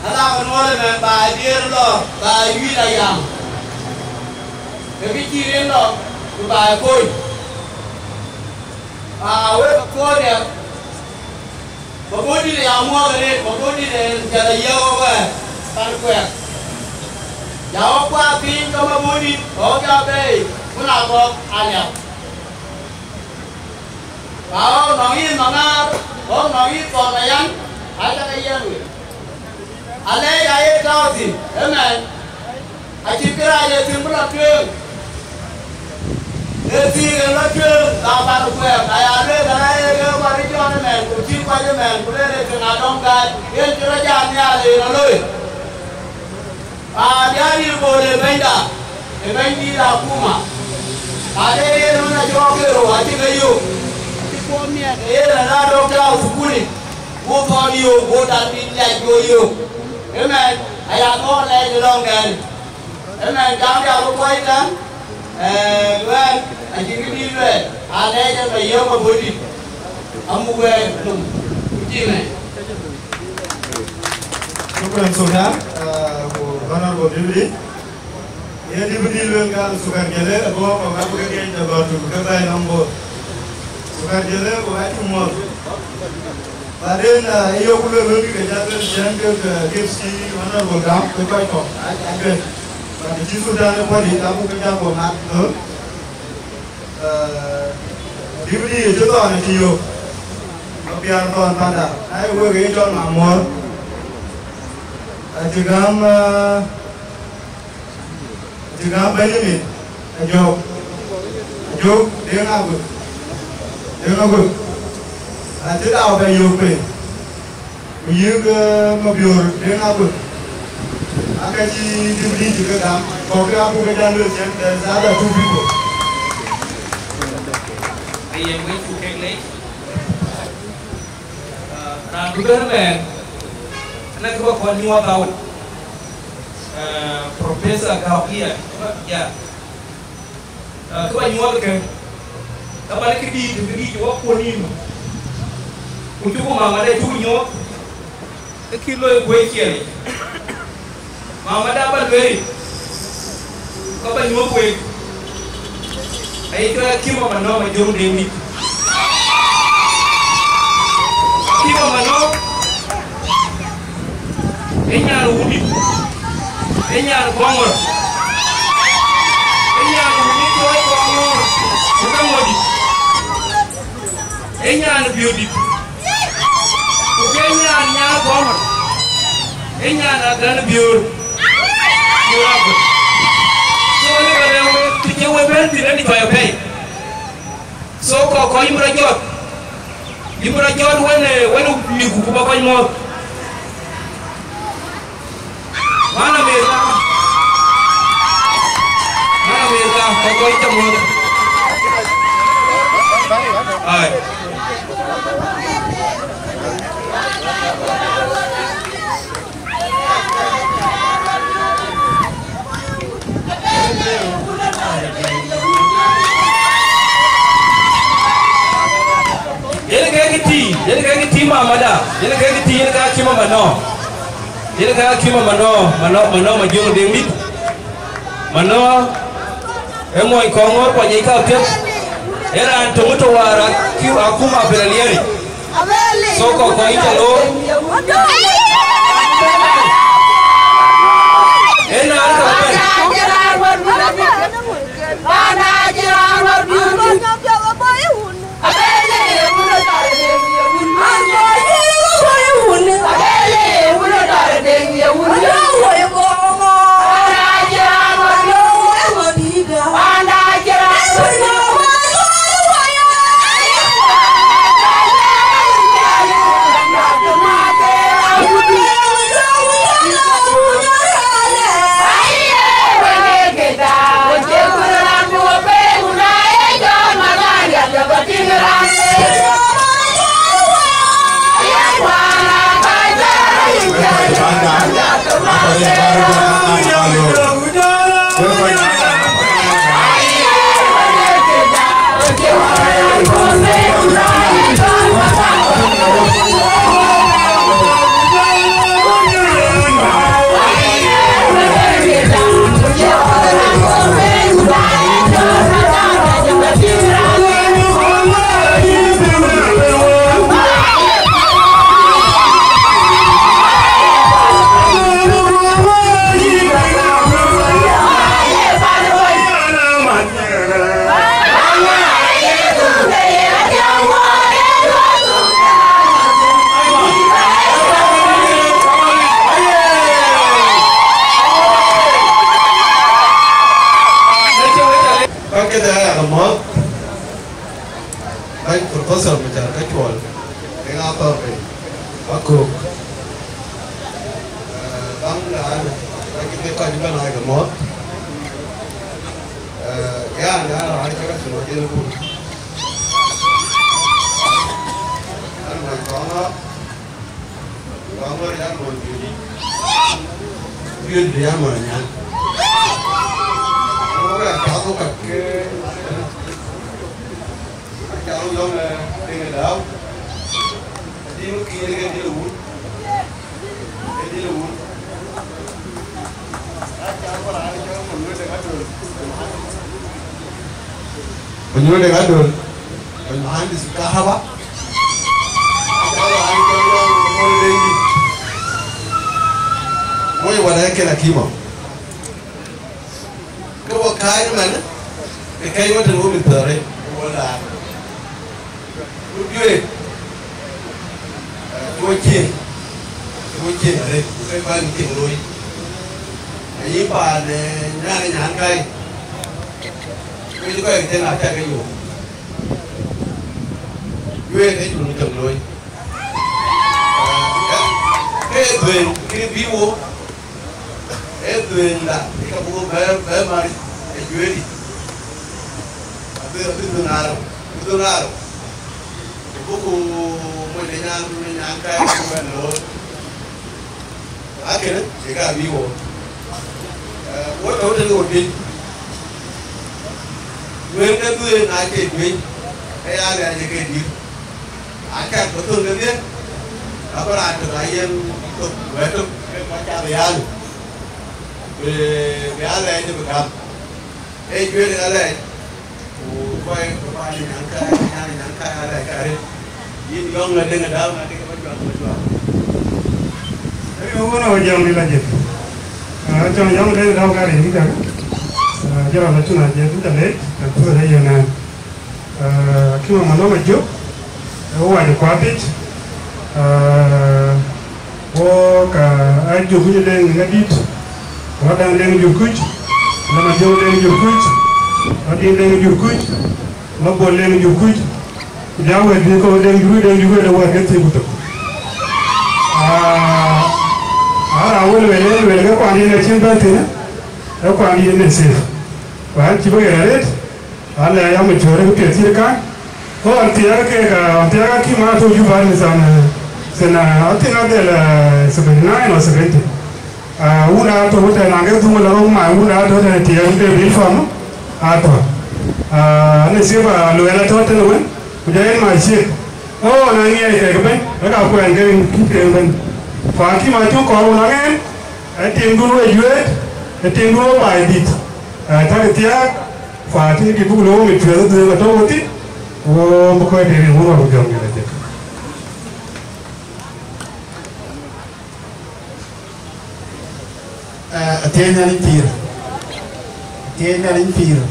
Ala ke nuɔɔr ëmɛn baai diëër lɔ, baai wïïr ayam. Ke kë cï rin lɔ, ku baai kony. Aa, wek ke puɔ̈ɔ̈r diɛk, Maböördït aya muɔɔth arëët, Maböördït en jɔl a yiëk wek wɛ̈ɛ̈r pan kuɛɛk. Ja wek kuaar piny ke Maböördït, ɣɔ̈k ja bɛ̈ɛ̈i, ku na kɔ̈k aliap. Ka ɣɔ̈k nɔŋ yïn Maŋaar, ɣɔ̈k nɔŋ yïn Thɔn Mayan, aca ke yiɛ̈n wek. Alɛɛc aye tääu thïn ëmɛn, acïn kërac ee thïn bï lɔ tueŋ. Ee thïn en lɔ tueŋ, ka pan kuɛɛk aya lueel, ka na ye ke kuat ë Jɔn ëmɛn, ku cïn kuac ëmɛn, ku lueel ee thïn adɔm gaac, yen cï rɔt jam nhial ë yen aloi. Paan diäär yï Bol ë bɛ̈nyda, ë bɛ̈nydït akuma. Ade yen ɣön acï rɔt ke rou, acï ke yök. Acï puɔ̈u miɛt, ë yen ala dɔk tääu thukul yic. Wo thɔn yök, wo dan dït lɛc wo yök. Ëmɛn aya thɔn lɛc ë lɔŋdɛn. Ëmɛn jam ya wo kuɔc tɛ̈n, ee, wɛ̈ɛ̈r, acïn kë dït luɛɛl, alɛc ë ba yök Maböördït. Amuk wɛ̈ɛ̈r nɔm, ku cï mɛn. Shukran, Sultan, ah, ku Honorable Deputy. Ye Deputy luel gal Sukar Jele, ago kɔ̈k abï ke ŋiɛc de gɔ̈t, ku ke bɛ̈ɛ̈i nɔm Bor. Sukar Jele, ku acï muɔ̈th. Baden, ah, ë yok luel wek ke jal luel cän ke, ke gift cï Honorable gam, ke kɔc kɔ̈k, a, a juëc. But cï Sultan ë puɔ̈l yic, abuk ke jal guɔ mat, no? Ah, Deputy ë cï thɔn ë cï yök. Apiɛth thɔn panda. Na ye wek ë cɔl Mamuɔ̈r. Acï gäm, ah, Acï gäm Benjamin Ajök, Ajök Deŋ Aguek, Deŋ Aguek. Acï dau bɛ yök piny, ku yïk, eh, Mabiöör Deŋ Aguek. Aa ka cï Deputy cï ke gam, kɔ̈k ke abuk ke jal luel cän, there is other two people. Ayen wek ku kek lec. Ah, raan bï bɛ̈n ëmɛɛn, ënë kë ba kɔn nyuɔɔth awut. Ah, Professor Gaukia, ya. Ah, kë ba nyuɔɔth kë, ka ban kë dïït, kë dïït wɔ kuɔn yïn. Ku cuku mama de cuku nyuɔɔth, ke kï loi kuɔi ciɛɛlic. Mama da ba lueel, ka ba nyuɔ̈th wek, aye cɔl Akima Manɔm Ajök Deŋ Dït. Akima Manɔm, ee nyan Wundït, ee nyan Kɔŋɔr, ee nyan Wundït cɔl Kɔŋɔr, ku Kɔŋɔrdït. Ee nyan Biöördït. Ku ke nyan Nyar Kɔŋɔr. Ee nyan Agän Biöör. Biöör Aguek. So, në ba lɛ̈k wek, të cï wek bɛ̈n thïn, ënë cuai apɛi. So, kɔc, kɔc yïn bï rɔt jɔt. Yïn bï rɔt jɔt wën, eh, wën mïthku, ku ba kɔc mɔ̈ɔ̈th. Mana Amerika. Mana Amerika, ka kɔc ca muɔ̈th. Ai. Yen ke kë tïï, yen ke kë tïï mamada, yen ke kë tïï, yen ka Akima Manɔm. Yen ka Akima Manɔm, Manɔm, Manɔm Ajök Deŋ Dït. Manɔm, ee mony Kɔŋɔr ku ajiëc ka piɛth. Ee raan töŋ tɔ̈ wäär akï akuma Abel Aliɛɛr. So kɔc, kɔc yïn ca loor. Ee naan ka bɛ̈n. Bɛ̈ny Professor Macar Kacuɔl, ke ŋa thɔ̈r piny, Akök. Eh, baŋ raan, ka cï ke kɔc bɛ̈n aa ke mɔ̈ɔ̈th. Eh, yan, yan raan cï rɔt cï lɔ jël pur. An mɔny kɔŋ ɣɔ̈k, kɔŋ ɣɔ̈k yan mɔny juëc. Juëc bï yan mɔny nyan. An wek a cath wek ka ke, Acaŋ yɔŋ, eh, Deŋ Dau. Adï wun kiɛɛr ke dïl wun. Ke dïl wun. Acaŋ wun raan cɔl Manyuɔl Deŋ Adol. Manyuɔl Deŋ Adol. Muhandis kahaba. Acaŋ wun raan cɔl yɔŋ Manyuɔl Deŋ Dït. Woi wala kena kima. Ke wɔ kääc ëmën, ke kɛ̈c wɔ tënë wɔ mïth thɔ̈ɔ̈r, ke wɔ laar. Ku juëc, eh, tuɔɔc cieŋ, tuɔɔc cieŋ arëët, ku ke bäny cieŋ looi. Ayï paan, eh, nyan, nyan kai, ke cï kɔc ke cieŋ acä ke yök. Juëc ke cï wun cieŋ looi. Eh, ke dhuëëŋ, kë bï wo, Ee dhuëëŋda, ë ka buk bɛ̈ɛ̈r, bɛ̈ɛ̈r mar ë juëëri. Abï, abï dhuëëŋ arou, abï dhuëëŋ arou. Ku buku mony de nyan, mony de nyan kai ku bɛ̈n looi. Akënë, ë ka bï wo. Eh, wo tɔ̈u tënë wo piny. Dhuëëŋ de dhuëëŋ acie juëc, ee ya lɛɛc ke dït. Acath bï thöl kedhie, abï raan tök a yen tök wɛ̈t tök, ke kɔc cath ë yal, bï, bï alɛɛc bï gam. Ee juëc alɛɛc, ku kɔc ke paan ë nyan kai, nyan ë nyan kai alɛɛc ka arëët. Yïn yɔŋ na deŋ ë dau na deŋ ë bä juak, bä juak. Ee, wun ë wä jam dï la jëth. Ah, cɔn yɔŋ deŋ ë dau ka arëët kï cak. Ah, jɔl a la cun a jëth, cä leec, ka tuɔɔc ayö nɛn. Eh, akïm amä lɔ̈m ajök, eh, wo wac ë kuath yic, eh, wo ka Ajök Kuc Deŋ Ŋadït, wo Daŋ Deŋ Jur Kuc, lɔ̈m ajök Deŋ Jur Kuc, wo Diŋ Deŋ Jur Kuc, lɔ̈m Bol Deŋ Jur Kuc, ku ja wɛ̈t bï kɔ̈u Deŋ Jur, Deŋ Jur, de wɛ̈t ke thiëëk ku tök. Ah, ara wël wël, wël ke kuan yen acïn bɛ̈n thïn, ee kuan yen ë thïn. Ku an cï bï ɣer arëët, Ala ya mature ke piɛth cït kan. Ko an thiaak ke ka, an thiaak akïm a tɔ̈ Juba ni san, eh, sen, eh, I think adel, eh, seventy nine or seventy. Ah, wun a tɔ̈ wun tɛ̈ na ke dhuŋ la rɔŋ ma wun a tɔ̈ tɛ̈ tiɛɛm de bil fam a tɔ̈. Ah, ni siba luɛl a tɔ̈ tɛ̈n wën, ku jɔ en ma ciek. Oh, na ŋiɛc kek bɛ̈n, wek a kuɛn ke rin kït ke bɛ̈n. Ku akïm a cuk kɔɔr wun aŋɛn, ë tiŋdun we juëët, ë tiŋdun we baai dït. Ah, tak thiaak, Fa tïŋ dït buk looi mit piɔ̈ɔ̈th ë dhuëëŋ atɔ̈u ëthïn, wo bï kɔc dït rin wun wä bï gäm yen ajëk. Eh, athiëëc Nhialic pïïr. Athiëëc Nhialic pïïr.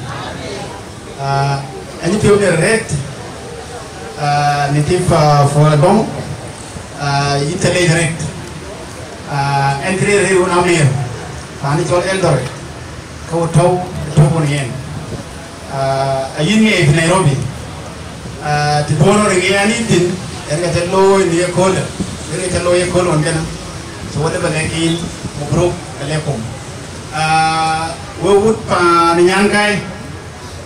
Ah, anyi piɔ̈u de rɛt, ah, ni tip, ah, for a dɔm, ah, yïn të lec rɛt. Ah, ɛn kërë rëër wun amir, paan cɔl Eldoret, ke wo tɔ̈u, tɔ̈u wun yen. Ah, ayïn ŋiɛc ë Nairobi. Ah, të duɔ̈n rɔt ë ŋiɛc an yïn thïn, yen ka cä looi në ye kööldä, yen ka cä looi ye kööl ɣɔn kënë. So, wël ë bä lɛ̈k yïn, mabruk alaikum. Ah, we wut paan nyankai,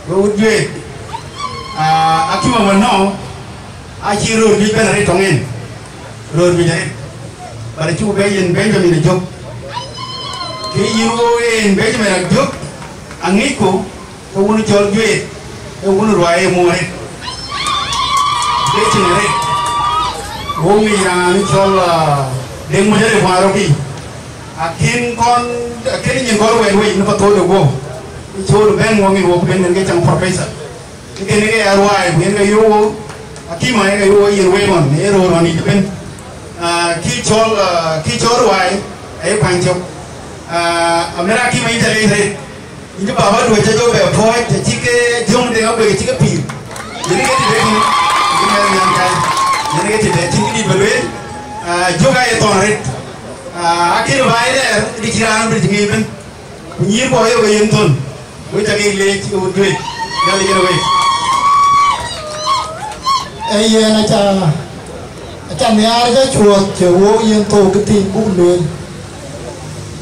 we wut juëc. Ah, akïm awën nɔ̈, acï röör juëc bɛ̈n arëët tɔŋ en. Röör juëc arëët. Bä acï ku bɛ̈n yen Benjamin Ajök. Kë yïn wo en Benjamin Ajök, aŋicku, ke wun cɔl juëc, ke wun ruai ë muk arëët. Ke cïn arëët. Wo ŋic raan cɔl, ah, Deŋ Muc arëët wäär rɔt kï. Akën kɔn, akën nyin kɔn wɛɛt wec në pathou de guɔ̈p. Ë cool bɛ̈n wo ŋic wo bɛ̈n yen ke caŋ professor. Ë kënë ke ya ruaai, ku yen ke yöök wo, akïm aa yen ke yöök wo yen wek ɣɔn, ë röör ɣɔn yic ëbën. Ah, kï cɔl, ah, kï cɔl ruaai, aye kuany cök. Ah, amɛn akïm ayï cä leec rëët. Yïn cï baba duöc cä jɔ bɛ puɔ̈ɔ̈c, cä cï ke diöŋ de ŋa bek cï ke pïïr. Yen ke tït de tïŋ, yen ke nyan kai. Yen ke tït de tïŋ këdït bä lueel. Ah, jök aye thɔn rëët. Ah, akïn bä ye rɛɛr, dï cï raan bï cï ŋic ëbën. Ku nyïïr bɔ̈ ayok ë yen thon, wek cä ŋic leec ë wut juëc, Nhialic yen wek. Ee yen aca, aca nhiaar ca cuɔɔth cï wok yen thou këthiin buk lueel.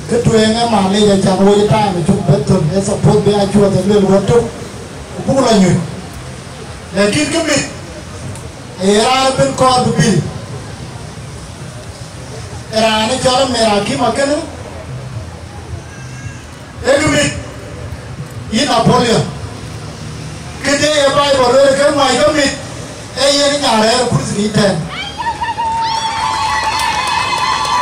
Kë tueŋ ë man lec acan wok ë time cuk bɛ̈n thön, ë support bï a cuɔɔth ë lueel wɔ tök, ku buk lɔ nyuc. Lakin kë mit, aye raan ëbën kɔɔr bï bil. Ë raan ë cɔl Amer Akïm akënë, ee kë mit, yïn Napoleon. Këde ye Bible lueel ke muɔc ke mit, ee yen ë nyan rɛ̈ɛ̈r kurthi yic tɛ̈n.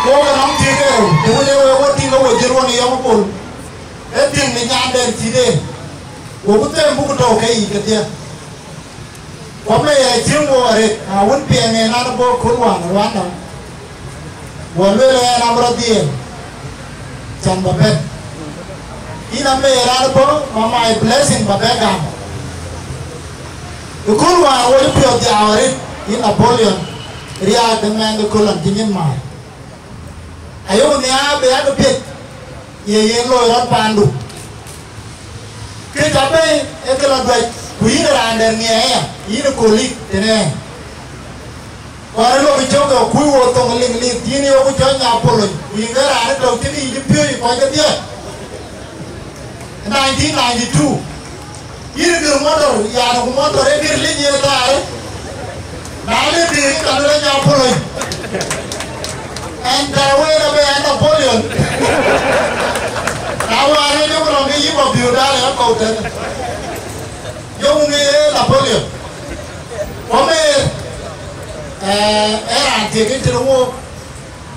Wok ë nɔm thiëëk ë rou, të wën ë wek wo tïŋ ke wo jël wën ë yɔm ë bol, ee thiëŋ në nyanden cït en, goku them buk tɔ̈u ke yic kedhie. Ku Amer acï wok arëët, na wën piɛŋ en an, bɔ̈ kööl wään ë Rwanda, wɔ lueel ɛn abï rɔt dhiëël, can bä bɛ̈n. Yïn Amer an, bɔ̈, ma my blessing bä bɛ gam. Ëkööl wään wok piɔ̈ɔ̈th dhiau arëët, yïn Napoleon, riääk de mɛɛn de köl an, cï nyin määr. Ayok nhiaar bï yak piɛth, ye yen loi rɔt paandu. Kë ca bei ee kë lɔ duac, ku yïn raan dɛ̈ ŋiɛc aya, yïn ë kolik tënë. Kɔɔr ë lok cök ke kuc wo thoŋ ë liŋ lith, yïn yok cɔl nya Apolony, ku yïn ke raan ë tɔ̈u cïn yic piööc ë kɔc kedhie. Nineteen ninety-two, yïn gir motor, yan ku motor ee gir lic ye thaar. Na le dïïr ka le nya Apolony. Ɛn tɛ̈ wëër abï ɛn Napoleon. Na wäär ë jɔk rɔŋ ke yï bä biu dal ë kɔ̈u tënë. Jɔk ŋic ee Napoleon. Ku Amer, ee raan thiëk ë tënë wook,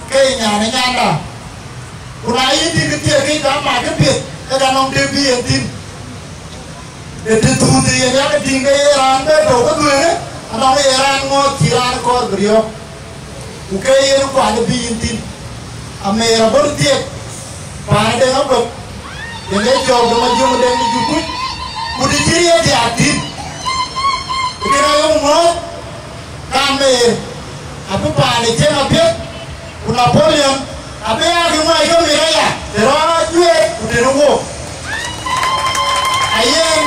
ke ye nyan ë nyanda. Ku na yïn dït kë thiëk kë, ka mak kë piɛth, ke ka nɔŋ të bï yen thïn. Ë të thuuth ë yen yak tïŋ ke ye raan bɛ tɔ̈u ke dhuëëŋë, anɔŋ ye raan ŋɔ̈ɔ̈th cï raan kɔɔr bï riɔ̈ɔ̈k. Ku ke yen kuat bï yïn thïn. Amer abɔ̈ thiëk, paan ë Deŋ Aguek, yen ee cɔɔk de Majöŋ Deŋ de Jurkuc, ku të cï riɛt thiaak thïn. Ë kën ayok ŋɔ̈ɔ̈th, ka Amer abï paan ë cieŋ apiɛth, ku Napoleon abï aa kë ŋuɛc ke mit aya, të rɔt juëc ku tënë wook. Ayen,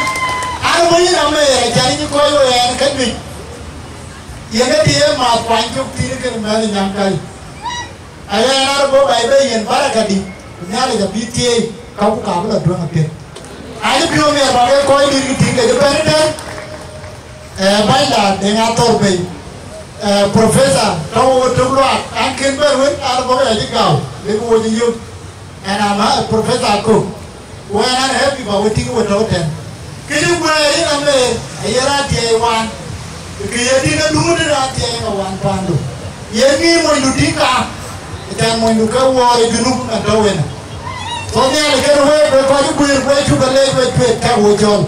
an, bï yïn Amer acan yï kɔc wëë ɛn käjuëc, yen ke të ye maath kuany cök thïn kënë mɛ̈th ë nyaŋ kai. Ayen, an, bï baai bɛ yen barakadi, ku Nhialic abï thieei, ka ku ka bï lɔ duäŋ apiɛth. Acï piɔ̈u miɛt bä ke kɔc dït kë tïŋ ke cï bɛ̈n ëtɛ̈n. Ee, bänyda Deŋ Athor Bey, ee, professor, tɔ̈u wo tök luaak, an, kën bɛ̈n wën, an, bɔ̈ ke acï gau, bïk wo cï yök. And I'm a professor Akok. Ku ɛn an, happy bä we tïŋ we tɔ̈u tɛ̈n. Kë cï guɛɛr yïn Amer, aye raan tiɛɛi waan. Kë ye tïŋ adumunë raan tiɛɛi ke waan paandu. Ye ŋic monydu tïŋ ka, ëtɛ̈n monydu ke wuɔɔr ë Junub ɛn tɔ̈u wënë. So Nhialic kën wek, wek kɔc ë guiir, wek cuk ke leec, wek cuet, kɛ̈k wo cɔl.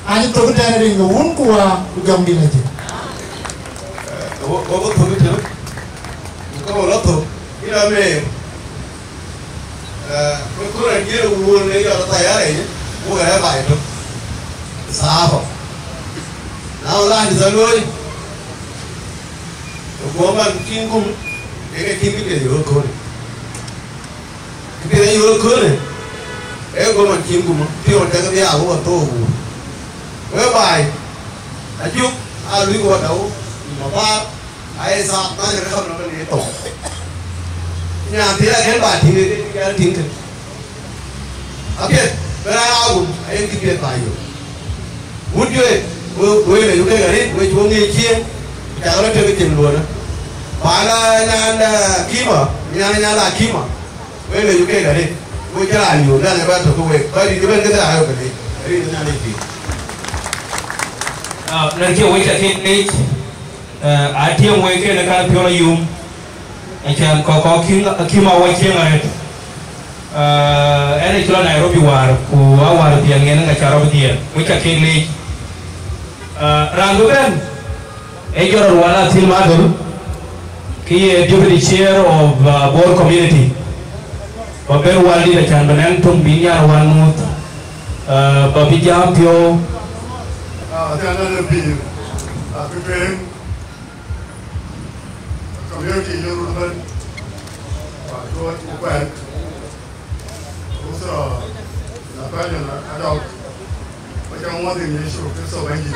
An, cï thök tɛ̈n rin ke Wun ku Wä ku Jɔŋdït Lajik. Wo, wo bï thök tënë, ku ka wo lɔ thök, yïn Amer. Ee, ku, ku rɔt jiëër wuur në yɔt thayarë yic, wok ë rɛ̈ɛ̈r baai tök. Saaba. Na wën, raan dït ë looi, ku man cïn gum, ee ke cïn kë piɛth yök ëköölë. Kë piɛth ee yök ëköölë, ee ku man cïn gum, piɔ̈u tek dhiau, wok ë thou wuur. Wek baai, ajuk, aa luui ku wa dau, mabar, Ai, saap, na nyɛ kɔn nɔm ni tɔŋ. Nyan thïn akën ba tïŋ, kën tïŋ kën. Apiɛth, bï raan aa wun, ayen kë piɛth ba yök. Wut juëc, we, we le yuk kek arëët, we cuɔ ŋic cieŋ, cak rɔt tëk cin luɔnë. Ba la nyan, eh, Kima, nyan, nyan la Kima, we le yuk kek arëët, we cï raan yök, na le ba tök ke wek, ba dït ëbɛ̈n këde ayök këde, arëët nyan le pïïr. Ah, na cie wek ca kek ŋic, Eh, atiɛm wek kën ë kan piɔl ayum, acan kɔk kɔk kïm, kïm awɔc cieŋ arëët. Eh, ɛn ë cï lɔ Nairobi wäär, ku awäär dhiɛl ŋiɛn ë ŋa ca rɔt dhiɛl, wek ca kek leec. Eh, raan bï bɛ̈n, ee Jɔrɔt Wal Athil Madol, kë ye deputy chair of, uh, Bor community. Ba bɛ̈n wäl dït acan bï nɛŋ töŋ bï nyan wän muth, eh, ba bï jam piɔ̈u. Ah, acan ë pïïr, ah, kë tueŋ. Community yïn run ëbɛ̈n, watuɔɔc ku kuɛɛr, usra Nathaniel Adɔk, wek ca muɔ̈th yïn Yecu Kërtho Bɛ̈nydït.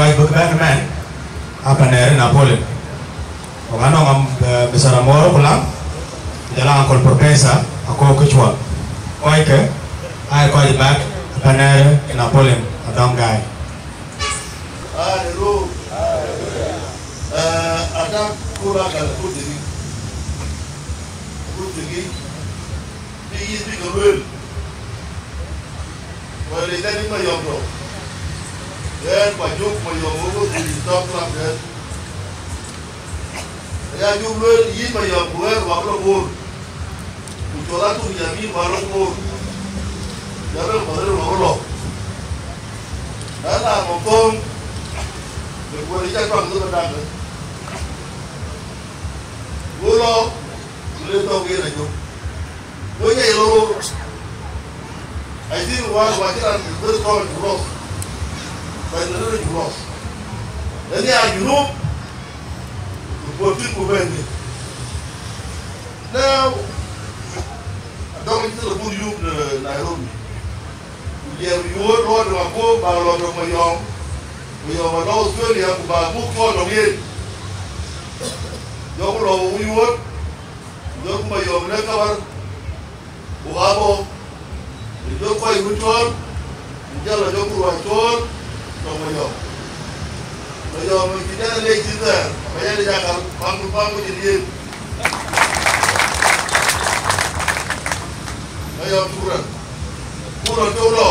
Kɔc bïk bɛ̈n ëmɛn, aa Panɛɛr Napoleon. Wok anɔŋ am, eh, Mister Amor Kulam, jɔl a Uncle Professor Akok Kicuɔl. Kɔckë, aa kɔc bɛ̈k Panɛɛr Napoleon Adɔŋ Gai. Haleluya. Eh, atak kura kal kut dïgï. Kut dïgï. Bï yïn bï ke lueel. Wala dɛ̈t yïn Mayɔm tɔ̈. Ɣɛn ku Ajuk Mayɔm wok ku yïn tɔ̈ club dɛ̈t. Aya juk lueel yïn Mayɔm ku ɣɛn wak lɔ Bor. Ku cɔl Atuk Nyamin wak lɔ Bor. Jabel Kɔdhel wak lɔ. Ɣɛn a mɔ kɔ̈ŋ. Bï kuɛɛr yï cak tuaŋ dhuk ënɔɔnë. Go lɔ, ku le thɔ̈k yen Ajuk. Go nya ye lɔ ror. I think one, one cï raan very common to loss. But the little to loss. Then yeah, you know, ku bɔ̈ tïŋ ku bɛ̈n thïn. Now, adɔŋ cï lɔ bur yup në Nairobi. Ku diɛɛr yuöör lɔ tɔŋ Akok, ba lɔ tɔŋ Mayɔm. Mayɔm alɔ Australia, ku ba muk cɔl tɔŋ yen. Jɔku lɔ wok yuöör, ku jɔku Mayɔm lek kabar. Ku abɔ̈, ku jɔku kɔc wën cɔɔl, ku jɔl a jɔku ruac cɔɔl, tɔŋ Mayɔm. Mayɔm, cï jal a leec thïn thɛɛr, ba ya leec akal, paŋku, paŋku cï diëëk. Mayɔm, shukran. Ku rɔt cɔk lɔ,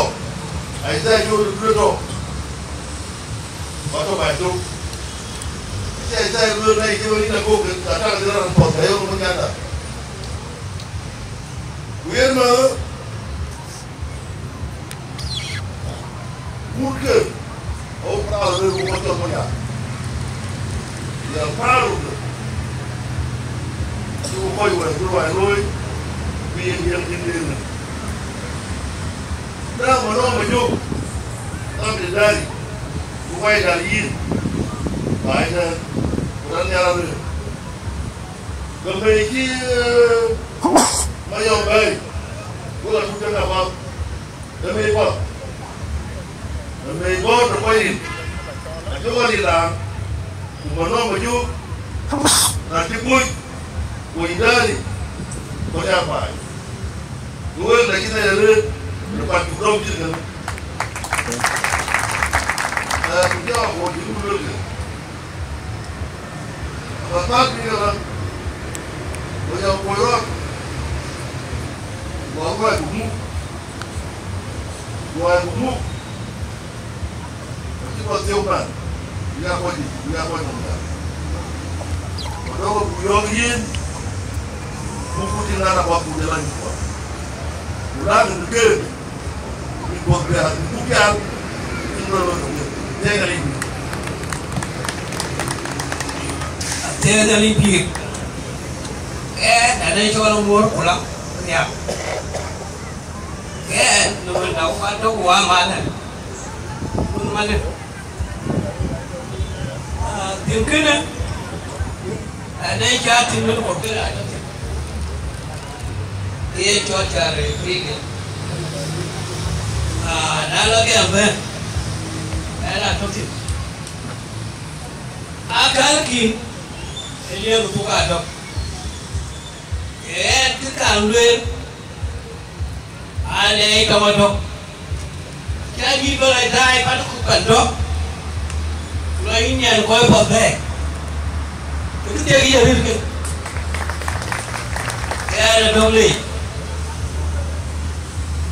Isaiah cɔk lɔ duëër tɔ̈. Ba tɔ̈ ba cɔk. Cï Isaiah lueel na yï cï wën yïn Akok, ka tak dhil raan puɔth, ka yɔ̈ɔ̈k ë Munyanda. Ku yen, mɛn, wut ke, oh, proud of the wok cɔl Munyanda. We are proud of them. Cï wok kɔc wɛ̈ɛ̈t bï ruac looi, ku yen yen yen yen. Dɛ̈ Mayɔm Ajuk, dhamde dari, ku wai dari yïn, ba ëtɛ̈ɛ̈n, ku raan nhial arëër. Ke mei cï, eh, Mayɔm bɛ̈ɛ̈i, ku la tuc tënë apath, ke mei path. Ke mei bɔ̈ tënë kɔc yic, acï ɣɔn yic raan, ku Mayɔm Ajuk, raan cï kuc, ku yic dari, ku ya baai. Ku wek la cïn aya rëët, në kuat cuk dɔm cït kënë. Eh, ku jɔ apuɔl cï ku lueel kë. Apath bï ke rɔt, ku jɔ kuɔc rɔt, ku aruac ku muk, ku ruac ku muk. Acï kɔc thiëëu man, bï aa kɔc yic, bï aa kɔc nɔm nhial. Ku dɔ̈k ku yɔ̈ɔ̈k yïn, muk ku cïn ŋan apath ku jɔl a nyuc kɔc. Ku raan në keek, bï puɔth bï aa, bï buk pial, cïn rɔt lɔ tök yen. Thiëëc Nhialic pïïr. Athiëëc Nhialic pïïr. Ɣɛn, ɣɛn ee cɔl Amuɔ̈r Kulam Riak. Ɣɛn, në wën na wä tök wä malë. Wun malë. Ah, thïn kënë, ɣɛn ee cä thïn wën kɔ̈k kënë atɔ̈ thïn. Ye cɔl cä rëër pïïr. Ah, na lɔ gɛm bɛ̈n, ɣɛn atɔ̈ thïn. Akäl kï, ë liep thuk atɔ̈. Ɣɛn kë kaŋ lueel, aa lɛɛc tɔŋ ëtök. Cä dït bä lɔ daai pan ku pan tök, ku lɔ yïn nyan kɔc path bɛ̈ɛ̈i. Kë thiek yic arëët kë. Ɣɛn ë dɔ̈ŋ leec.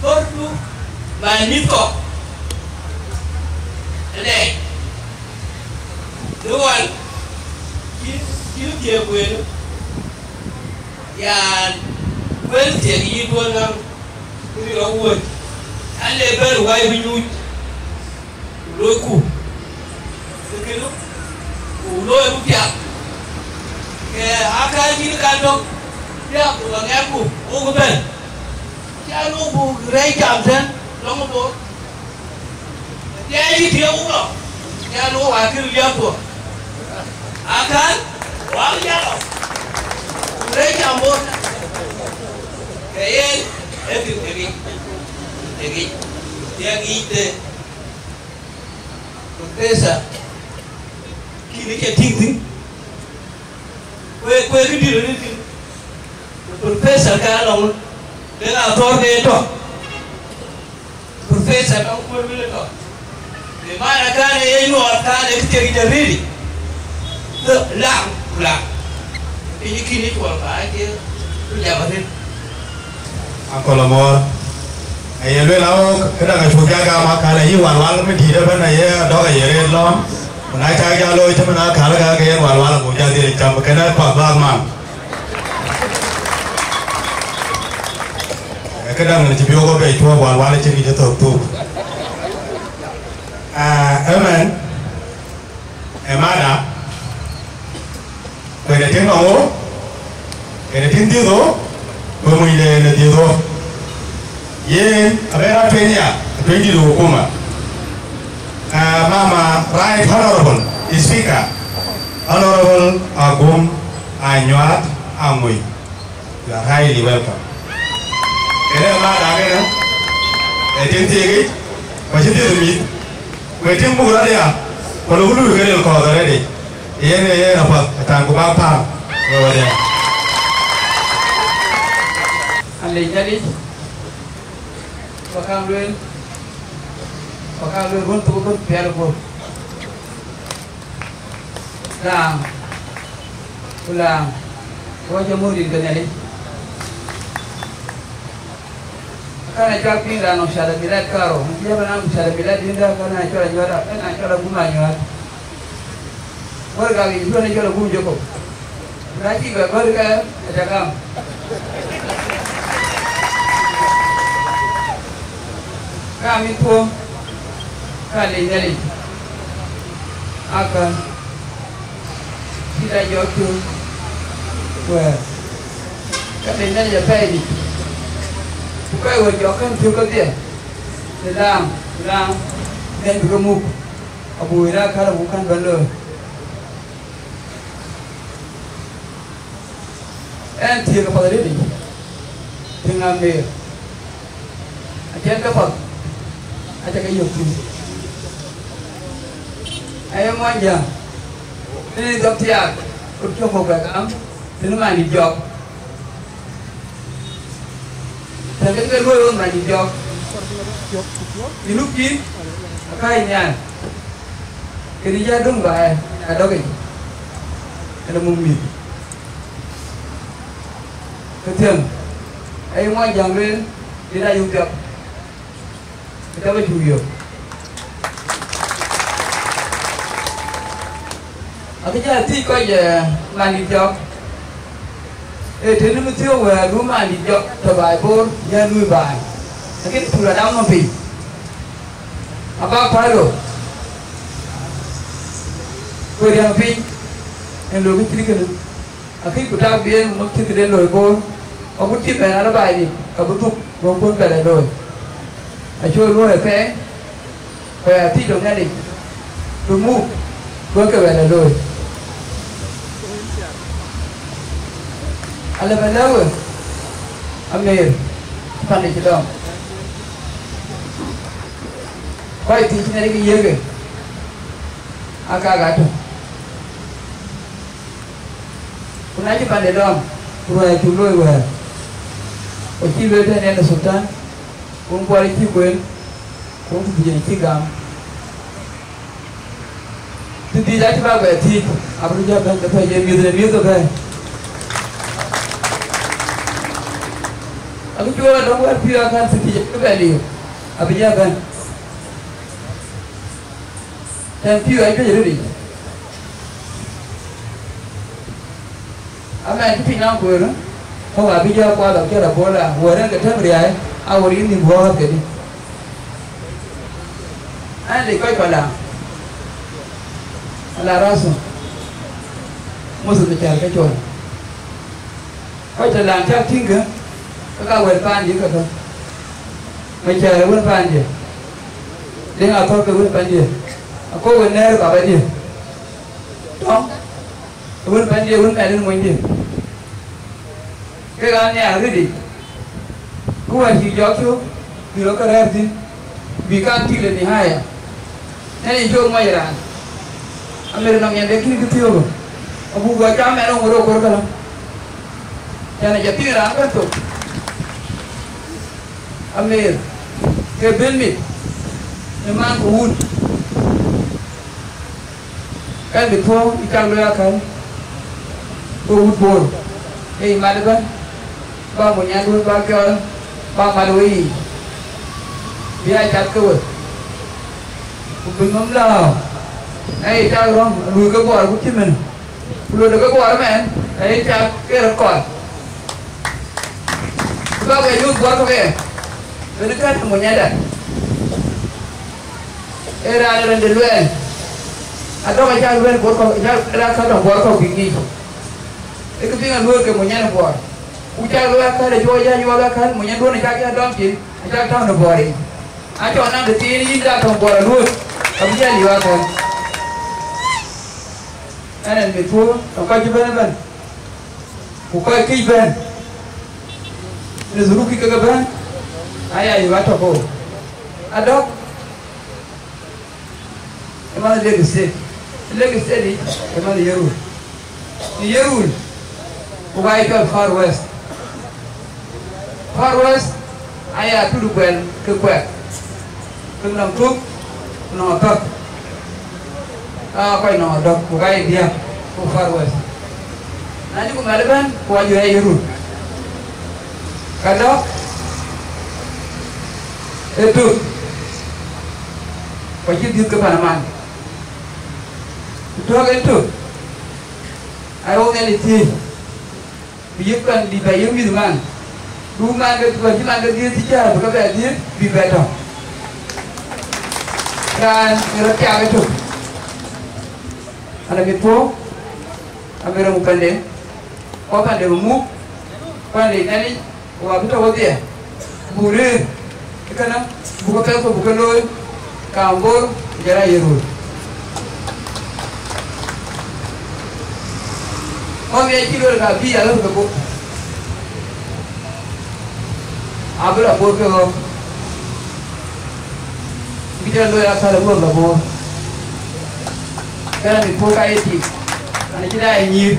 Bärdu, man mïth kɔ̈k. Ë lɛɛc. Në wan, cï, cï thiek kueen. Yan, kuɛ̈n thiek yï duɔ̈n ŋaŋ, ku bï rɔt wuɔ̈c, an, le bɛ̈n wai bï nyuc, ku loiku, ku kënë, ku loiku piath. Ke aka cïn ka dɔ̈k, piath ku ba ŋɛ̈ɛ̈mku, wok bɛ̈n. Cä nu buk rɛɛc jam tɛ̈n, lɔ̈ŋ Bor. Diɛɛc yï tiëëu lɔ, diɛɛn wok akïn liääp thuɔ̈k. Akan, wak jal lɔ, ku rɛɛc jam Bor. Ke yen, ee thïn tek yic, tek yic, tek yic de. Professor Kïn ë cï tïŋ thïn, ku ë, ku ë këdït röt thïn. Professor ka lɔŋ, ke ŋa thɔ̈r ke tɔ̈? Professor tɔ̈ kuöör wël tɔ̈. Ë maana kan ë ye nyuɔɔth kan ë kë thiek jɔ rëëri. Ke laŋ, ku laŋ. Piny kïn ë cuɔl ka acie ku jam arëët. Uncle Amor, aye luel aɣok, këdäŋ acuk ja gam akäl ayï walwal më dït ëbɛ̈n aye dɔ̈k aye rëët lɔ̈ɔ̈m. Ku na cak ja looi cïmën akäl ka ke yen walwal aŋu ja dhil cam kënë path bäk man. Ee këdäŋ cï biöök ëbɛ̈n cuɔ̈ɔ̈p walwal acïn kë cï thök thuk. Aa, ëmɛn, ë mada, ku ënë tïŋ nɔŋ ɣo, ënë tïŋ dhiëth ɣo, ku munyde ënë dhiëth ɣo. Yen abɛ̈n atueny ya, atueny dït ë hukuma. Aa, mama, Right Honorable Speaker, Honorable Agum Anyuat Aŋui. You are highly welcome. Kënë ë mada kënë, ë tïŋ thiek yic, ku acï dhiëth mïth, ku ë tïŋ buk rɔt ya, ku lok luui ke ril kɔ̈th arëët yic. Yen ë yen apath, ë thaŋ ku bäk päl, we wadë. An lec Nhialic, ba kaŋ lueel, ba kaŋ lueel ruɔ̈n thok ëbën piɛl guöp. Laŋ, ku laŋ, ku wacä muɔ̈r rin ke Nhialic. Kan a cɔl piŋ raan nɔŋ shahada milad karou, cï jɔ bɛ̈n an shahada milad yïndä, kan a cɔl Anyuat, kan a cɔl Agum Anyuat. Wär gak yic duɔ̈n ë cɔl Agum Jacob. Na cï bɛ gɔ̈t ke, aca gam. Ka mïth tuɔ̈ɔ̈m, ka lec Nhialic. Aka, cï da jɔk cök wɛ̈ɛ̈r. Ka lec Nhialic apɛidït. Ku kɔc wën jɔk kën cök kedhie, të laam, të laam, yen bï ke muk, abuk yen akäl abuk kän bɛ̈n looi. Ɛn thiëëk apath arëët yic, tïŋ ameer, acïn ke path, aca ke yök thïn. Aye Muɔnyjäŋ, tënë dhɔ̈k thiaak, röt cök kɔ̈k bɛ gam, tënë mandït jɔk. Tɛ̈ kën ke luɔ̈i ɣön mandït jɔk, yïn luk yïn, akäi nhial, këdï jɔ döŋ baai adɔ̈k yic, ënë muk mïth. Këthiëŋ, aye Muɔnyjäŋ lueel, dït ayuk piɔ̈k, këthiëŋ acuk yök. Abï jɔ thiëc kɔc, eh, mandït jɔk, ee tënë mï thiɔ̈k wɛ̈ɛ̈r du mandït jɔk tɔ̈ baai Bor, jɔ luui baai, lakin pur adam nɔm piny, abak päl lo, ku riäŋ piny, en loi kë cït kënë. Akëc ku tak bï en muk cï këden loi Bor, agut cï bɛ̈n arëbaai dït, ka bï dhuk, go kuöth bɛ lɔ looi. Acï luɔ̈i ë pɛɛi, ku ya thiëc dɔ̈ŋ Nhialic, bï muk, go ke bɛ lɔ looi. Alë bɛ lɛ̈k we, ameer, pande cï dɔm. Kɔc thiëc cï Nhialic ke yiëk, aka ka tök. Ku na cï pande dɔm, ku ruääi cuk looi wɛ̈ɛ̈r, ku cï lueel tënë en ë Sultan, ku kuɔl cï kueen, ku ku bï en cï gam. Të dhïc acï bak bɛ thiëc, abï jɔ bɛ̈n ke pɛ̈c ë mïth de mïth ke bɛ̈ɛ̈i. Abï cuɔɔr adɔ̈ŋ wɛ̈t pïïr akan të dhïc abï bɛ liu, abï jɔ bɛ̈n. Tɛ̈n pïïr ajuëc röt yic. Amɛn cï piny naŋ kueer, kɔ̈k abï jɔ kuath abï jɔ rɔt bɔ̈ la, wɛ̈ɛ̈r en ke tɛ̈m riäi, a wär yïn nhïm guɔ̈ɔ̈r ɣäth kedï. An lec kɔc kɔc la, ala rasu, Moses Macär ke cɔl. Kɔc tɔ̈ laŋ cäk tïŋkë, ke ka wɛ̈t paandiɛ̈ käkë. Macär wën paandiɛ̈, Deŋ Athɔ̈r ke wën paandiɛ̈, Akɔ̈k wën nɛ̈ɛ̈r babadiɛ̈, Tɔŋ wën paandiɛ̈, wën mɛt en monydiɛ̈. Kek aa nhiaar rëëdic, ku wɛ̈t cï jɔk cök, bï rɔt ke rɛ̈ɛ̈r thïn, bï kaŋ tik le nihaya. Yen ë cök mɔc raan, Amer nɔm yɛn de kïn kë thiöök. Abuk gua cam ɛn ɣöŋ röök kor këlä. Cän ë jɔ piŋ raan bɛ̈n thok. Amer ke bën mit në man ku wun. Kɛn bï thuɔ̈u ë cak luɔi akäl, ke wut Bor, ke yï mat ëbɛ̈n, ba mony ë duööt bäk cɔɔl, ba mat ë weyiic, bï aa cath ke we, ku bï nhom lääu, ayï cak rɔ̈m, luui ke Bor ku cïmën, ku luɔi de ke Bor ëmɛn, ayï cak ke rɔt kɔn. Ku bäk we nyuuth Bor tök ëya, bï në kɛ̈n mony ëdɛ̈. Ee raan rɛ̈n de luɛɛl, adɔ̈k acä luɛɛl Bor kɔ̈k, acä raan ka dɔ̈k Bor kɔ̈k bï ŋic. Ee kë piŋ aluöör ke mony ë Bor. Ku cä luɔi akäl, acuɔ jä yuɔɔk akäl, mony ë duön acä jä dɔm cin, acä tɔ̈u në Bor yic. Acɔ naŋ de thiin yïn da tɔ̈u Bor aluöör, abï jä liu akäl. Ɛn ɛn bï thuɔ̈u, tɔ̈ kɔc cï bɛ̈n ëbɛ̈n. Ku kɔc këc bɛ̈n, në dhuruk kï kek bɛ̈n, aya yök atɔ̈ kɔ̈u. Adɔ̈k, ë man Lake State. Lake State yic, ë man Yirol. Në Yirol, ku ka ye cɔl Far West. Far West aya tut guɛl ke kuɛk, ke nɔm tuk, ku nɔm apäk. Aa kɔc nɔm adɔ̈k, ku ka ye diäk, ku Far West. Na cï ku mɛl ëbɛ̈n, ku ajuɛɛr ye rut. Ka dɔ̈k ë tök, ku acï dhiëth ke pan ë man. Ku tɔ̈k ë tök, aye wok Nhialic thiëëc, bï yïk pan bï bɛ yïk mïth man. Du man ke, du cï man ke dhiëth cï cäär, bï ke bɛ dhiëth, bï bɛ tɔ̈. Raan ë rɔt thiaak ë tök, an, amit puɔ̈u, amit rɔt muk pande, ku pande bï muk, pande Nhialic, ku abï tɔ̈ wedhie, buk rëër ë kënë, buk ke pɛ̈th ku buk ke looi, kaam Bor, ku jɔl aa ye röör. Ɣɔn ë cï lueel ka bï alɔ ke buk, abï lɔ Bor ke ɣɔ̈k, bï jɔl looi akäl ë ɣööt lɔ Bor. Kënë mit puɔ̈u ka ye tik, an, acï daai ë nyïïr.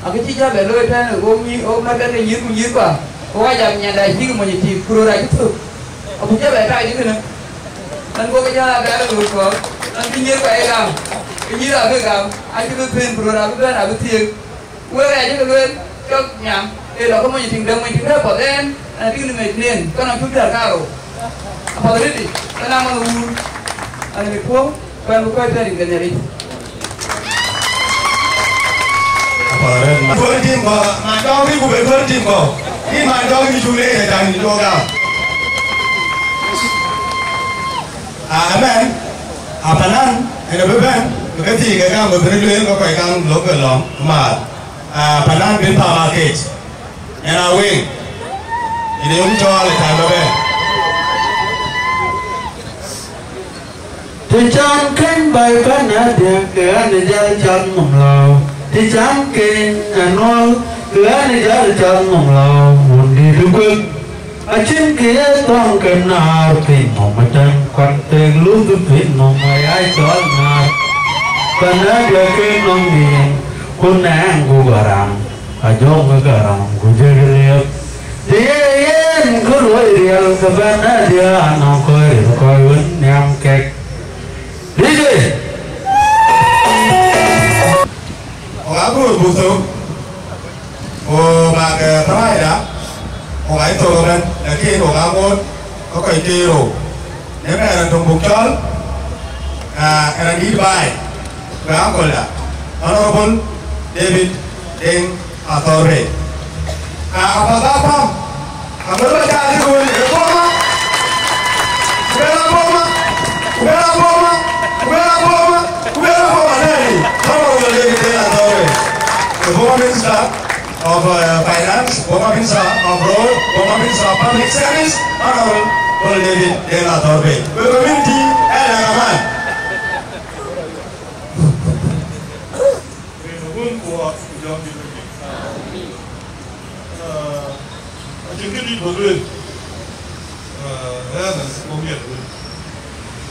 Akë cï jɔ bɛ looi tɛ̈n, ɣok nyïïr, ɣok märkɛn ke nyïïr ku nyïïr kua, ku ka jam nyanda cïk mony ë tik, ku röör acï thök. Abuk jɔ bɛ tak cï kënë. Ɣɛn, ɣok ë jɔ bɛ röör kɔ̈k, ɣɛn, cï nyïïr kua ye gam, ke nyïïr abï gam, acï bï pën, ku röör abï bɛ̈n, abï thiëëk. Ku wek rɛɛc ke lueel, cɔk nyam, ee lɔ ke mony ë tiŋ däŋ, mony ë tiŋ däŋ apath ɛn, ɛn ë tiŋ në mec nen, ke nɔŋ cuk tɛ̈r kaarou. Apath rëëtdï, ke na man wuur, an, mit puɔ̈u, ku ɛn bï kɔc tɛ̈r rin ke Nhialic. Apath rëët, ma- Duɔ̈r tim kɔ̈u, ma jɔɔk bï ku bɛ duɔ̈r tim kɔ̈u. Yïn ma jɔɔk yïn cuk leec, acan yïn duɔ̈k gam. Amen. Apanan, ɛn abï bɛ̈n, bï ke thii ke gam, bï bï lueel ke kɔc kaŋ lok ke lɔ̈ŋ, maar. Apanan bï pam akec. Ɛn a weŋ. Yïn ee yöŋ cɔɔl ë tɛ̈n bä bɛ̈n. Të cam keny baai pan adï, ke ɣɛn ë jäl cath nhom lääu. Të cam keny anuɔl, ke ɣɛn ë jäl cath nhom lääu. Wun dït ë kuëk, acïn kë ye thɔ̈ŋ ke naar piny nhom ëtɛ̈n, kuan thek luth piny nhom aya cɔl naar. Pan adï ke nɔm yen, ku nɛɛŋ ku gɔram. Ajɔŋ ë Gäräŋ ku jëk liep. Të ye yen kë luɔi riɛl, ke bɛ̈n adï anɔŋ kɔc ril kɔc wën nhiam kek. D J. Wok aa kuöör buk thök, ku bäk, eh, kawaida, wok aa thök ëbɛ̈n, lakin wok aa ŋoot ke kɔc ke rou. Në mɛɛr raan töŋ buk cɔl, ah, raan dït baai, ku aŋkölda, Honorable David Deng Athor Bey. Ah, apath apam, aŋöl ba jal yï wël, ë boma, ku bɛ̈n aboma, ku bɛ̈n aboma, ku bɛ̈n aboma, ku bɛ̈n aboma, nɛ̈ni, Honorable David Deng Athor Bey. The former minister of, uh, Finance, former Minister of Road, former Minister of Public Service, Honorable David Deng Athor Bey. Wek community, eh, la kaman. Wek wun kuɔ, ku jɔŋ dït wek. Uh, acïn kë dït bä lueel. Uh, rɛ̈ɛ̈r, ku miɛt wek.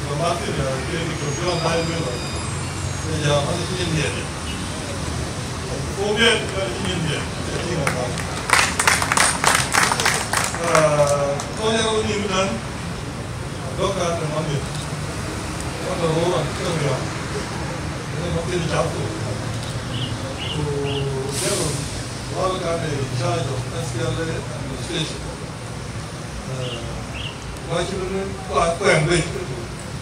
Ku mat thïn, uh, ke dït ku jɔŋ daai wek. Ë jam, an, cï nyin dhiëëth. Ku miɛt, an, cï nyin dhiëëth. Ë tïŋ apath. Ah, kɔc ë rɔt nïïm tɛ̈n, adɔ̈k ka tɛ̈ man dhiëëth. Kɔc ë rɔt rɔt cï ke riɔ̈ɔ̈k. Ënë man dhiëëth cath thok. Ku jɔl wal ka de in charge of S P L A administration. Ë, wacï bï kuat kuɛɛŋ wei,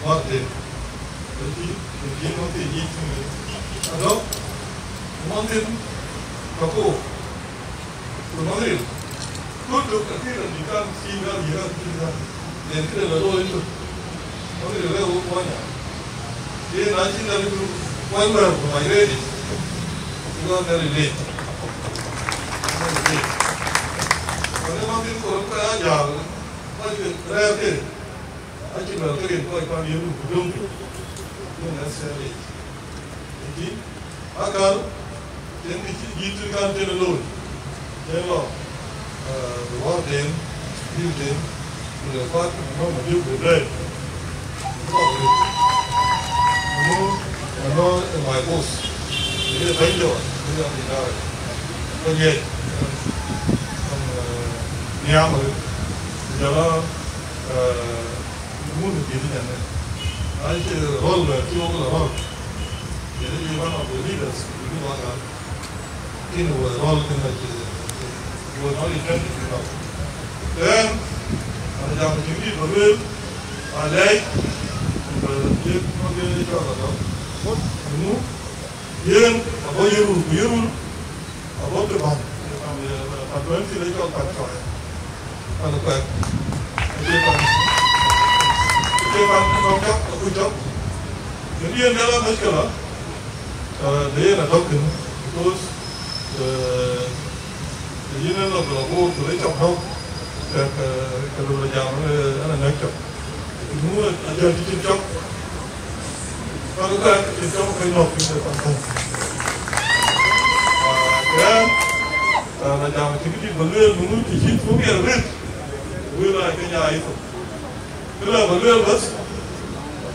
wak de. Ëtï, ëtï mɔ̈thï nyic thïn. Adɔ̈k, mɔ̈thïn, ka koor, ku mɔ̈th ril. Kut duk ka thïn rɔt bï kan thïn gal yï gal thïn gal. Yen këde la looi tök. Mɔ̈th ril rɛ̈ɛ̈r wok kuɔny ya. Yen acï gal ku kuɔny wɛ̈ɛ̈r ku mac rëëdic. Ku gal gal ril. Gal ril. Ane mɔ̈thïn ku rɔt ka ya jäl. Kɔc ke rɛ̈ɛ̈r ke. Acï luɛl ke rin kɔc pan yen ku döŋ piny. Yen ë thɛɛr yic. Ëtï, akal, tën kë cï jït tën kan tën looi. Tën lɔ, eh, warden, bilden, ku le kuat, ku nɔm adïu ku bɛ̈ɛ̈i. Ku kɔk rin. Ku nu, ku nɔ ë my boss. Ye bɛ̈ny de ɣɔn, ye jam de daai. Ku ye, eh, niam rin. Ku jɔl a, eh, Muk ë dhiëth nyan ë. Acï röl wɛ̈ɛ̈r cï wok la röl. Yen ë ye one of the leaders in Juba kan. Kën wɛ̈ɛ̈r röl kën acï, was not intended to come. Then, an jam cï dït ba lueel, alɛc, ku ba dhiëth ma ke cɔl adɔ̈k. Ënu, yen, abɔ̈ ye rul, ku ye rul, Abɔ̈ ke bäny, ke bäny, eh, pan tuɛ̈n thïn ë cɔl pan cɔɔr. Pan kuɛk. Acie pan, acie pan, pan cɔk, akuc cɔk. Yen yen jɔl a mushkila, eh, de yen adɔ̈k kënë, because, eh, yen en lɔ bï lɔ boor, ku le cɔk dɔ̈k, ke, ke, ke lɔ jam, eh, en aŋäc cɔk. Ku nu ajɔl cï cïn cɔk. Pan kuɛk cïn cɔk ke nɔ̈k piny de pan kuɛk. Ah, yen, ah, na jam cï këdït ba lueel, nu të cïn thuk yen rëët, wël aa ke nyaai thok. Kë la ba lueel bas,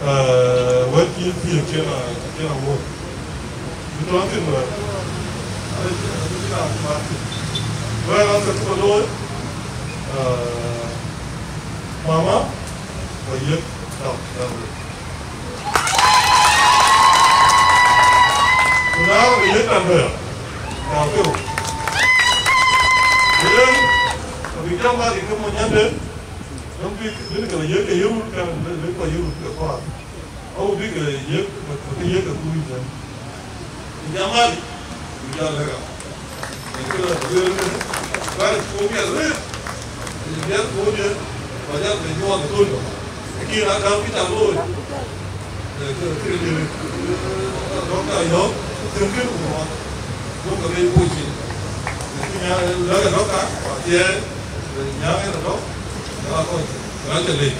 ah, wɛ̈t cï thiëëk cïn a, cïn a wuɔ̈t. Bï tɔ̈ thïn wɛ̈t. Wɛ̈t a thok ba looi, ah, mama, ba yiëk dam, dam. Ku na ë yek kan bɛ̈ɛ̈r, na piu. Yen, abï jam bä ke mony nyande, dɔm bï, bï ke la yek ke yurut kan, bï, bï kɔc yurut ke kɔɔr. Au bï ke la yek, bï ke yek ke kuc tën. Bï jam bä, bï jam bä ka. Bɛ̈ɛ̈r puɔ̈u miɛt rëët, miɛt puɔ̈u miɛt, ba jal bɛ nyuɔɔth ë thöl. Lakin aa gäm kë cak looi, ee, kë, kë, kë, dɔ̈k ka yɔ̈ɔ̈k, kë, kë, ku mɔ̈ɔ̈th. Duɔ̈kkë bei puɔ̈u cin. Lakin ya, lɛ̈k ë dɔ̈k ka, ku athiɛɛi, bɛ nyääŋ en ë dɔ̈k, ka la kɔc, ka la cä lec.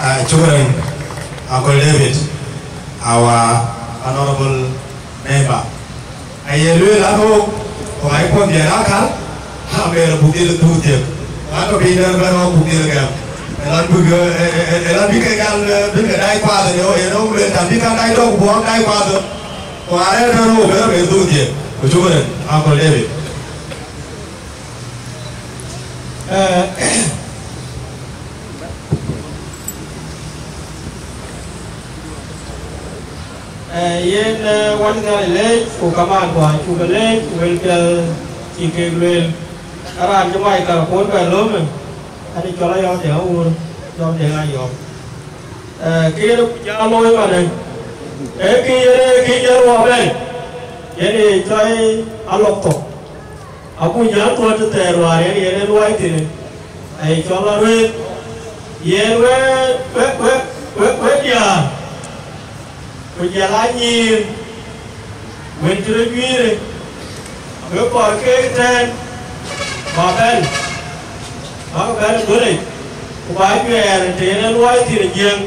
Ah, shukran, Uncle David, our honorable member. Aye lueel an, wok, wok aa ye puɔ̈ndiɛ̈ raan kal, amer abuk dhil dhuk thiek. An, tɔ̈ piny dɛ̈t ëbɛ̈n wok buk dhil gɛm. Ëlan bïk, ë, ë, ë, ëlan bï ke jal, ë, bï ke dac kuaath ënë, yen wok lueel, tɛ̈ bï kan dac dɔ̈k ku buɔɔk dac kuaath. Ku aa rɛ̈ɛ̈r tɛ̈n wok bï rɔt ke dhuk thiek. Ku shukran, Uncle David. Eh, eh, yen, eh, wän Nhialic leec, ku kamaan ku acuk leec, ku wël piɛth cï kek lueel. Raan cï microphone bɛ lööm, an, cɔl Ayɔm Deŋ Awur, Ayɔm Deŋ Ayɔm. Eh, kë yen ku jal looi manë, ee kë yen, ee kë yen ruɔ̈ɔ̈p ënë, yen ë cɔl alɔk thok. Abuk nyääŋ tuɔ̈t thɛɛr wäär yen yen ë luɔi thïn, aye cɔl aruëëth, yen wek, wek, wek, wek, wek diäär, ku jɔl aa nyïïr, wën cï röt guiir, wek kɔɔr keek ëtɛ̈ɛ̈n, bä bɛ̈n, bäk bɛ̈n ë gölec, ku bä juɛɛr të yen ë luɔi thïn ë Jiëëŋ,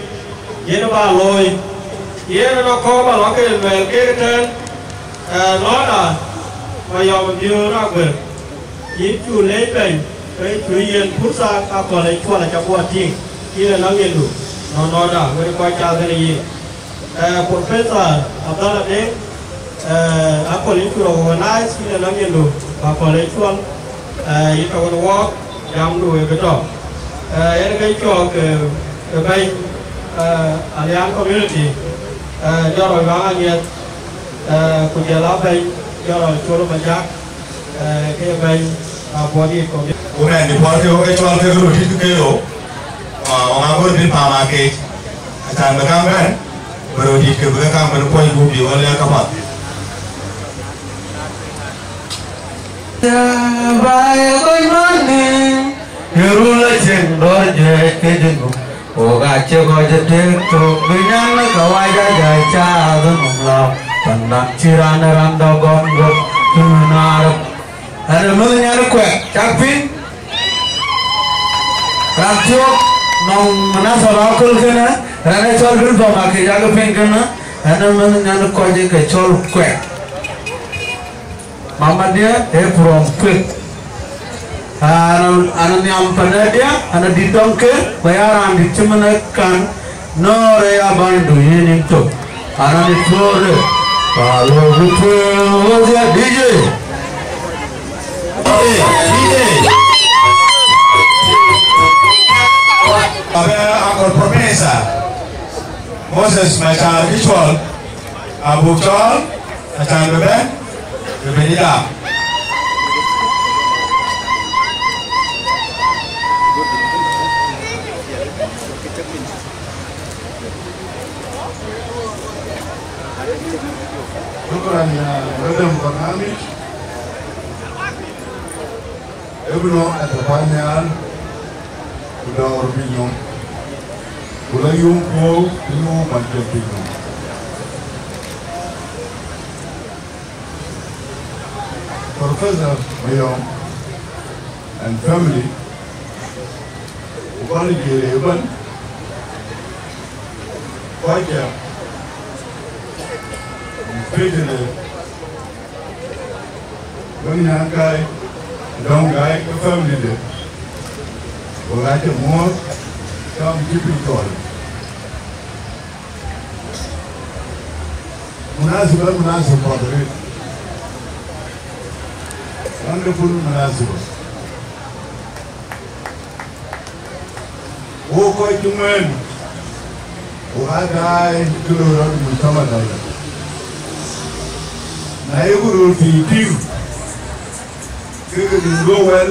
yen bä looi. Yen ënɔɔnë kɔ̈k bä lɔ ke luɛɛl keek ëtɛ̈ɛ̈n, Ee, lɔ̈ɔ̈rda, Mayɔm Biöör Aguër, yïn cu leec bɛ̈ny, ke cu yiɛ̈n purtha, ka kɔ̈l ë cuɔl aca guɔ tïŋ, yïn ë läŋ yendu, nɔn lɔ̈ɔ̈rda, wën kɔc cath kenë yïn. Eh, Professor Abdallah Deng, eh, akɔl yïn cuk organize, yïn ë nɔm yïndu, ba akɔl ë cuɔl, eh, yï tɔ̈ wën wɔɔk, jamdu wek ë tɔ̈. Eh, yen ke cɔɔk, eh, ë bɛ̈ny, eh, Alian community, eh, jɔl rɔt Baŋ Aŋiɛth, eh, ku jɔl a bɛ̈ny jɔl rɔt Col Majak, eh, ke bɛ̈ny, ah, bɔ̈ dït community. Ku mɛn dï puɔl ke wek ë cuɔl ke röt dït ke rou, ah, ɣɔn abun dït pam aa keec. Acan bï kaŋ bɛ̈n, bï röt dït ke bï ke kaŋ bɛ̈n kuɔc gup bï wek lɛ̈k kapath. Ba ye kony mane, ye rul a cieŋ dɔ̈ɔ̈r juëc ke jëŋ. Wok aa cie kɔc ë tek thok, bï nyan ë kawaja jai caath ë nɔm lɔ. Pandan cï raan ë raan dɔ̈k gɔn guöp, cï wën aa rɔt. Ɣɛn ë mïth nyan ë kuɛk, cak piŋ. Raan thiɔ̈k nɔm munasaba aköl kënë, raan ë cɔl Bilbam akëc ake piŋ kënë, ɣɛn ë mïth nyan ë kɔc ë ke cɔl kuɛk. Mama dia, eh, from Quick. An, an nhiam panedia, an dït dɔŋ ke, ba ya raan dït cï mën kan, nɔɔr ë ya bänydu yïn tok. An, an tuɔɔr ë, palo ku tuɔɔr, wo dia D J. D J, D J. Abɛ akɔl Professor Moses Machar Kichol, abuk cɔɔl, acan bï bɛ̈n, bï bɛ̈ny jam. Shukran ya Madam Barnamij. Ëbënɔ atɔ̈ paan nhial, ku dɔɔr piny nɔm, ku la yum puɔ̈u piny nɔm, man cï piny nɔm. Professor Mayom and family, ku bäny jiël ëbɛ̈n, kɔc cä, especially Bɛ̈ny Nyankai, Dɔŋ Gai ke family de, wek aa cï muɔ̈ɔ̈th kam cï piny cɔl. Munasiba, munasiba path arëët. Wonderful munasiba. Wo kɔc cï ŋuɛ̈ɛ̈n, wo aa daai kë loi rɔt mujtama dai. Na yeku röör thii tïŋ, ke ke dhil go wɛl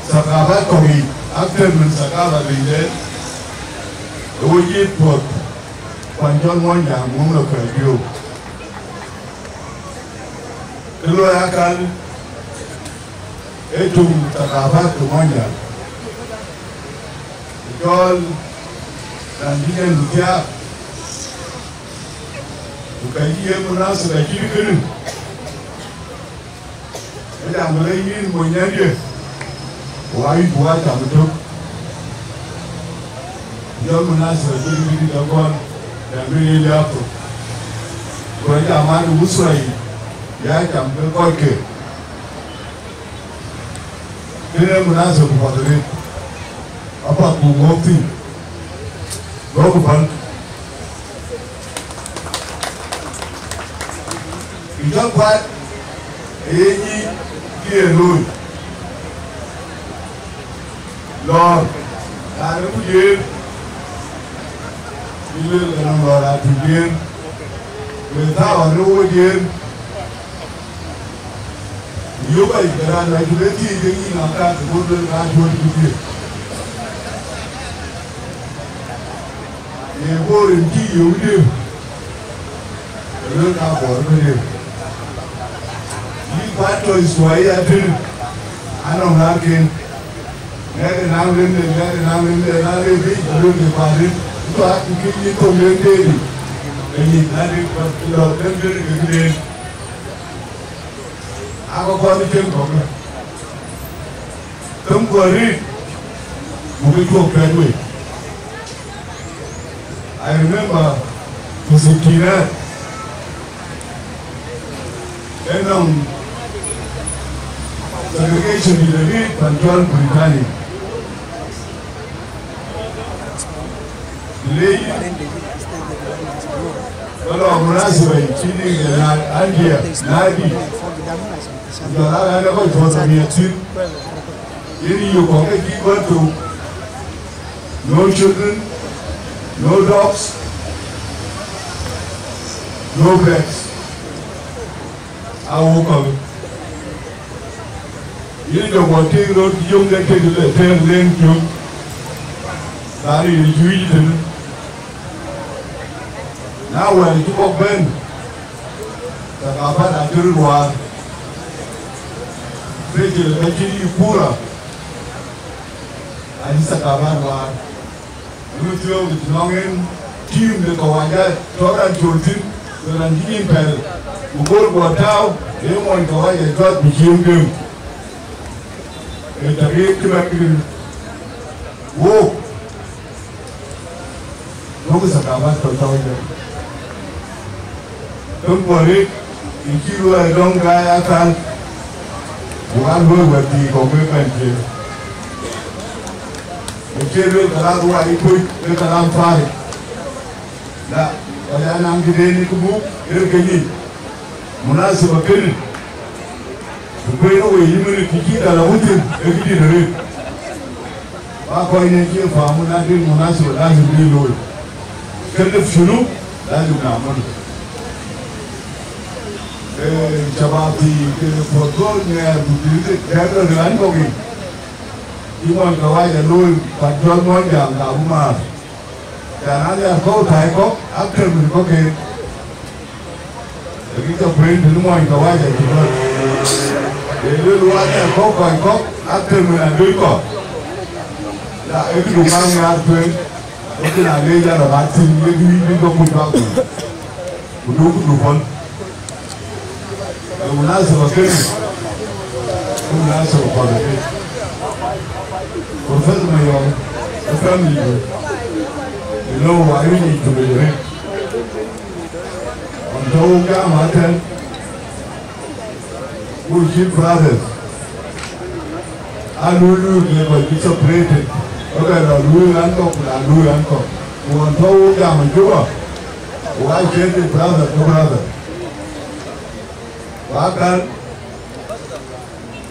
thakapat kɔ̈k yiic, akthɛɛr min thakapa binden, ë wo yiit puɔ̈th, kuany cɔl Muɔnyjäŋ mum lɔ kɛ̈ɛ̈c biöök. Kë loi akan, ee tum thakapat ke Muɔnyjäŋ. Ku cɔl raan cï nyan du thiaak, ku ka cï ye munasiba cït kënë, ë jam lë yïn mony nyan dië, ku ayï ku acam ëtök. Ku cɔl munasiba cït kënë cɔl kɔn, jam bï ye liääp thok. Ku ë jam an usra yic, ya cam ke kɔc ke. Kënë munasaba ku path arëët, apath buk ŋɔ̈ɔ̈k thïn, duɔ̈kkë päl. Kë cɔl kuat ë ye nyic kë ye looi. Lɔɔr, raan ë ku diëër, bï lueel ke nɔm lɔɔr aa tïŋ diëër, wek thaawä rou we diëër. Yökɔc ke raan lɔ cï bɛ thiëëc ke yïn aa kaak ke bɔ̈ duël ka cuöt cï thiëëc. Ye bɔ̈ rin cï yöu diëër, ke luel ka bɔ̈ rin diëër. Yï kuat tɔ̈ Ithuaia tënë, anɔŋ raan ken. Ŋɛk ë naŋ rin de, ŋɛk ë naŋ rin de, na le biic, ke luel ke kuat rin. Ku aa kë kï yï thok len deetic, ke yic na rin lɔ len tënë ke këden. Aa kɔc kɔn cïn kɔ̈k ë themku arëët, buk ke cuɔp pɛ̈t wei. I remember to sixty-nine, ënɔŋ segregation dït arëët pan cɔl Britania. Lei, Ba lɔ munasiba cï dï de na andia nadi. Jɔl a ɣɛn ë kɔc puɔ̈th amiɛt thïn. Yen yï kɔ̈k ke cï bä thok. No children, no dogs, no pets. A wok kɔ̈k. Yïn jɔ guɔ tïŋ röt yom de tek le tëëk leŋ cök. Bari yï juic tënë. Na wɛ̈ɛ̈r cï kɔk bɛ̈n, thakapat acï röt waar. Pecil ka cï yï kura, acï thakapat waar. Ëmëthiɔ̈k nɔŋ en tim de kawaja tɔ̈ raan col thïn, ku raan cï nyin pɛ̈l, ku gol guɔ tääu, ee mony kawaja cuat bï cieŋ gem. Ee tɛ̈ riëëc cï bɛ̈n kïn. Wok, duɔ̈kkï thakapat kɔc tɔ̈u ënë. Tök guɔ rik, yï cï luɔi dɔ̈ŋ ka ya kal, ku ka luɔi wɛ̈t thii kɔ̈k wek bɛ̈n cieŋ. Ku cie luel kalam wai kuc, ke kalam farik. La, kɔc aa naŋ këden ë kë buk rëër ke nyin. Munasiba kënë, ku kueer wei yï mënë kï cï dal awuthim, ee këdït arëët. Ba kɔc nen cie famu na dil munasiba lazim bï looi. Kënë shunu lazim namon. Ee, shabab thii ke puɔth gɔl ŋɛɛr ku dït dɛ̈t röt raan kɔ̈k yic. Cï mony kawaja looi, pat jɔl mony jam ka bï maar. Can a nhiar kɔ̈u thai kɔ̈k, akër mën kɔ̈k keek. Ë kë cä kueen tënë mony kawaja cï bɔ̈. Ee lueel wa nhiar kɔ̈u kɔc kɔ̈k, akër mën adöc kɔ̈k. La, ee këdu kaŋ nhiar tueŋ, ee kënë alec arɔ̈ rat thïn, ye kë wïc bï kɔ̈k kuc bak kuc. Ku duk, ku duk pɔ̈l. Ee munasaba kënë, ee munasaba pɔ̈l ëtëk. Professor Mayɔm, ë family du, you know, wa yï nyic tök ë rëët. Ɣɔn tɔ̈ wok jam atɛ̈n, ku cït brothers, aa luui luui ke kɔc bï separated, ë bɛ lɔ luui ɣän kɔ̈k, ku la luui ɣän kɔ̈k. Ku ɣɔn tɔ̈ wok jam ë Juba, ku aa ciɛ̈t brother ke brother. Ku akan,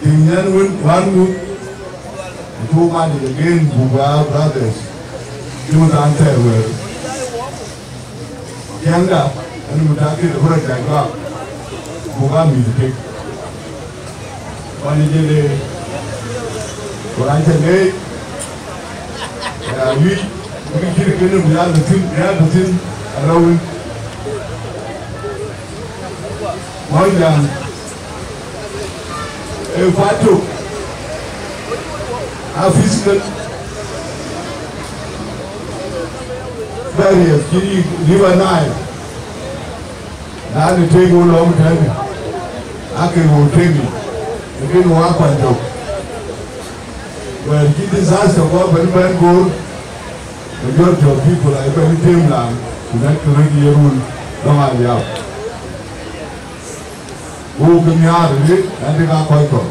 tïŋ yɛn wën wänku, ku cuk mat yic again, buk aa brothers, cï wën raan thɛɛr wëër. Tiɛŋda, ɛn mutakit abï rɔt cak juak, buk aa mïth tek. Wani jël, ku raan cä leec, ya wïc, wïc cït kënë bï ya lɔ thïn, bï ya lɔ thïn, arɔ̈u wën. Mɔnyjäŋ, ee kuat tök, aa physical barriers cï River Nile, na de tek wo lɔ̈ɔ̈m tënë, ake wo tek yic, lakin wo aa kuany tök. Wɛ̈ɛ̈r cï disaster guɔ bɛ̈n bɛ̈n goor, majority of people aa bɛ̈n tem laŋ, ku näk kë röt ye run dɔ̈ŋ aliap. Ku ke nhiaar ëlë, na de ka kɔc kɔ̈k.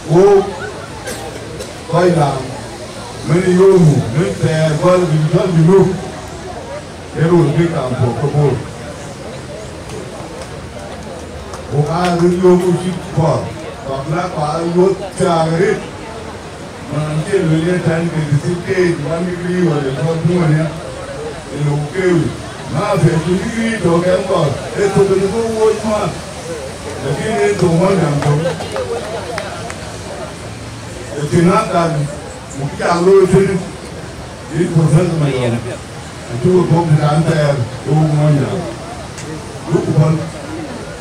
Ku kɔc laŋ, mën yomu, mën thɛɛr gɔl bï cɔl Junub, ke run bï kam puɔ̈k ke Bor. Ku ka röt yomu cït kɔ̈r, kɔ̈k la kɔc aa yuɔ̈th thiaak arëët. Nɔn cï lueel ye tɛ̈n ke të thïn keek, one degree wala twelve muɔ̈n ya, ë lok keek. Ma piɛth two degree tɔ̈ kɛm kɔ̈r, ee thök ë bï wööc man. Lakin ee thok mɔnyjäŋ thok. Ee thïn akan, ku cak looi tënë, yïn Professor Mayɔm. Acuk bɔ̈ bï raan thɛɛr ke wok mɔnyjäŋ. Lukku pɔ̈l,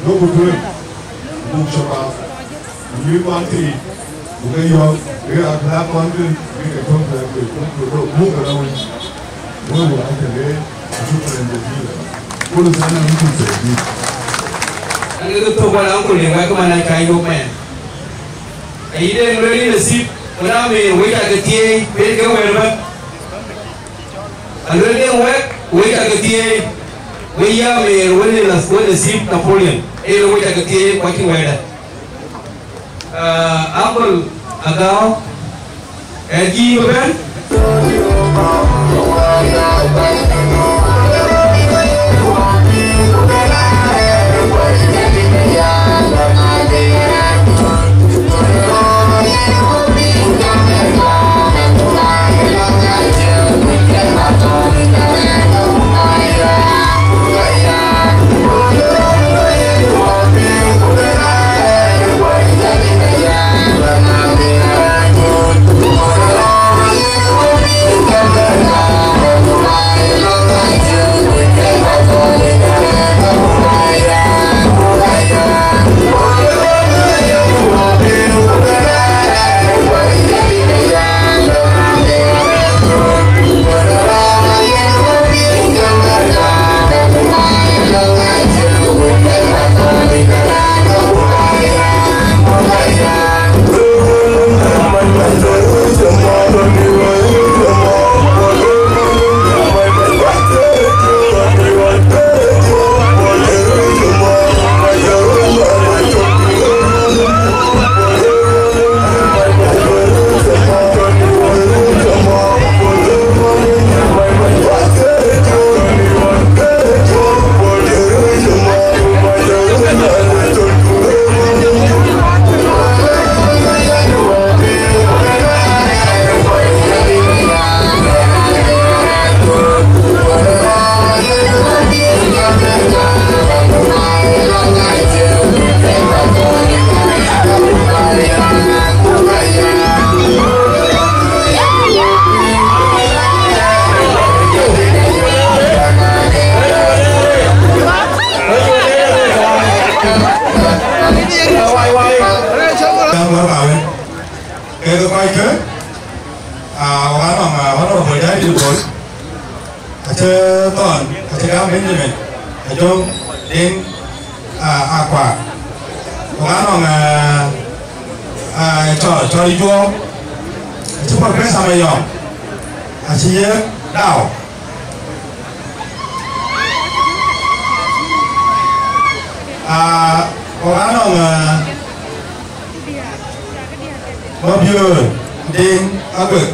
lukku tueŋ, luk shabab, ku yï kɔn thii, ku ke yɔ̈ɔ̈k, ke akhlak kɔn kën, ke ke tɔ̈ thɛɛr ke, ku ke lɔ muk ke lɔ wën. Wek wä aca leec, shukran jazilan. Kulu sana wa antum tayyibin. An ke thok wala an kule wek man a kai yok man. Ayi den lweli nasib, wala me wek a ke thiëëi, ben ke wɛ̈ɛ̈r bä. Aluel de wek, wek a ke thiëëi, wek ya mɛɛr wën ë nas-, wën ë sip Napoleon, ee wek a ke thiëëi, kuac cïn wɛɛrda. Ah, Uncle Agao, ë jïï bï bɛ̈n. Nɔŋ, ah, Honorable Jai Dil Bol, acï thɔn, acï gam Benjamin, Ajɔŋ Deŋ, ah, Akuak. Ku ka nɔŋ, ah, ah, cɔl, cɔl Juɔ̈ɔ̈m, acï Professor Mayɔm, acï ye Dau. Ah, ku ka nɔŋ, ah, Mabiöör Deŋ Aguek.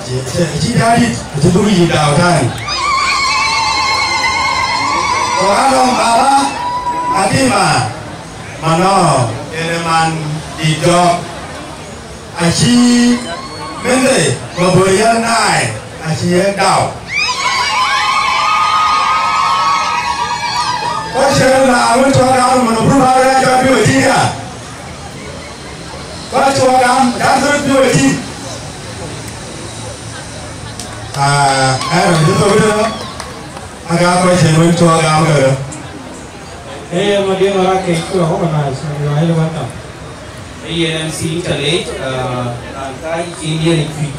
Cï, cï, cï, cï Dau dït, cï dhuk yï Dau tani. Ku ka nɔŋ Baba Adima Manɔ, yen ë man dït jɔɔk. Acï mɛnhde Mabiöör Yɛn Nai, acï ye Dau. Ku cïn raan wën cɔk gam mën abur bä rɛ̈ɛ̈c cɔk bï we tïŋ ya. Ku cɔk gam, gam thërë bï we tïŋ. Ah, ɛn raan cï thok tënë, aka kɔc cïn wën cɔk gam kërë. Ee, Madiŋ Arakec, you are organized and you are highly welcome. Ee yen M C Interlake, ah, raan kääc cïn diɛ̈n ë Cuic.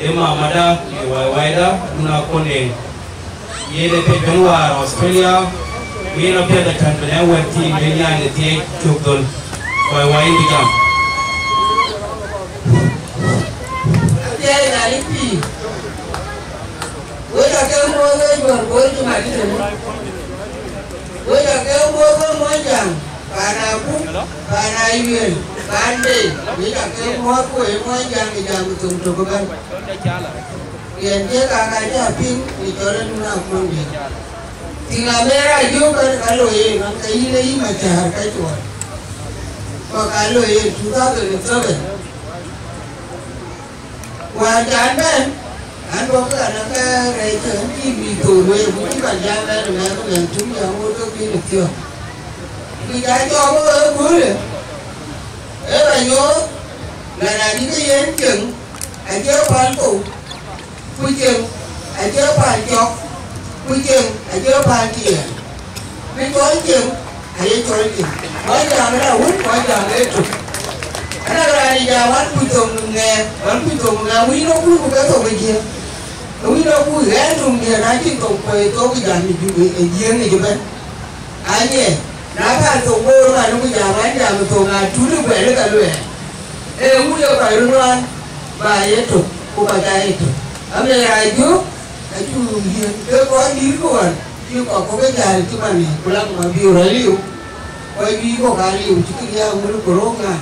Ee mamada, ee waiwaida, dun Akondeng. Yen ë piɛc bɛ̈n waar Australia, ku yen apiɛth ë tɛ̈n bï nɛ̈k wɛ̈t thiin bï nyan ë thiëëc cök dhöl. Waiwai, yïn bï jam. Athiɛɛi Nhialic pïïr. Wek aake muɔ̈th wek juɔ̈r bɔ̈ cï mat tënë. Wek aake muɔ̈th wek Muɔnyjäŋ, paan Abuk, paan Ayuel, paan Dei, wek aake muɔ̈th ku wek Muɔnyjäŋ ë jam ë thoŋ tök ëbɛ̈n. Yɛn cï kak acä piŋ në cɔl ë nu na kuɔ̈ndiɛ̈. Tïŋ Amer Ajök ka loi yen, ɣɔn ke yïn ë yï Macäär ka cuɔl. Ku ka loi yen two thousand seven. Wäär can bɛ̈n, an, duɔ̈kkë ɣɛn ke rɛɛc ke ɣɛn cï bï thou lueel, ku cï bä jam ɛn ë mɛnh ë mɛnh tïŋ jam ŋot ke bï në thiɔ̈k. Bï ca cɔɔk ɣo ë köölë, ee bä nyooth, na, na dï ke yen cieŋ, acie päl thou, ku cieŋ, acie päl cɔk, ku cieŋ, acie päl tiɛɛl. Bï cɔl cieŋ, aye cɔl cieŋ. Muɔnyjäŋ ë la wun, Muɔnyjäŋ ë tök. Ënɔɔnë raan ë jam an, kuc thoŋ ŋɛɛr, an, kuc thoŋ ŋɛɛr, wïc nɔm kuc ku ke thoŋ ë jiëëŋ. Wïc nɔm kuc, ɣɛn thoŋ jiëëŋ, na cïn thoŋ kuɔ̈c ë thok ë jam ë ju-, ë jiëëŋ ë jubɛ̈n. Anye, na päl thoŋ Bor man, ku jam an, jam ë thoŋ Atut ë kuɛl ë ka luɛɛl. Ee ŋu ye kɔc röt nuan, ba ye tök, ku kɔc aa ye tök. Amer Ajök, acuk yiëën ke kɔc dït ku ɣɔn, cï kɔc kɔ̈k ke jäl cï man ë, ku lak Mabiöör aliu. Kɔc juëc kɔ̈k aa liu, cï kï riääk wël ku röök ŋa.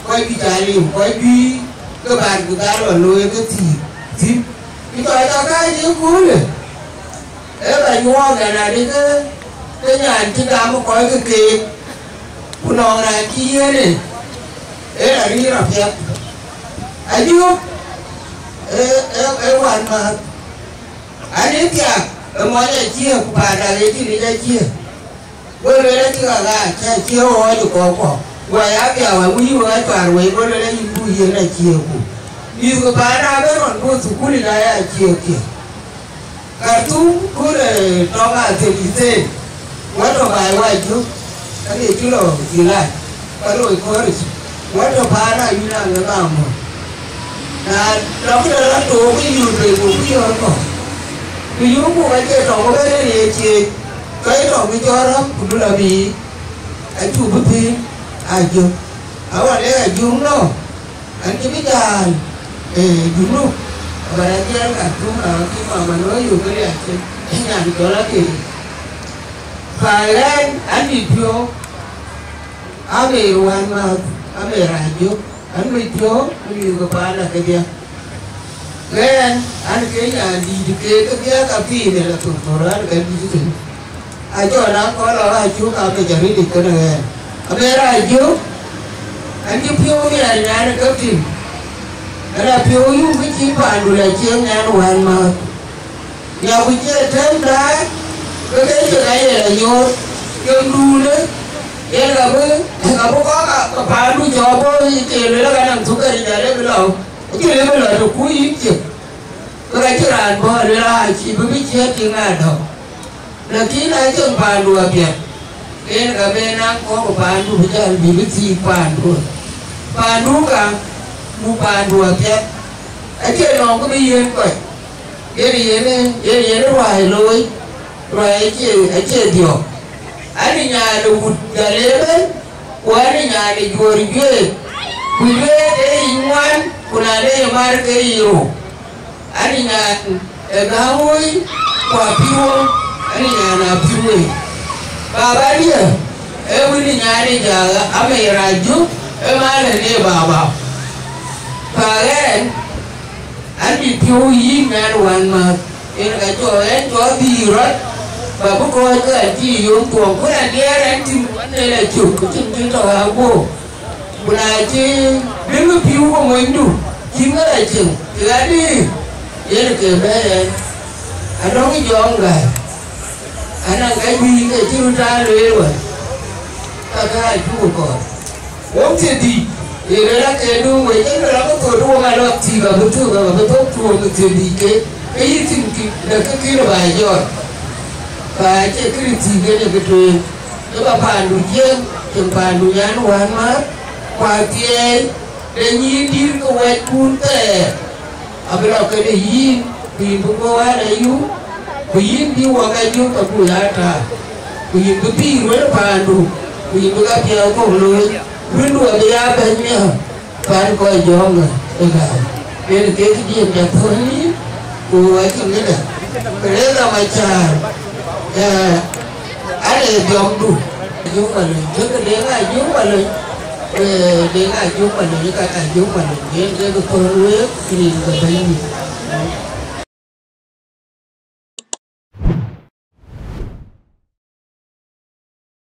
Kɔc juëc aa liu, kɔc juëc ke bän ku dhal ɣɔn looi ke thiëëk thïn. Bï kɔc kakääc ë köölë, ee bä nyuɔɔth ɛn adï ke, ke nyan cï gam ë kɔc ke keek, ku nɔŋ raan cï yiëënë, ee raan rïïr apiɛth. Ajök, ee, ee, ee wän määth. An, ë thiaak, ë mɔc acie, ku paan dak ë cïn yic acie. Go lueel acï ɣa ɣaac, cä cie ɣɔɔc ë kɔ̈k kɔ̈k. Guɔ ya piaau, awïc wek acuaar wei, go lueel ayï buk yiën acie ku. Mïth ke paan abë rɔn bɔ̈ thukul yic aya acie kië. Karthum, kul, eh, tɔŋ a thël yï thëën. Wä tɔ̈ baai wä jök, ka de cï lɔ July, ka loi kɔ̈ric. Wä tɔ̈ paan a yïn a ŋɛk a mɔ̈u. Na lɔ këde rɔt took ë yöör bei, ku bï yöör kɔ̈u. Ku yöör ku ka cie tɔŋ ëbɛ̈n ë ye cieec, ka ye tɔŋ bï cɔɔr rɔ̈m, ku dul abï, acuk bï pïïr a jök. Awä lek a jök nɔm. An cï bï jal, eh, Junub, abä rɛ̈ɛ̈r dhiɛl Kartum, akï mama nɔ yök ke riac cï nyan cɔl akëë. Ka ɣɛn, an dït piɔ̈u, Amer wän mäth, Amer Ajök, an dït piɔ̈u, ku mïth ke paan kedhie. Ɣɛn, an ke nyan dït keek kedhie ka piin ë la thurthur, an ke dït thïn. Acɔl a kɔn lɔ acuk a mec arëëtic kënë ɣɛn. Amer Ajök, an cï piɔ̈u riɛl nyan ë captain. An a piɔ̈u yum kë cï paandu la cieŋ nyan wän mäth. Nyaku cie tɛ̈m daai, ke ke cï ka ye la nyuɔɔth, cieŋdun ë, yen ka bï, ka bï kɔk ka, ka paandu cɔɔk bɔ̈ yï ke luel ka nɔm thukëri jal ë bï lɔ, acï lë bï lɔ të kuc yïn cieŋ. Ke ka cï raan bɔ̈ luel aa cï bï bï ciëët tiŋ aa dɔ̈k. Lakin acïn paandu apiɛth, yen ka ben naŋ kɔ̈k paandu bï jäl bï bï thiik paandu. Paandu ka, Ku paandu apiɛth, acie nɔŋ kë bï yiën kɔc, yen yen yen yen ruääi looi, ruääi acie acie dhiɔ̈k. Ani nyan ë wut Jaleben, ku ani nyan ë juöör juëët, ku juëët ee yic ŋuan, ku naan ee ye mar ke yic rou. Ani nyan ë gäŋ woi, ku apïu, ani nyan apïu wei. Baba dië, ee wën nyan ë jaaga, ama ye rac jök, ee malë ne baba. Paɣɛn, an bï piɔ̈u yïn nyan wän mäth, yen ka cɔɔl ɛn cɔɔl dhil rɔt, ba bï kɔc ke acï yom thuɔŋ, ku na diɛɛr ɛn tim wän ne la cök, ku tim cï tɔ ɣa guɔ. Ku na cï bï mi piu ku monydu, cïn ŋa la cieŋ, ke ɣa dï, yen ke bɛ̈ɛ̈r ɛn. Adɔŋ jɔŋ gäi, anaŋ ka juëc ke cï röt aa lueel wän, ka ka acuk kɔɔr. Wok thiërdït, ye luel ake nu wec, en luel abï thot wok alɔ thïk abï thök abï thok tuɔɔm ë thiërdït ke, ke yï thïn kï, dɛk kë kïn ë ba jɔt. Ba cie kërë thïk en ë kë tueŋ, ke ba paandu jiëëm, cïn paandu nyan wään määt, ku athiɛɛi, de nyïïn dïïr ke wɛckun thɛɛr. Abï lɔ këde yïn, ku yïn bï guɔ wään ayum, ku yïn bï wok ayum ke buk ya taar, ku yïn bï pïïr wën paandu, ku yïn bï ka piɛth kɔ̈k looi, wëndu abï ya bɛ̈ny miäk, pan kɔc jɔŋ ë gam. Yen kek diën ja thöl yïn, ku acïn këdë. Rëër ama cäär, eh, ade jɔŋdu. Jumale, jëkë de ŋa Jumale, eh, de ŋa Jumale, ka ka Jumale, yen kek thöl wek, rin ke bɛ̈ny yïn.